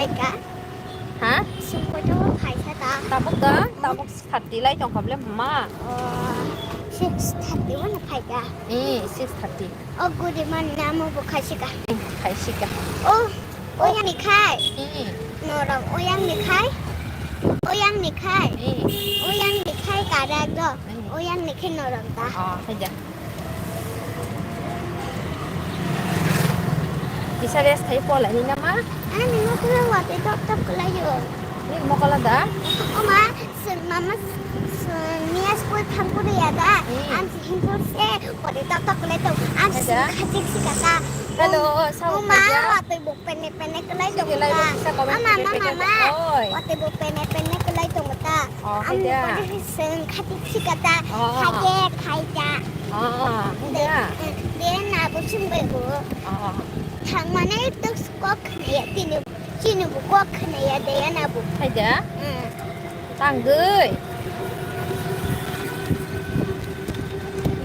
Ha? Sing ko to khai sa ta. Tabuk da, tabuk six thirty lai tong kable ma. Oh, six thirty wano khai da. Eh, six thirty. O guri man namo bo khai sika. Khai sika. O, oyang ni khai. Hmm. Norok oyang ni khai. Oyang ni khai. Hmm. Oyang ni khai karak do. Hmm. Oyang ni khai norok da. Oh, haja. Kisa rest khai pola ni nama? Ani mo kula wate top top kula yo. Ni mo kala da? Oma, Sir, mama, sir, niya school thangkuri ya da. Hmm. Am si hintur se, pore tok tok le to. Am si Ada. Khatik si kata. Hello, Um, sao uma, khaja. Watoi bo pene pene kelai Sige, to lai ta. Bo kisa comment Ama, khaja, mama, khaja. Mama. Oi. Watoi bo pene pene kelai to ta. Oh, Am khaja. Pore sing khatik si kata. Oh. Khaje, khaja. Oh, De, khaja. De, de na bo sing bai bo. Oh. Thang mane to kok ya tini. Chini bo kok khna ya de ya na bo. Hai da? Hmm. Tangwi.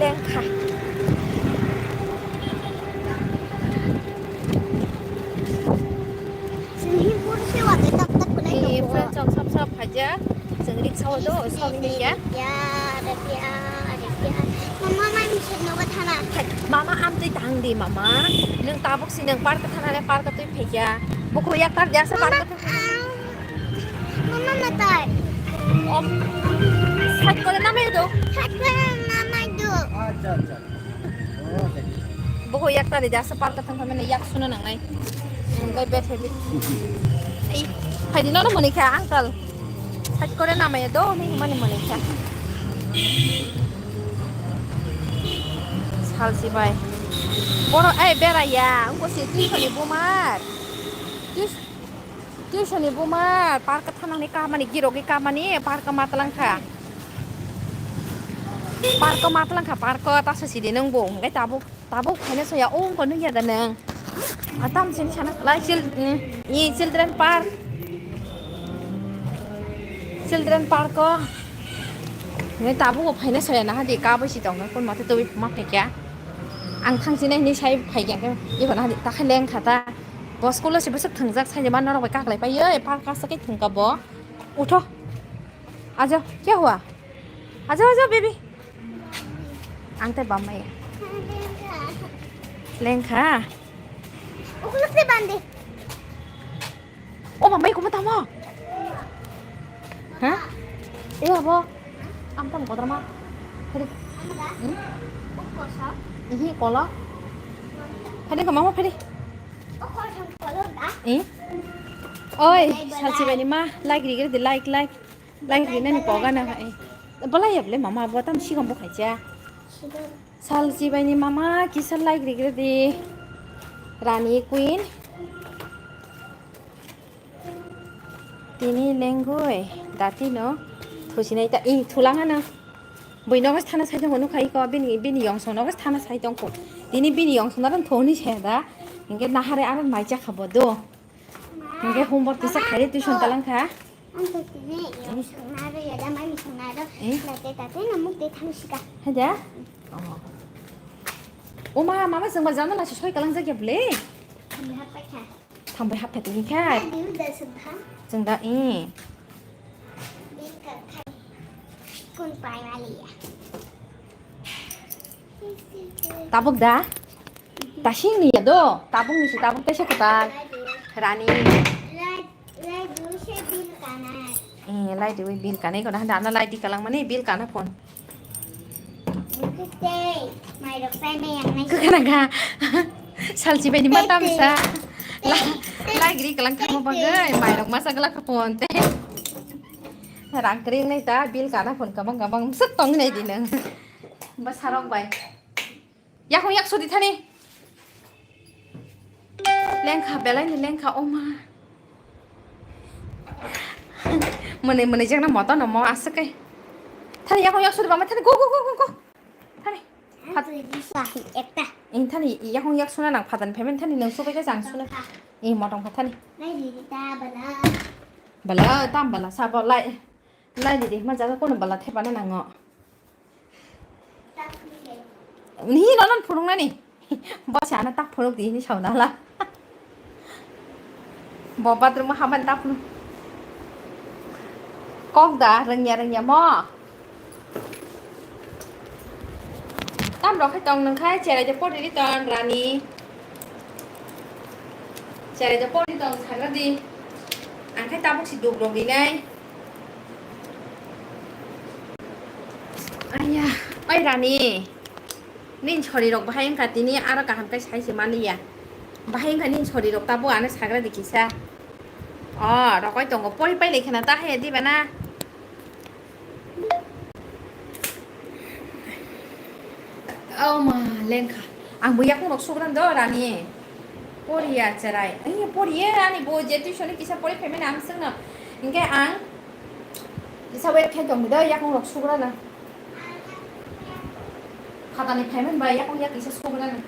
Lengkha. Sini pur se wa de tak tak kulai Ni to. Friend chong sap sap haja. Sengrik sawo do, sawo ni ya. Ya, ada ya, ada ya. Mama, mai musu nogo thana. Mama, am twi tang di, mama. Nung tabuk si nung park thana le park twi phaikya. Buku yak tar jasa park. Mama, matai. Om. Sat kore namai do. Sat kore namai do. Acha, acha. Boho yak tari jasa park thang thang mane yak suna nangnai. Engkai bad habit. Hai di nono mani kha uncle. Sat kore namai do ni mani mani kha. Sal si bai. Boro ai bera ya. Ungko si tuition ni bumar. Tuition ni bumar. Park thang ni kamani girogi kamani park matlang kha. Park matlang kha park ta sasi de nang bo. Engkai tabuk. Tabuk khaina saya, oh, kanu ya da nang. Atam sini sana. Lai chil, mm, i children park. Children park ko. Hwnwi tabuk bo phaina saya na hadi, kabui si tongkha, kun mate twi ma phaikha. Ang thangsinai hwnwi sai phaikha khe, iko na hadi, ta khe leng kha ta. Bo school o se bwswk thwngjak, sai ma norok bai kaklai pai, ei park kaisa khe thwngkha bo. Utho. Ajo, kya hua? Ajo, ajo, baby. Ang tai bam maya. Leng kha. Ukuluk se bandi. O mama, iko ma tamo? Ha? E abo. Am tam kotor ma. Phadi. Hmm? Ihi kola. Phadi ko mama phadi. Eh? Oi, salchi bani ma, like rigre di, like, like. Like rinani poga na hai. Bala yable mama, bo tam sigom bo khaicha. Salchi bani mama kisa like rigre di. Rani queen. Tini lengoi, dati no. Thusinai ta, ih, thulang ano. Bui nogo thana sai tongko, nukha iko, bini, bini yong song nogo thana sai tongko. Tini bini yong song naran thoni se da. Hingke nahare aro mai cha khabo do. Hingke homework tisa khairi tuition talang kha. Ang to tini yong song naro ya da mai song naro. Eh? Late tate na muk de thang sika. Haja? Oh. Oma, mama jengba jana la soi kalang jagya ble. Kami hap kha. Thambai hapkha tini kha. Adi uda sungkha. Chwng da, eh. Bingka khai. Kun pai maliya. Tabuk da? Tasing ni ya do. Tabuk ni si tabuk tesa kota. Rani. Rai, rai du se bil kana. Eh, lai di bil kana ko da. Da na lai di kalang mani bil kana phone. Tei, mairok chainai yang nai. Kwkhwrang kha. Salchi bai ni ma tamsa. La, lai gri kalang thangma bagwi, mairok masa glak kha phone tei. Rang kring nai ta, bil kana phone kabang kabang, mswk tong nai di nang. Ba sarok bai. Yakung yak sudi thani. Lengkha, belai ni lengkha, oma. Mwnwi mwnwi jakna moto no mo aswk kai. Thani yakung yak sudi bama thani, go, go, go, go, go. Thani. Ang twi di swahi ekta. Ing thani yakung yak suna nang phadan payment thani nang subai ka jang suna. Ing motong kha thani. Lai di di ta bala. Bala, tam bala, sabo lai. Lai di di, ma jaga kono bala thepana nango. Ni no non phunuk nani. Bo se ano tak phunuk di ni sauna la. Bo bathroom haban tak phunuk. Kok da rengya rengya mo. Tam rok khai tong nang khai cherai de pori ri ton rani. Cherai de pori tong sagra di. Ang khai tabuk si duk rok di nai. Aya, oi Rani. Nin sori rok bahai wngkha tini aro kaham khe sai se mani ya. Bahai wngkha nin sori rok tabo ano sagra di kisa. O, rokoi tongo pori pai lai khana ta hai di bana. Oh ma, lengkha. Ang bo yakung rok sugra do Rani. Poriya cherai. Ai poriye ani bo je tuition ni kisa pori phaimani ang sengno. Hingke ang kisa wait khai tong do yakung rok sugra na. Khatani phaiman bai yakung yak kisa sugra na.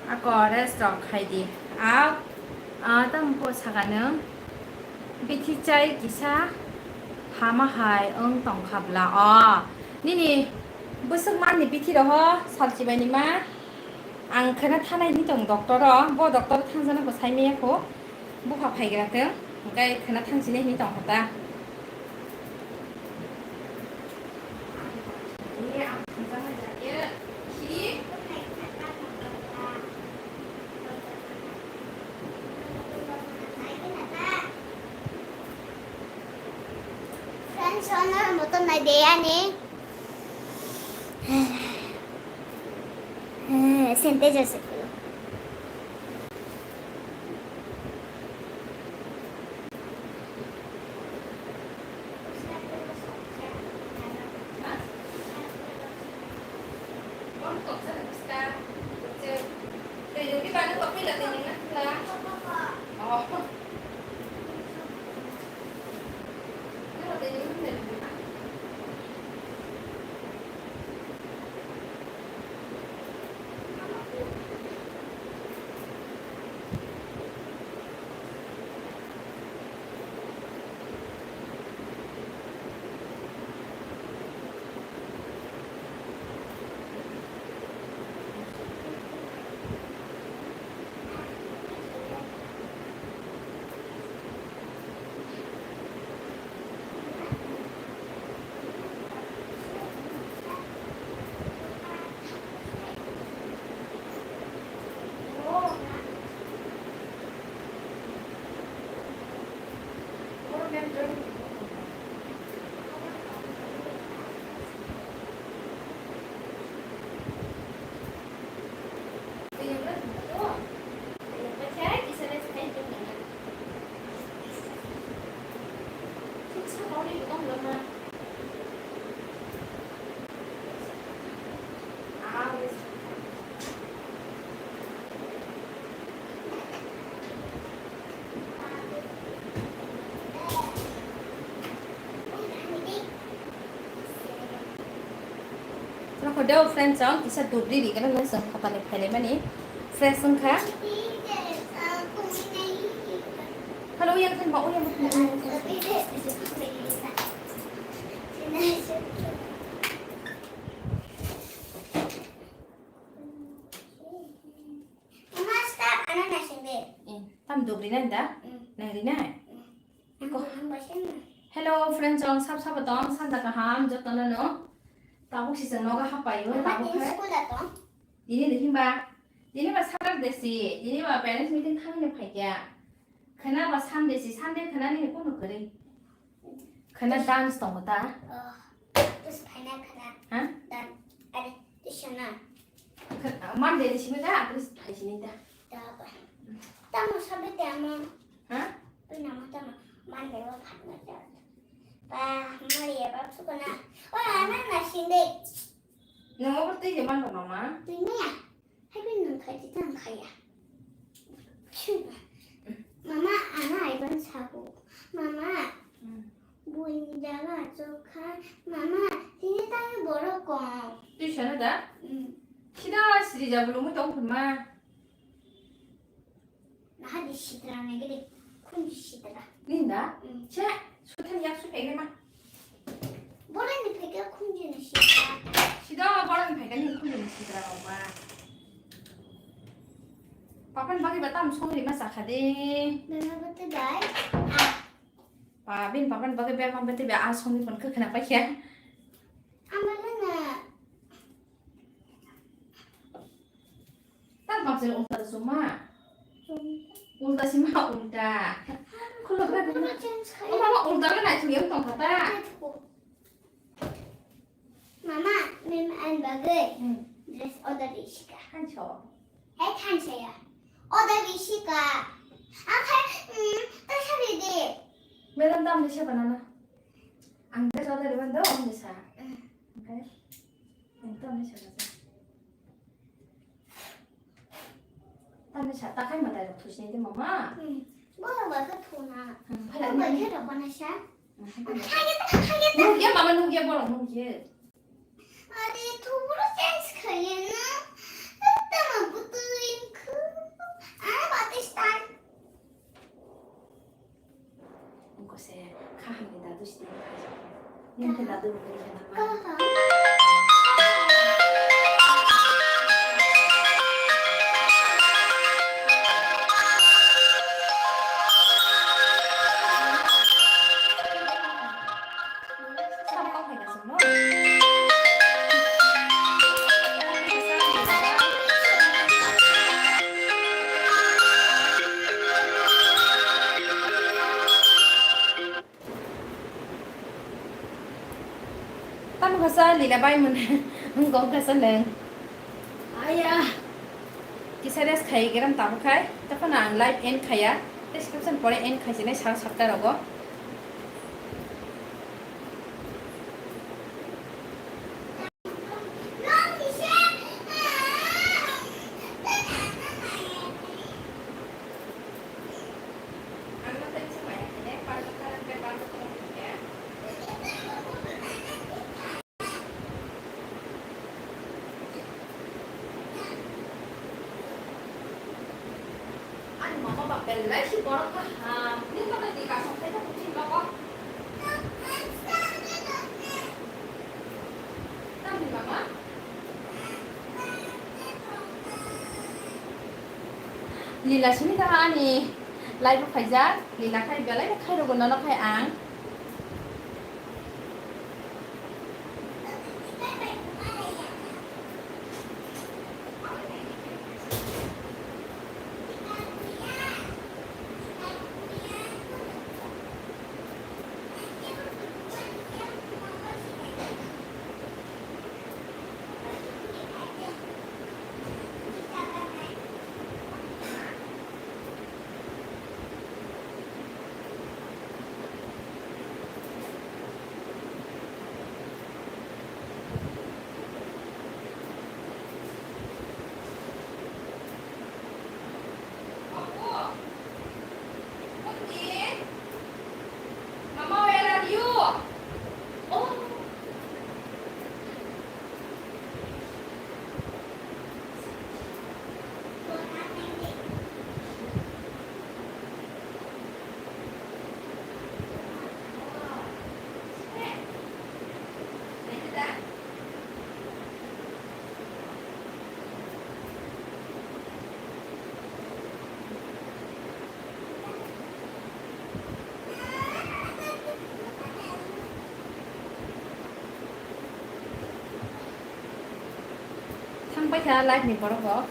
Ako rest rok khai di. Au, ah, tamo po saka nung. Bithi chai kisa hama hai wng tong kha bla. O, nini bwswk manni bithi roho salchi bai ni ma. Ang khwna thanai hinwi tong doctor o, bo doctor thangjana bo sai maya kho, bupha phaigra tong, hwnkhe khwna thangsini hinwi tong kho ta. Friends, ono motor nai de ani. Sanitizer se. Nokho deo friends, ang kisa dubri ri kana nang sang khatani phailai mani fresh wngkha. Hello, yang khan ba, oh, yang khan, oh, yang khan. Master, ano nasing de. Eh, tam dubri nai da? Mm. Nai ri nai? Mm. Iko. Ang ba sing na. Hello, friends, ang sab sab tong, sanda kaham, jotono no. Tabuk si seng noga hapai yo, Mama, tabuk din hai. School da tong? Dini de himba, dini ba Saturday si, dini ba parents meeting thangni phaikya. Khwna ba Sunday si, Sunday khwna nini kunu kwrwi. Khwna dance tongo ta? Oh, tus phaina khwna. Ha? Dan, are, tuition na. Khwna, Monday ni simi ta, at least phai sini ta. Da ba. Tamo sabe te amo. Ha? Pui namo tamo. Monday ba phatna ja. Ba, mari ya ba sukona. Oi, ana na sinde. Nongo bo tei je man ba mama? Tui maya. Hai bai nwng khai di tang khaya. Mama, ano ai ban sago. Mama, hmm, buin jaga chokha. Mama, tini tang borok kom. Tui sana da? Hmm. Sida siri ja bulu tong khun ma. Naha di sitra nai gede. Khun di sitra. Ninda? Hmm. Che, sutan yak su pegre ma. Borai ni phaikhe khunju ni sitra. Sida borai ni phaikhe ni khunju ni sitra rok ba. Papan bagwi ba tam songri ma sakha de. Bema bwtwi bai. Ah. Ba, bin papan bagwi bema bwtwi bai a songri pon khe khna paikha. Amala na. Tang baksa ulta suma. Ulta sima ulta. Khulok na dina. Change khai. O mama ulta na nai thung tong kata. Mama, mem an bagwi. Hmm. Dress order di sika. Hancho. Hai hancho ya. Order di sika. Akhai, hmm, ta sabi di. Madam tam ni saba nana. Ang dress order di bando, ang ni sa. Hmm. Okay. Ang tam ni saba. Tamni sa takhai ma dai rok thusini de mama. Hmm. Borok bai khe thuna. Hmm, phala borok bai ni. Khe rok bana sa. Hmm. Khaye ta, khaye ta. Nukya mama, nukya borok nukya. Are thuburo change khaye na. Tama butui khu. Ana bati start. Ungkose kha hamni dadu sini khaijak. Nini khe dadu rwgwi rwkha na ma? Kaha. Kasa lila bai mun. Gom kasa neng. Aya. Kisa rest khai geram tabu khai. Tokon ang live end khaya. Description pore end khai sini sal sapta rogo. Ani mama ba belai si borok kaham. Ni mama ni kasong khai ta kucing koko. Tamni mama. Lila simi ta ani live o khaijak. Lila khai belai khai rogo nono khai ang. Mama, where are you? Oh. Thang paikha live ni borok rok.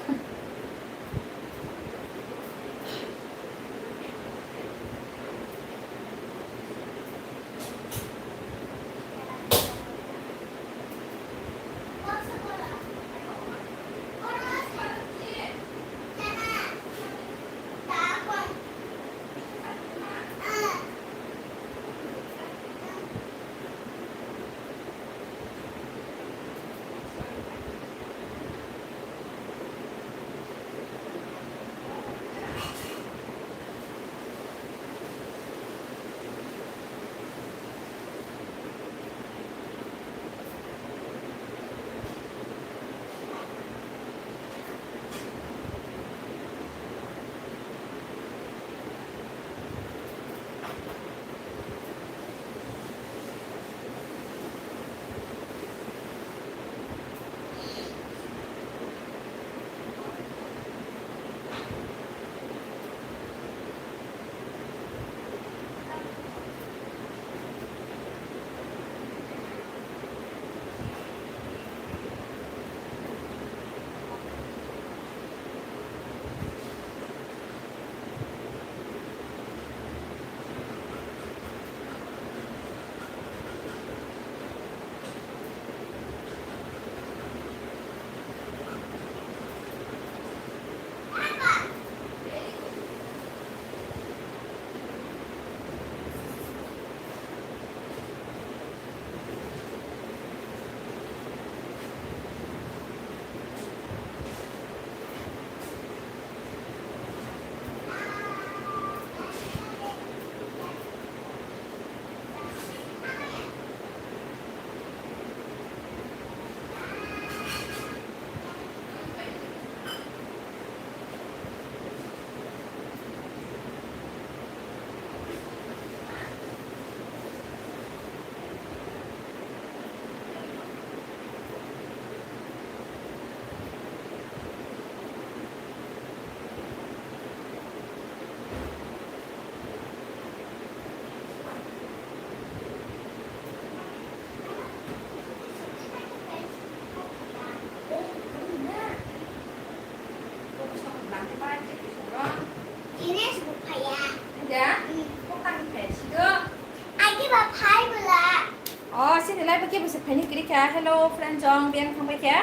Phaini kwrwi kha, hello friend jong, biyang thangbai kha.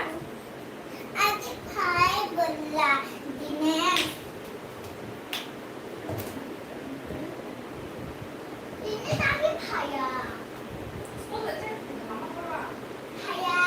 Aji phai bwla Dinesh. Dinesh aji phaya. Phaya.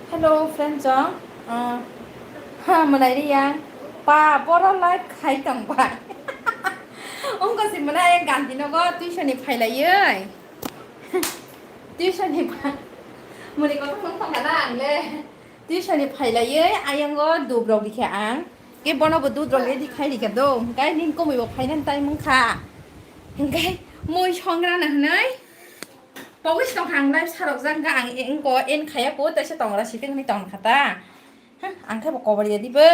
Hello, friend jong. Ah, ha, mwnai ri yang. Pa, boro live khai tong bai. Simona yang ganti nogo tuition ni phailaioi. Tuition ni pha-, muni kotor nung tongkha na ang le. Tuition ni phailaioi ayang o dub rok dikha ang. Ke bono bo dub rok ready khai dikha do. Hingkai nin komui bo phainan tai mungkha. Hingkai mui songra na hwnoi. Pogwi si tongkha ang live sarok jang ga ang engko en khaya ko taisa tongra siting ni tongkha ta. Hah, ang khe bo kobor ya dibo.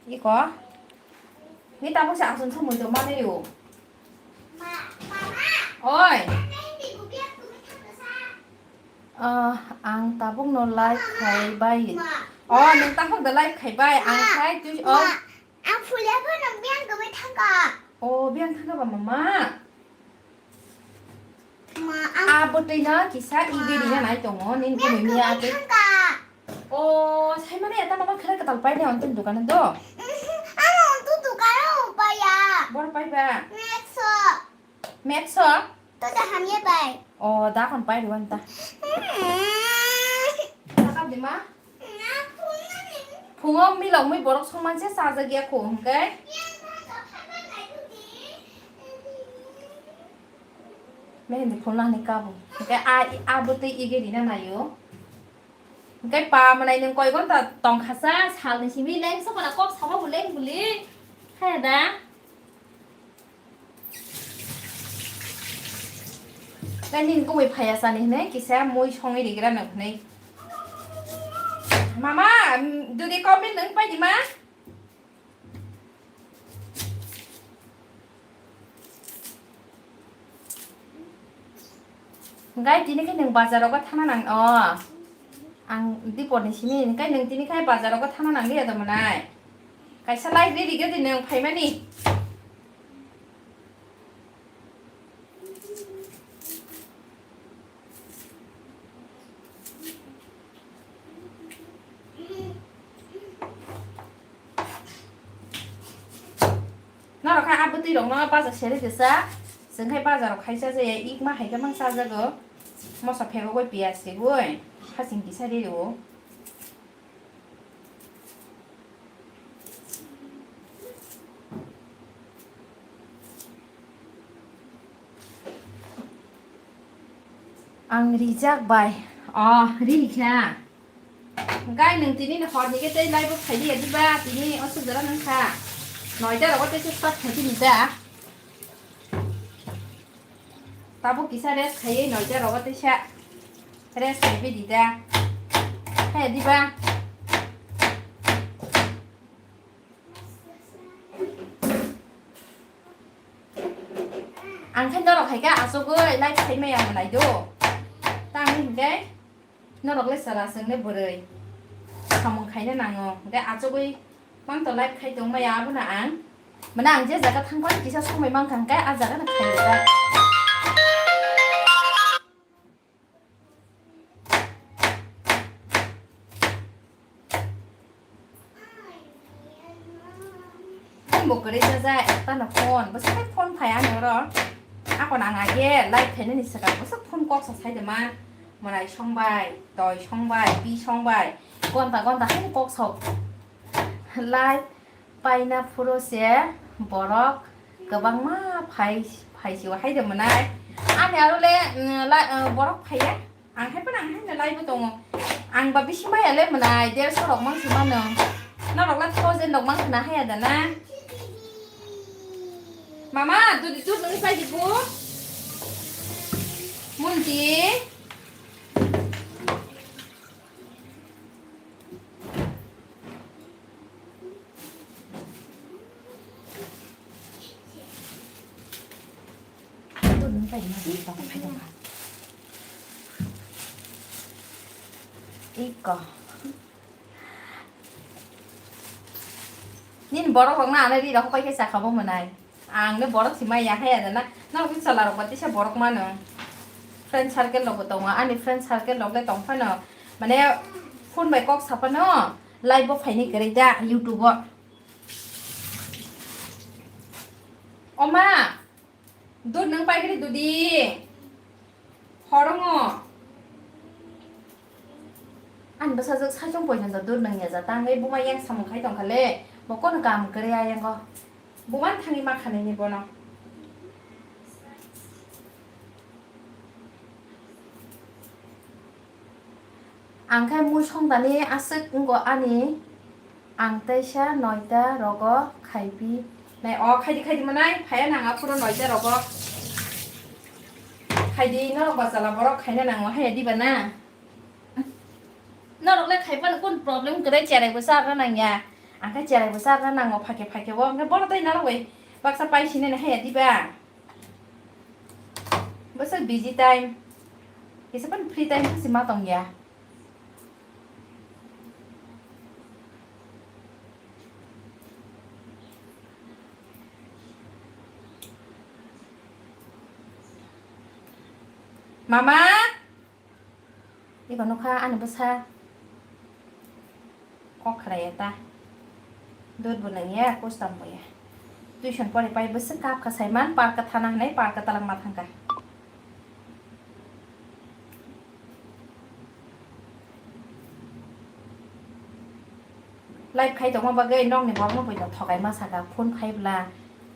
Iko. Ni tabuk se aswng samung tong mani rio. Oi. Ah, ang tabuk no live khai bai. Oh, nung tabuk da live khai bai. Ang khai tu, oh. Ang phulya phano biyang gwi thangka. Oh, biyang thangka ba mama. Ma, ang a bwtwi no kisa igeri na nai tongo, nini biyang kunu miya gwi ate. Thangka. Oh, sai mani eta mama khera kwtal pai de ontin dukano do. Mhm, ano ontu dukano paya. Bor pai ba? Mekso. Mekso? To da hamya bai. Oh, da kon pai ruan ta. Mhm. Sakap di ma? Phungo milok mui borok songman se chajak ya kho hwnkhe. Mehendi phulna hwnwi kabo. Hwnkhe a, a bwtwi igeri na naio. Hwnkhe pa mwnai nwng koi gonta tongkha sa, salni simi leng sokona kok sabo bo leng buli. Haya da? Tei nini kumui phaiya sani hwnwi kisa mui songwi rigra nang hwnwi. Mama, mm, dudi comment nwng pai di ma? Hwnkhe tini khe nwng bazar rogo thana nang, o, ang Dipor ni simi, hwnkhe nwng tini khe bazar rogo thana nang liya tongmwnai. Kaisa live ready gadi nwng phaimani. Norok kha a bwtwi rokno bazar seri kisa, chwng khai bazar rok khai cha jaya, ik ma hai khe mang cha jago, moso phegogoi piyaj segoi, hasing kisa ri rwo. Ang rijak bai. Oh, ri kha. Hwnkhe nwng tini ni hor ni khe tei live o phai di ya diba? Tini o sujara nang kha. Noita rogo tei se start khai di da. Tabuk kisa rest khaiwi noita rogo teisa rest khaiwi di da. Hai diba? Ang khe norok hai khe achugwi live khai maya mwnai do. Tamo hinkhe norok le chwla chwng le bwrwi samung khaina nango. Hinkhe achugwi mang to live khai tong maya abono ang. Mane ang je jaga thang phano kisa somoi mankha hinkhe a jaga no khai rijak. Phone bo kwrwi chajak, tano phone, bwswk phone phai ani oro. Akon ang age live khainani swkang bwswk phone kok sa sai de man. Mwnai song bai, toi song bai, pi song bai. Gonta gonta haino kok sok. Live paina phuru se borok kwbangma phai, phai si hai de mwnai. Ani aro le, mm, la, uh, borok phaiya. Ang hai phano ang haino live o tongo. Ang ba bisi maya le mwnai, derso rok mang si mano. Norok la thousand rok mang khna haya da na? Mama, dudi tur nung pai di bu. Munti. Iko. Nini borok rok na anai ri rok pai khe chakha bo mwnai. Ang le borok si maya hai ada na. Norok ni chwla rok ba tisa borok mano. Friend circle rok bo tongo. Ani friend circle rok le tong phano. Mane phone bai kok sa phano. Live bo phaini kwrwi da YouTube o. Oma. Dud nwng paikhe dudi. Horongo. Ani bwsajwk saichung poito dud nwng ya ja tangwi buma yang samung khai tongkha le. Bo kono kam kwrwi ayango. Buman thangwi ma khanai ni bono. Ang khe mui songdani aswk wngo ani, ang teisa noita rogo khaipi nai. O khaidi khaidi manai, phaya nang aphuru noita rogo khaidi, norok bachala borok khaina nango haya diba na? Norok le khaiphano kun problem kwrwi, cherai bo charna nangya. Ang khe cherai bo charna nango, phake phake bo, ang khe bono tei norok bai baksa pai sinai haya diba? Bwswk busy time. Kisa phano free time khe se ma tong ya. Mama? Eba nokha ani bwsa kok khlai ya ta. Dot bo nang ya, kustam bo ya. Tuition pore pai bwswk kap kha saiman, park ka thana hinai, park ka talangma thangkha. Live khai tongma bagwi nokni borokno buino thokaima saka, phone khai bwla.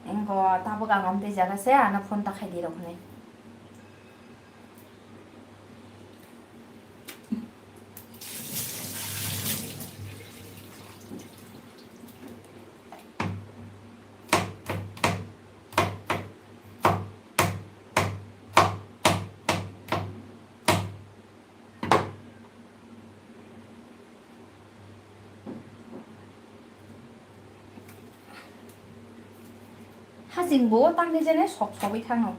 Engo tabuk ang amtwi jaga se ano phone ta khai di rok hinwi. Haching bo tangni jene sok sogwi thangno.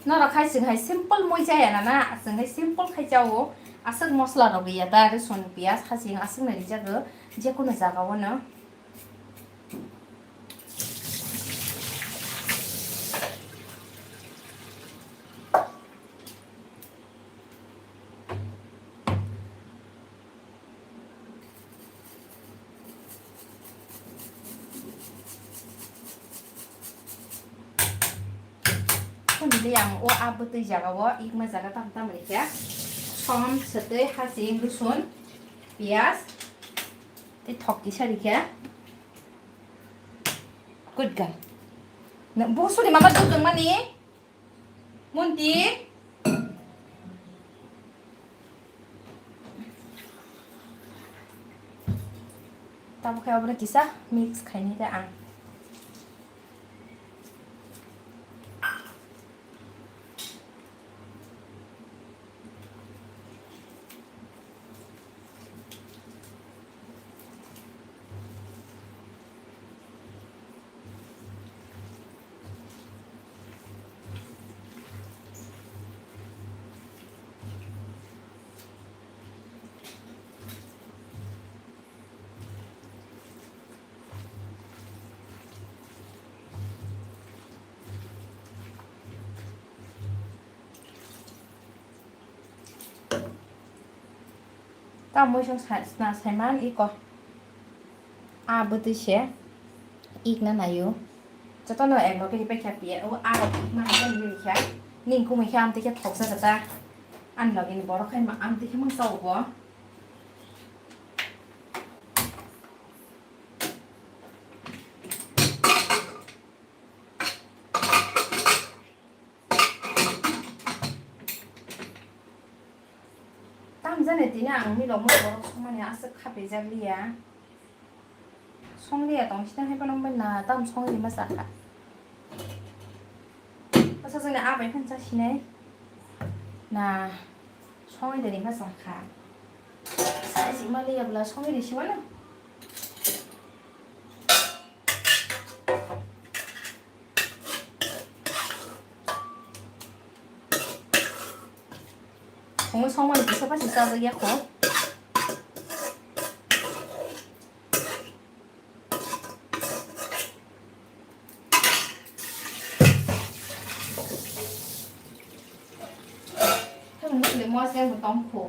Norok khai chwng hai simple mui chaya na na, chwng hai simple khai chao. Aswk mosla rok ya ta, rwsong, piyaj, haching aswk nai rijago, jekono jaga o no. Phunili ang o a bwtwi jaga o ikma jaga tam tam rikha. Som, swtwi, haching, rwsong, piyaj, tei thok kisa rikha. Good girl. Bo suri mama dudung mani. Munti. Tabuk khe obono kisa mix khaini ta ang. Ta muisung sa-, sna saiman iko. A bwtwi se ikna naio. Jotono ek loge ripai kha piya. O a rok ikma hai khe ripai kha. Ning kumui khe amtwi khe thoksa kata. Ani loge ni borok khai ma amtwi khe mangsa o bo. Tam jani tini ang milok mui borok songmani aswk khapejak liya. Song liya tong sini hai phano bai na tam song rima sakha. Asa jani abai phan cha sinai. Na song de rima sakha. Sai si ma liya bla song de si mana. Songwi songmani kisa pasi chajakya kho. Tamo nukle moa se bo tong kho.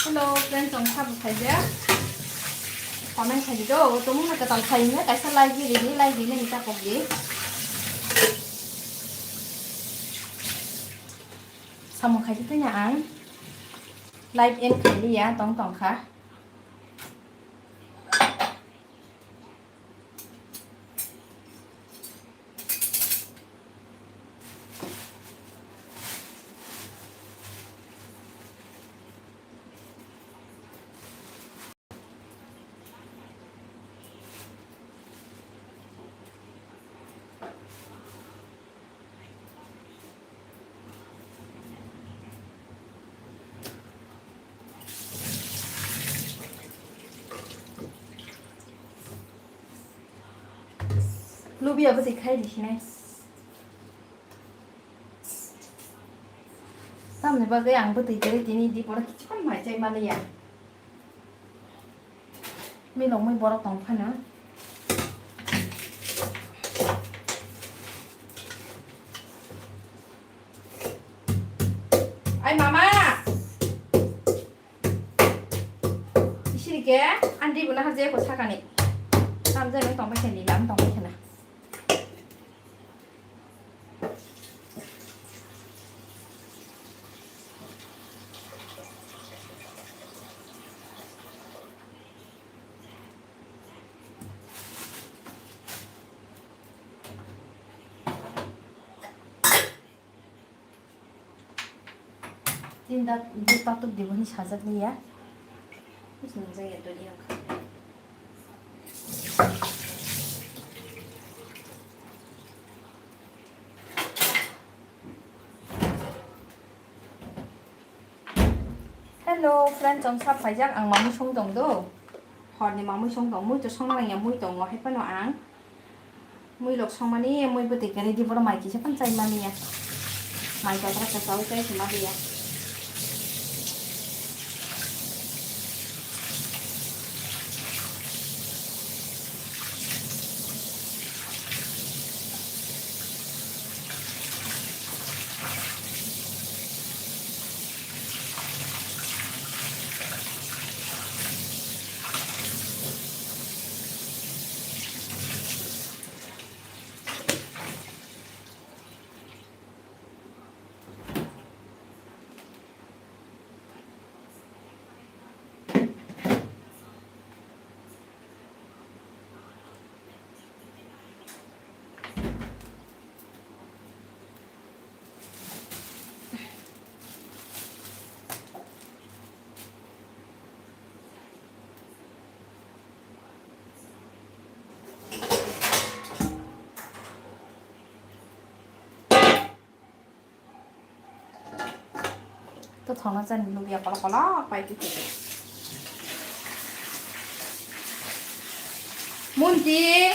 Hello friends, ang sabo khaijak. Comment khaidi do, tumung na katal khaini, kaisa like di, like di, like di, nini tapok di. Samung khaidi tanya ang. Live end khaidi ya, tong tong kha. Lubi abo se khai di sinai. Tamni bagwi ang bwtwi kwrwi tini di pora kichukam mai chai maliya. Milokmwi borok tong phano. Ai mama! Isini ke andi bo nahar je ko sakani. Tam je nang tong bai khani, lam tong bai khana. Tinda duk tatuk diboni sajak niya. Singjak ya doni ang kha. Hello friend, chong sap paijak ang mamui song tong do. Horni mamui song tong, mui to song nang ya, mui tongo, hai phano ang mui lok song mani, mui bwtwi kwrwi di, boro mai kisa phano chai mani ya. Mai kotra kosa wi chai se mani ya. To thongna chani lubya kolok kolok pai twi twi. Munti.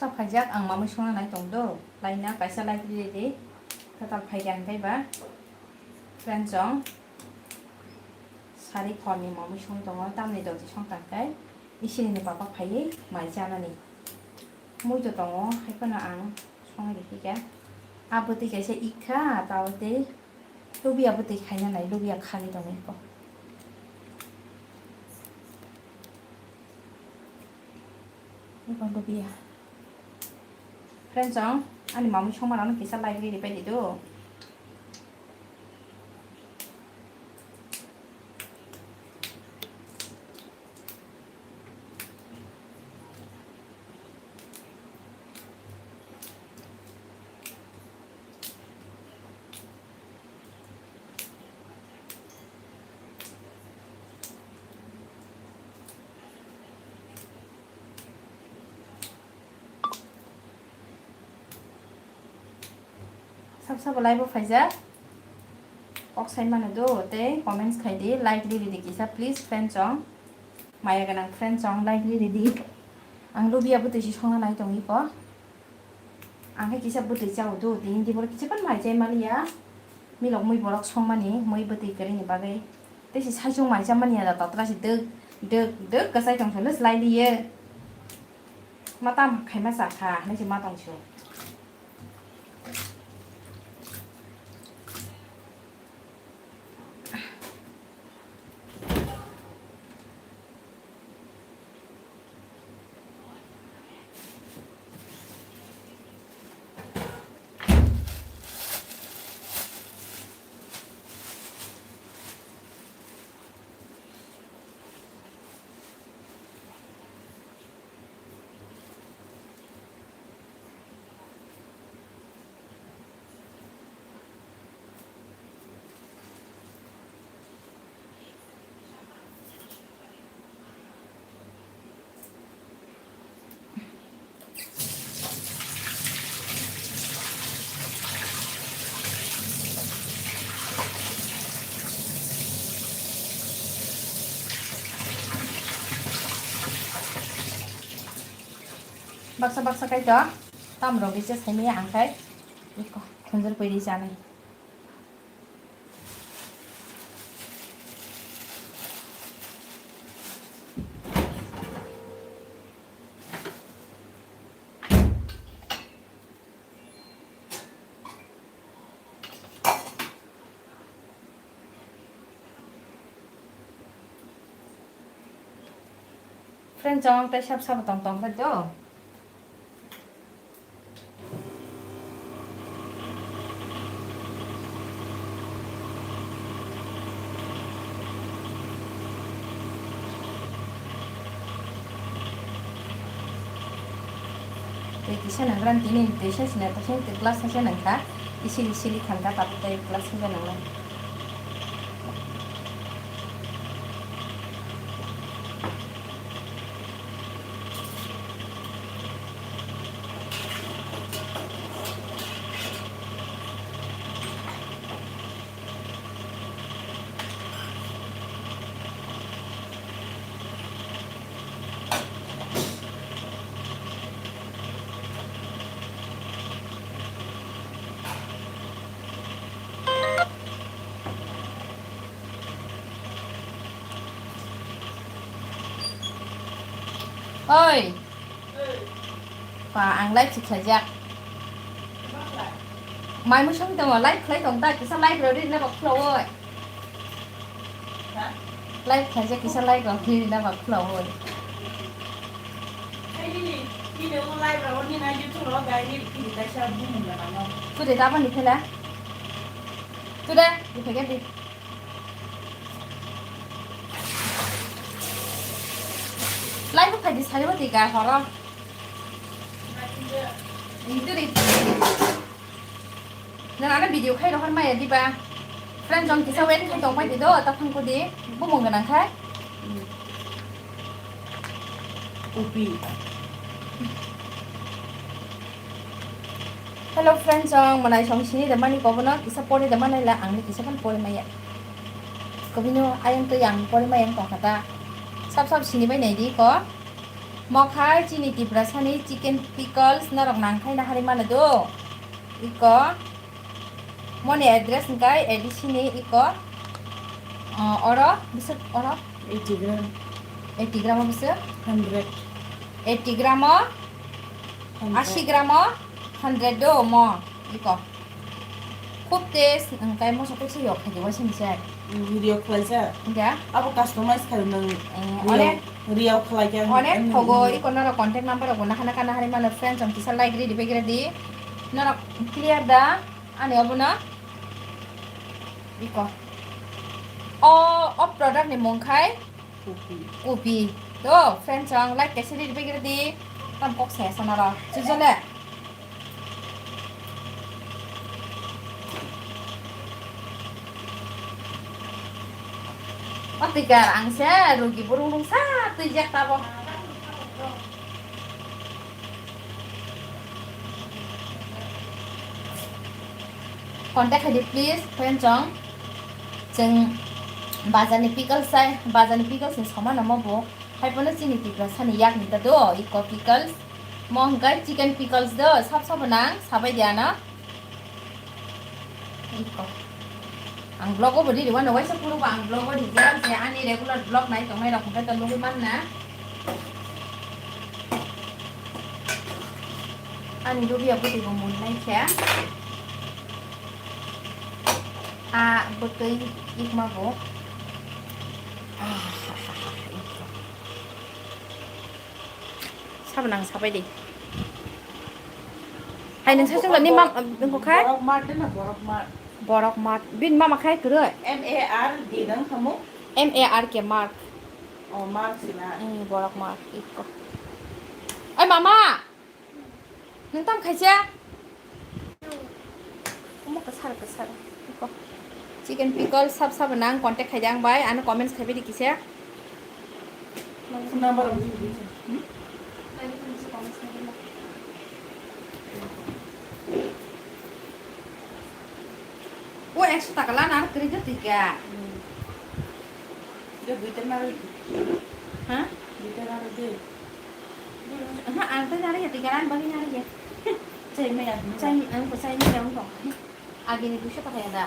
Sa phaijak ang mamui songna nai tong do, laina kaisa lai di di, tatal phaikha hingkhai ba friend chong sari khorni mamui song tongo, tamni doti song tangkai isini ni papa phaiwi mai chanani. Mui to tongo, hai phano ang songwi rikha. Abo twi kaisa ikha, tao tei lubya bwtwi khaina nai, lubya khagwi tongwi kho. Lubiya. Friends, ang ani mamui songma rano kisa like riri pai di do. Sab sabo live o phaijak. Kok sai mano do tei comments khai di, like riri di kisa please friend chong. Maya ganang friend chong like riri di. Ang lubiya bwtwi si songna nai tongwi ko. Ang khe kisa bwtwi chao do, tini di boro kisa pan mai chai maliya. Milok mui borok songmani, mui bwtwi kwrwini bagwi. Tei si saichung mai cha mani ya da totra si dwk, dwk, dwk kwchai tong solo slai liye. Ma tam khai ma cha kha, hinwi si ma tong sio. Baksa baksa kai to, tam rok bisa saimi ang kai, iko khunjur pui di chanai. Friend chong tei sab sabo tong tong khe do. Tei kisa nang ran tini tei sa sina ta sini tei glass sa nang kha. Isili sili thang kha ta tei glass sa nang lai. Oi. Pa, ang live si khlaijak. Mai mui songwi tongo, live khlai tong ta, kisa live rw ri na bak khwlaiwi. Live khlaijak, kisa live rw ri na bak khwlaiwi. Today ta bani phela. Today, di phege di. Live phai di, sari mati ga horo. Itu di. Nang ana video khai rohor maya diba. Friend jong kisa wait khai tong pai di do, ta phang ko di. Bumung ganang khai. Upi. Hello friends, ang manai song sini da mani kobono kisa pori da manai la, ang ni kisa phan pori maya. Kobino ayang to yang pori maya tong kha ta. Sab sab sini bai nai di ko. Mokhai chini Tiprasani chicken pickles norok nang khai na hari mano do. Iko. Moni address hingkai A D C ni iko, ah, oro bwswk oro? Eighty gram. Eighty gram o bwswk? Hundred. Eighty gram o, hundred. Asi gram o, hundred do mo iko. Khub taste, um, kai moso kaisa yok khaidi waisa ni sai. Mm, video khlaijak. Hingkha? Abo customize khai nang. Eh, riyo, onek, riyo khlai khe onek em thogo, nang. Iko norok contact number rok nahana kana hari mano friends rok kisa like ridi begra di. Norok clear da? Ani obo no? Iko. O, o product ni mung khai? Kopi. Kopi. To, friends rok like kaisa ridi begra di. Tam kok saya sana ro. Chujole. O tikar ang se rugi burung rung sa twijak tabo. Contact khaidi please, friend chong. Chwng bazarni pickles sai, bazarni pickles ni soman omo bo. Hai phano chini Tiprasani yakni ta do, iko pickles. Mo hwnkhe chicken pickles do, sab sabo nang, sabai di ano. Iko. Ang vlog o bo riri wano waisa phuru bo ang vlog o rijak je ani regular vlog nai tongnai rok hwnkhe to nugwi manna. Ani lubiya bwtwi bo mun nai khe. A bwtwi ikma bo. Ah, ha, ha, ha, ha, iko. Sabo nang sabai di. Hai nung sasung ni mam, nung ko khai? Borok mat de na, borok mat. Borok mat. Bin mama khai kwrwi? M A R D nang khamu? M A R K, Mark. Oh, Mark sina. Eh, borok mat. Iko. Oi mama. Nung tam khaisa? Omo kwsar, kwsar. Iko. Chicken pickle sab sabo nang contact khai di ang bai, ano comments khai bidi kisa. Phone number ang di. Hmm? O ekso taka lana ar kwrwi khe twi kha. Hmm. Yo duita narwi. Ha? Duita narwi de. Aha, ang tei narwi ya, twi kha, ang bagwi narwi ya. Chai maya. Chai, ang ko chai maya wng tong. Agini duiso taka ya da?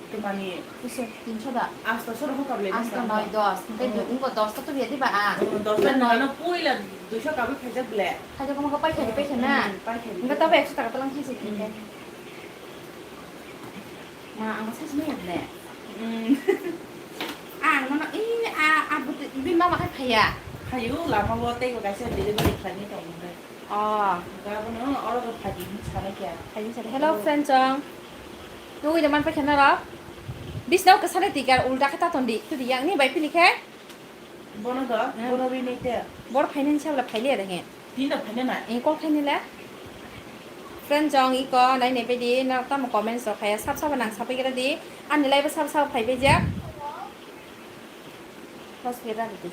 Tumani. Duiso, tinso da? Asto soro hokar le. Asto, noi, dos. Tei wngko dos to tubiya diba ang? Dos to noi. Nana puila duiso kabwi khaijak ble. Khaijak mo ko pai khaidi pai khe na? Hmm, pai khaidi. Wngkha tabo ekso taka talang khaisi. Hmm. Ma, ang sai sini ya ble. Hmm. Ang nono, ih, a, a, bini mama khai phaiya. Phaio, lama bo tei bo kaisa delivery khlaini tong. Oh. Gabono oro bo phaidi hinwi sanai khe. Phaidi sanai. Hello, friend chong. Nugwi da man paikha norok. Bisna o kwsani tikar ulta khe taton di. Tudi yang ni bai pini khe. Bono do, hmm. Bono ri ni te. Bor phaini ni sabla phaili ada he. Tini da phaini na. Ni kol phaini le. Friend chong iko nai ne pedi na tamo comments rok khaya sab sab nang sabai gira di. Ani live sab sab phai bejak. Loudspeaker rwdi.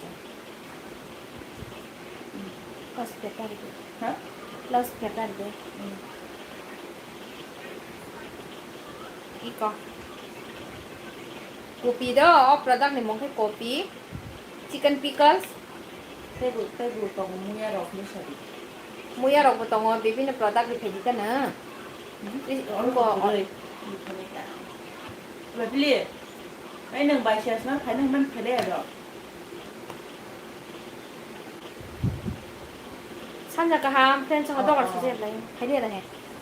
Loudspeaker rwdi. Ha? Loudspeaker rwdi. Hmm. Iko. Kopi do, o product ni mung khe kopi. Chicken pickles. Teibo, teibo tongo muya rok ni sadi. Muya rok bo tongo, bibinno product rwphai di khe no. Hmm? Is-, oro ungko, kwrwi. Bapili. Ai, nwng bai siya sna phaina hwnmani phailai aro. Sanja kaham, friend song dogar sujai lai. Phailai aro he.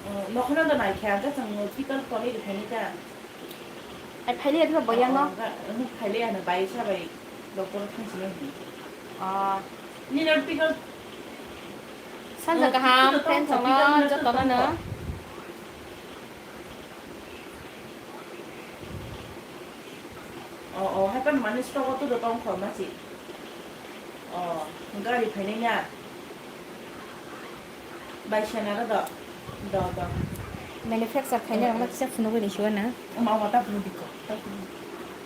Oh, nokhorno do nai khe, ang khe chwng pickle tonwi rwkhaini ta. Ai, phailai aro bo yang no. Oh, oh, phailai ano bai sa bai. Doctor thang sini. Ah. Ni ro pickle. Sanja kaham, friend song jotono no. Oh, oh, hai pan mani stock o tudo tong khor masi. Oh, gari phainai ya. Bai sana ro do. Do, do. Manufacture khainai rok no kisa phunugwi ni suwa na. Ma, ma, ta phunu dikho. Ta phunu.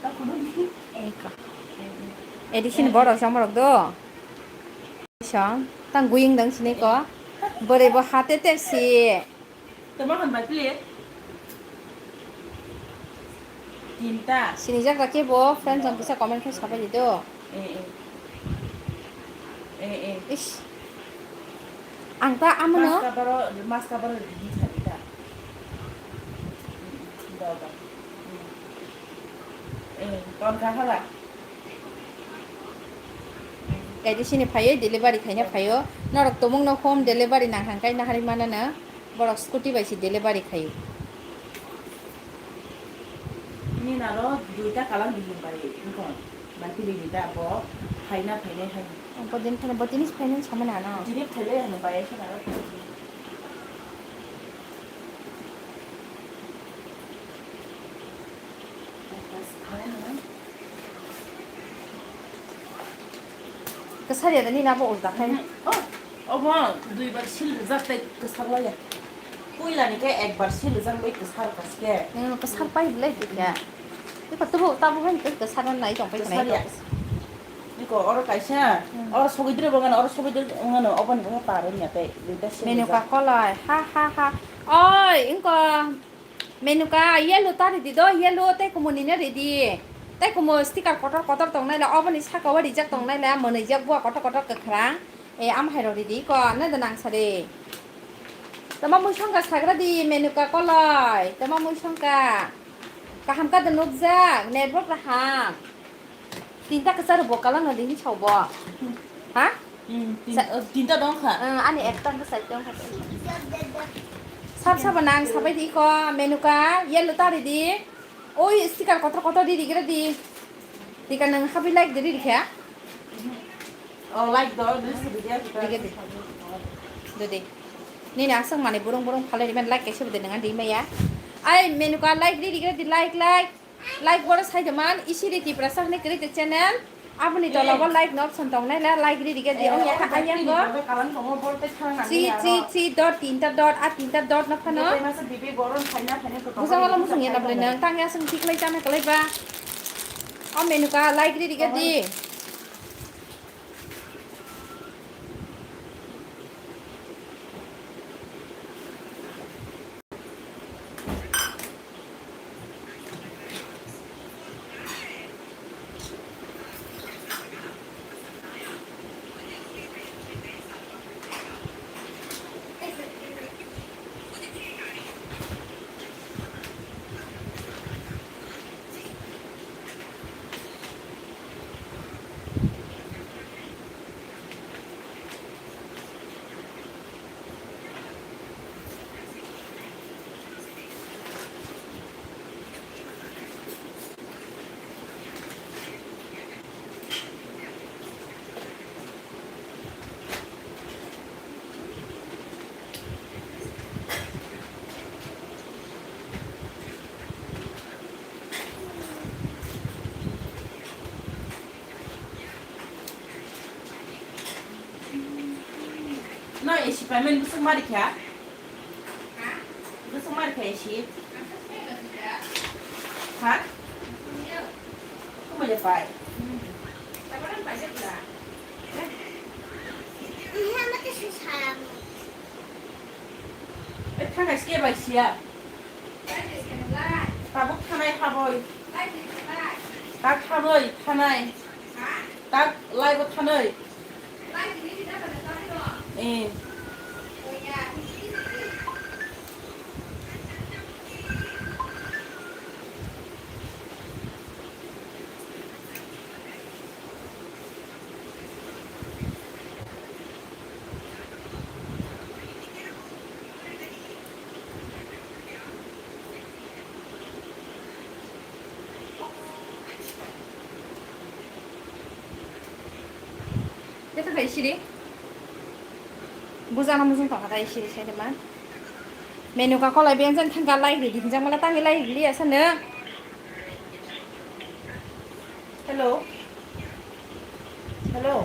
Ta phunu dikho. Eka. Edison borok somorok do. Song, tang guyung dang sini ko. Bwrwi bo hate te si. Tama han bai pili? Tinta. Sinijak da kebo, friend jang kisa comment khe sabai di do. Eh, eh. Eh, eh. Ish. Ang ta amono. Mas kabaro, mas kabaro di sabi ta. Do, do. Eh, ton ka hala. Kaidi sini phaio, delivery khaina phaio. Norok tomung no home delivery nang hang kai nahari mana na. Borok scooty bai si delivery khaio. Nini aro duita kalam bihik bai wngkha. Bai tini duita bo phaina phainai hai. Bo din phano bo tini phainai samani ano. Tini phailai ano bai khe aro. Kwsar ya da nini abo ulta khai. Oh, obo duibar sil rijak tei kwsar laya. Puila ni khe ekbar sil rijak bai kwsar kaske. Hmm, kwsar pai belai dikha. Iko tubu tabu hai kwsar nai tong pai kwsar ya. Niko oro kaisa, hmm, oro sogwi dre bongano, oro sogwi dre bongano, obo ni bongano par wngya tei duita sil rijak. Menu ka kolai, ha ha ha. Oi, ingko. Menuka yellow ta ridi do, yellow tei kumu nini ridi. Tei kumu sticker kotor kotor tong nai le, oboni saka o rijak tong nai le, mwnwijak bua kotor kotor kwkhwrang. E, am hai rok ridi ko, na da nang sari. Tama mui songka sagra di, Menuka koloi. Tama mui songka. Kaham ka da nukjak, network kaham. Tinta kwcharo bo kalang no dini sao bo. Ha? Hmm, tin-, Sa- eh, tinta dong kha. Eh, ani ekta wngkha side tong kha. Sab sabo nang sabai di ko, Menuka, yellow ta ridi. Oi, sticker kotor kotor ridi gira di. Tika nang habi like di ridi kha. Oh, like do, this is the video. Dige di. Dode. Nini aswk mani burung burung phalai riman like kaisa bede nang di maya. Ai, Menuka, like ridi gira di, like, like. Like boro sai de man, isi ri Tiprasa hwnwi kwrwi de channel. Aboni tola bo like no option tong nai la, like ri rige di, ong ya kha ayang go. Three, three, three dot, tinta dot, a tinta dot no phano. Bujang wala musung ya na bwle nang, tang ya sung thik lai chana kwlai ba. O Menuka, like ri rige di. No, isi payment busuk mari kha. Busuk mari kha isi. Ha? Kuma ya pai. E thangkai ske bai sia. Tabuk thanai haboi. Tak haboi thanai. Tak lai bo thanai. Eh. Keta khai siri. Bujana mujung tongkha tai siri sai de man. Menu ka kolai benjan thangka lai ri di hinjang mala tangi lai ri ya sana. Hello. Hello.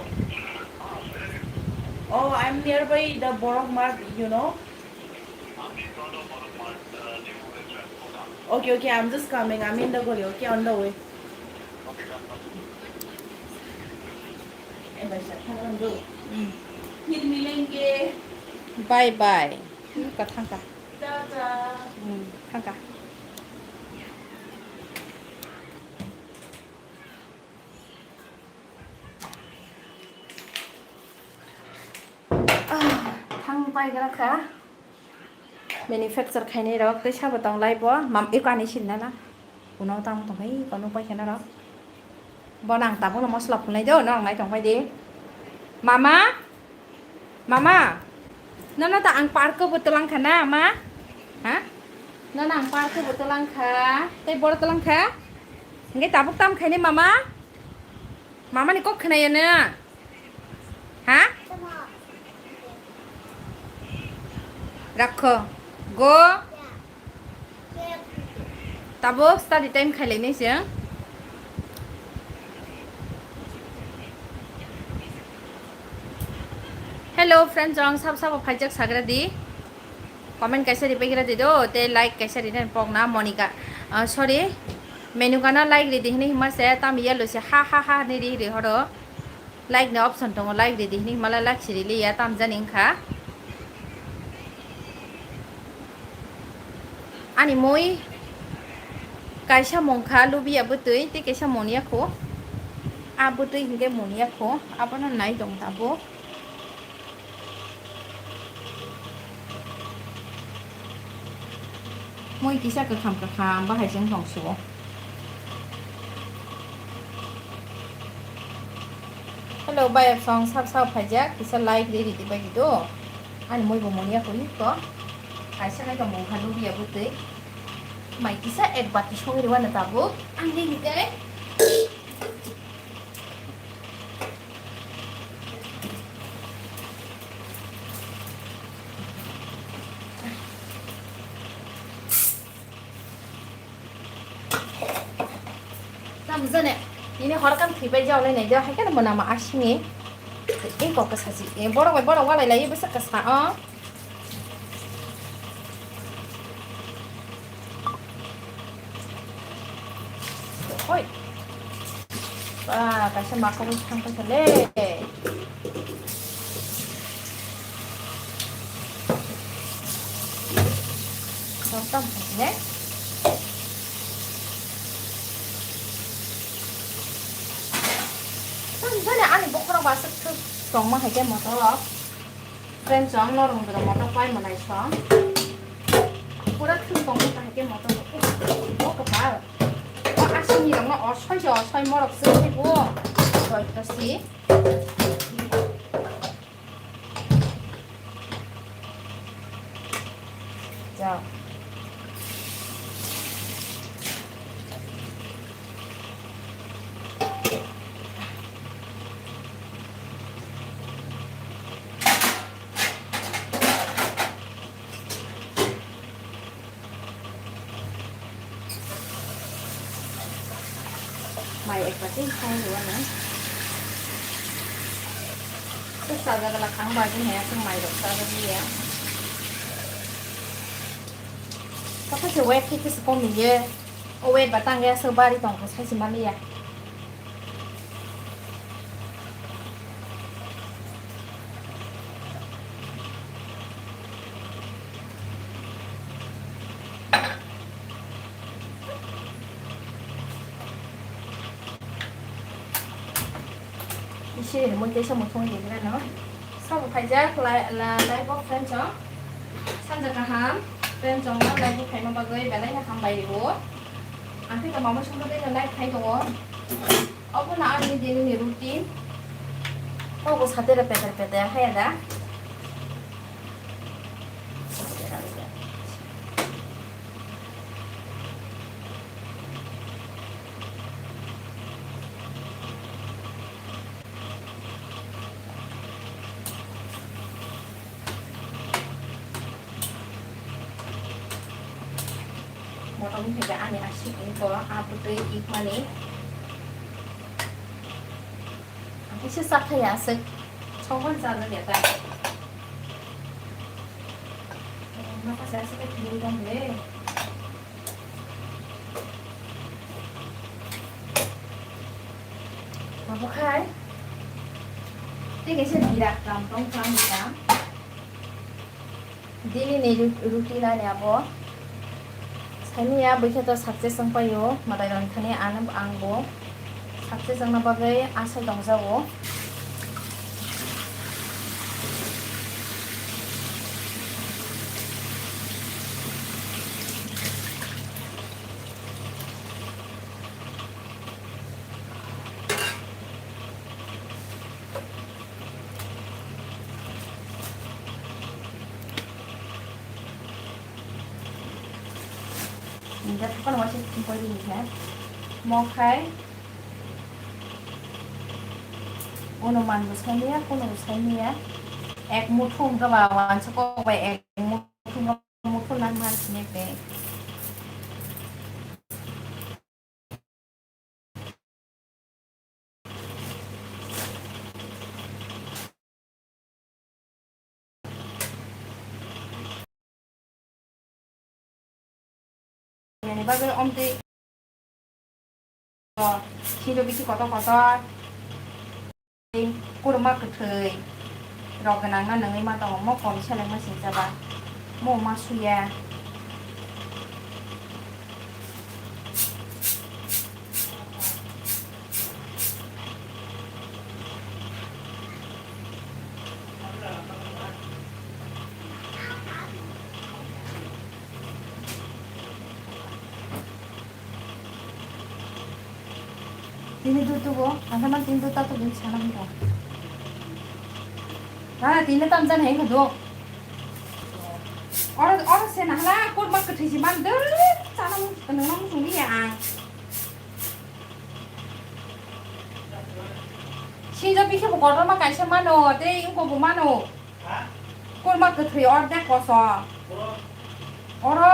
Oh, I'm nearby the Borok Mart, you know. Okay, okay, I'm just coming. I'm in the gully, okay, on the way. Bye bye. Ka thangka. Tata. Hmm, thangka. Ah, thang pai gra kha. Manufacture khainai rok tei sabo tong lai bo. Mam, eko ani sin nana. Uno tang tong hai, kono pai khana rok. Bo nang tabuk no mosla phulnai do, no nang nai tong pai di. Mama? Mama? Nono ta ang park bo twlang kha na, ma? Ha? Nono ang park bo twlang kha. Tei boro twlang kha? Hingke tabuk tam khaini mama? Mama ni kok khnayo na? Ha? Rakho. Go. Tabuk study time khailai nai se. Hello friends, ang sab sabo phaijak sagra di. Comment kaisa ripai gira di do, te like kaisa rina pok na Monica. Ah, sorry. Menu kana like ridi hini hima se tam yellow se ha ha ha ni ri ri horo. Like ni option tongo, like ridi hini hima la like siri liya tam jani wngkha. Ani mui kaisa mung kha lubiya bwtwi, tei kaisa moniya kho. A bwtwi hinkhe moniya kho, abono nai tong tabuk. Mui kisa kwkham kwkham bahai se wng tong sugo. Hello, bayap song sab sab phaijak, kisa like riri di bai di do. Ani mui bo moniya kho iko. Kaisa nai tong mung kha lubiya bwtwi. Mai kisa ek bati songwi rwna tabuk. Ang di hinkhe. Tam jane, nini hor kam thwi bai jao nai nai do, hai khe bo nama asini. Ei kok kasa si, eh, borok bai borok walai lai, bwswk kasa o. Hoi. Ba, kaisa makha bai thang kha le. Tam ne. Tam jani ani bokhorok ba aswk thwk tongma hai khe motor rok. Friends, ang norok jora motor pai manai song. Pura thwng tong kha hai khe motor rok. O kwtal. O asini rok no osoi se osoi morok se bo. Doi to si. Ja. Mai ek bati khai rwna. Suk sajagala khang bagi haya sung mai rok sajagya. Kapa se wet khe kisa komiye. O wet ba tangya se bari tongkha sai se maliya. Isi ni mui tei samung thung di gana no. Sabo khaijak lai, la, live o friend chong. Sanja kaham, friend chong no live o khaima bagwi belai no hambai rio. Ang khe tongma muchung bagwi no live khai tongo. Obo no ani daily ni routine. Obo satera peter peter haya da. Motom theke ani asik ni ko a bwtwi ikmani. Ang kisa chakhaya aswk songman chajakya ta. Masa se aswk khe thwi tong le. Abo khai. Tei kaisa birat kam tong kha ang kha. Daily ni ru-, routine ani abo. Saimanya bwkhe to success wng paio, madai rok thani ano ang bo success wngna bagwi asai tongjago. Ini dah tukar masih kumpul ini ya. Mo khai. Uno man bo sai maya, kuno bo sai maya. Ek muthu hwnkha ba, wansuk kok bai ek muthu hwnkha, muthu nang man sini pe. Yani bagwi omtwi sinjo bisi kotor kotor, kuruma kwthwi rok gwnangna nungwi ma tongo, mo kom selengma singsa ba, mo ma suya. Tini dut tubo, ang khe man tini dut ta tubo, sana hwnkha. Nana, tini tam jan hai wngkha do. Oro, oro se nahla, kurma kwthwi si man dut, chana mung, nungna mung sungli ya ang. Sinjo bikhe bo kotorma kaisa mano, tei wngkok bo mano. Kurma kwthwi ordek koso. Oro.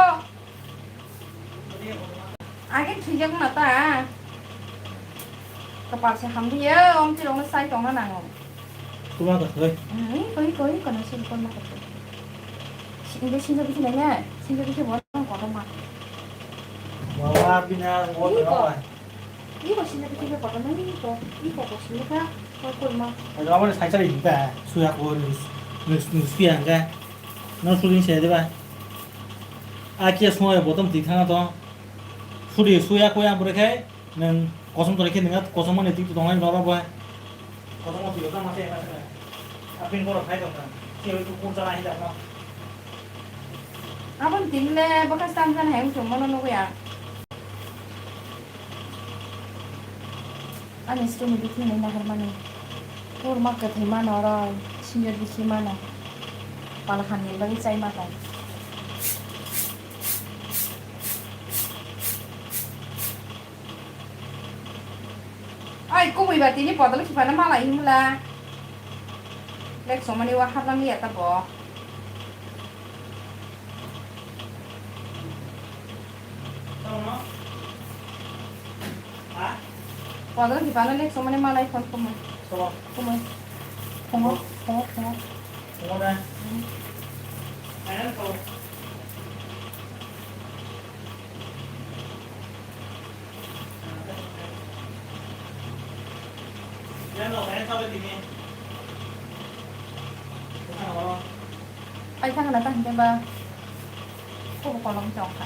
Age thwijak na ta. Kapal se hamdi ya, om tirong sai tong na nango. Kurma kwthwi. Hmm, koi, koi, kono se kurma kwthwi. Inge sinjo bikhe nai na, sinjo bikhe bo kotorma. Wala bina mo. Iko. Iko sinjo bikhe kotorma, iko, iko ko sinjo ka, ko kurma. Abo ni sai chari ba, suya ko nus, nus, nus piya ga. No shooting se de ba. Akia sumai botom tik thang to. Suri suya ko yang brekhe, nang kosom tore khe nang kosom mani tik tong nai noro ba. Kosom mani tong ma se ma se. Apin boro khai tong. Si tu kun chana hi da no. Abon tin le bakas tam jan hai utum mono no ya. Ani story bikhe nai nahar mani. Kurma kwthwi mano oro, sinjo bikhe mano. Pal hamni bagwi chai ma tong. Ai, kubui ba tini podol khipana malai himla. Lek somani wa haplang liya ta bo. Podol khipana lek somani malai phone kumui. Kumui. Phungo, phungo, phungo. Paithakgana ta hwnkhe ba kubu kolom chongkha.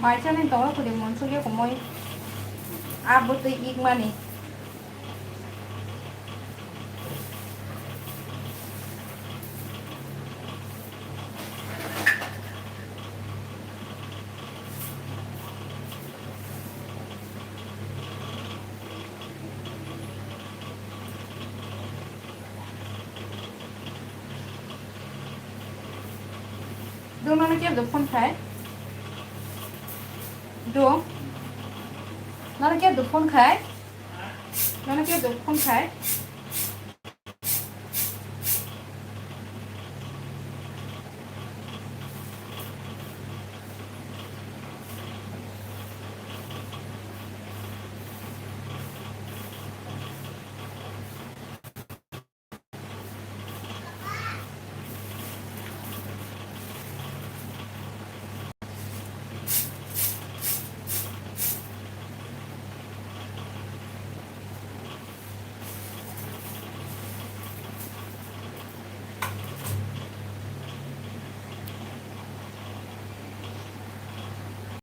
Mai chani tongo kwrwi munsukya kumui. A bwtwi ikmani. Dong, nono kebo phone khai? Dong, nono kebo phone khai? Nono kebo phone khai?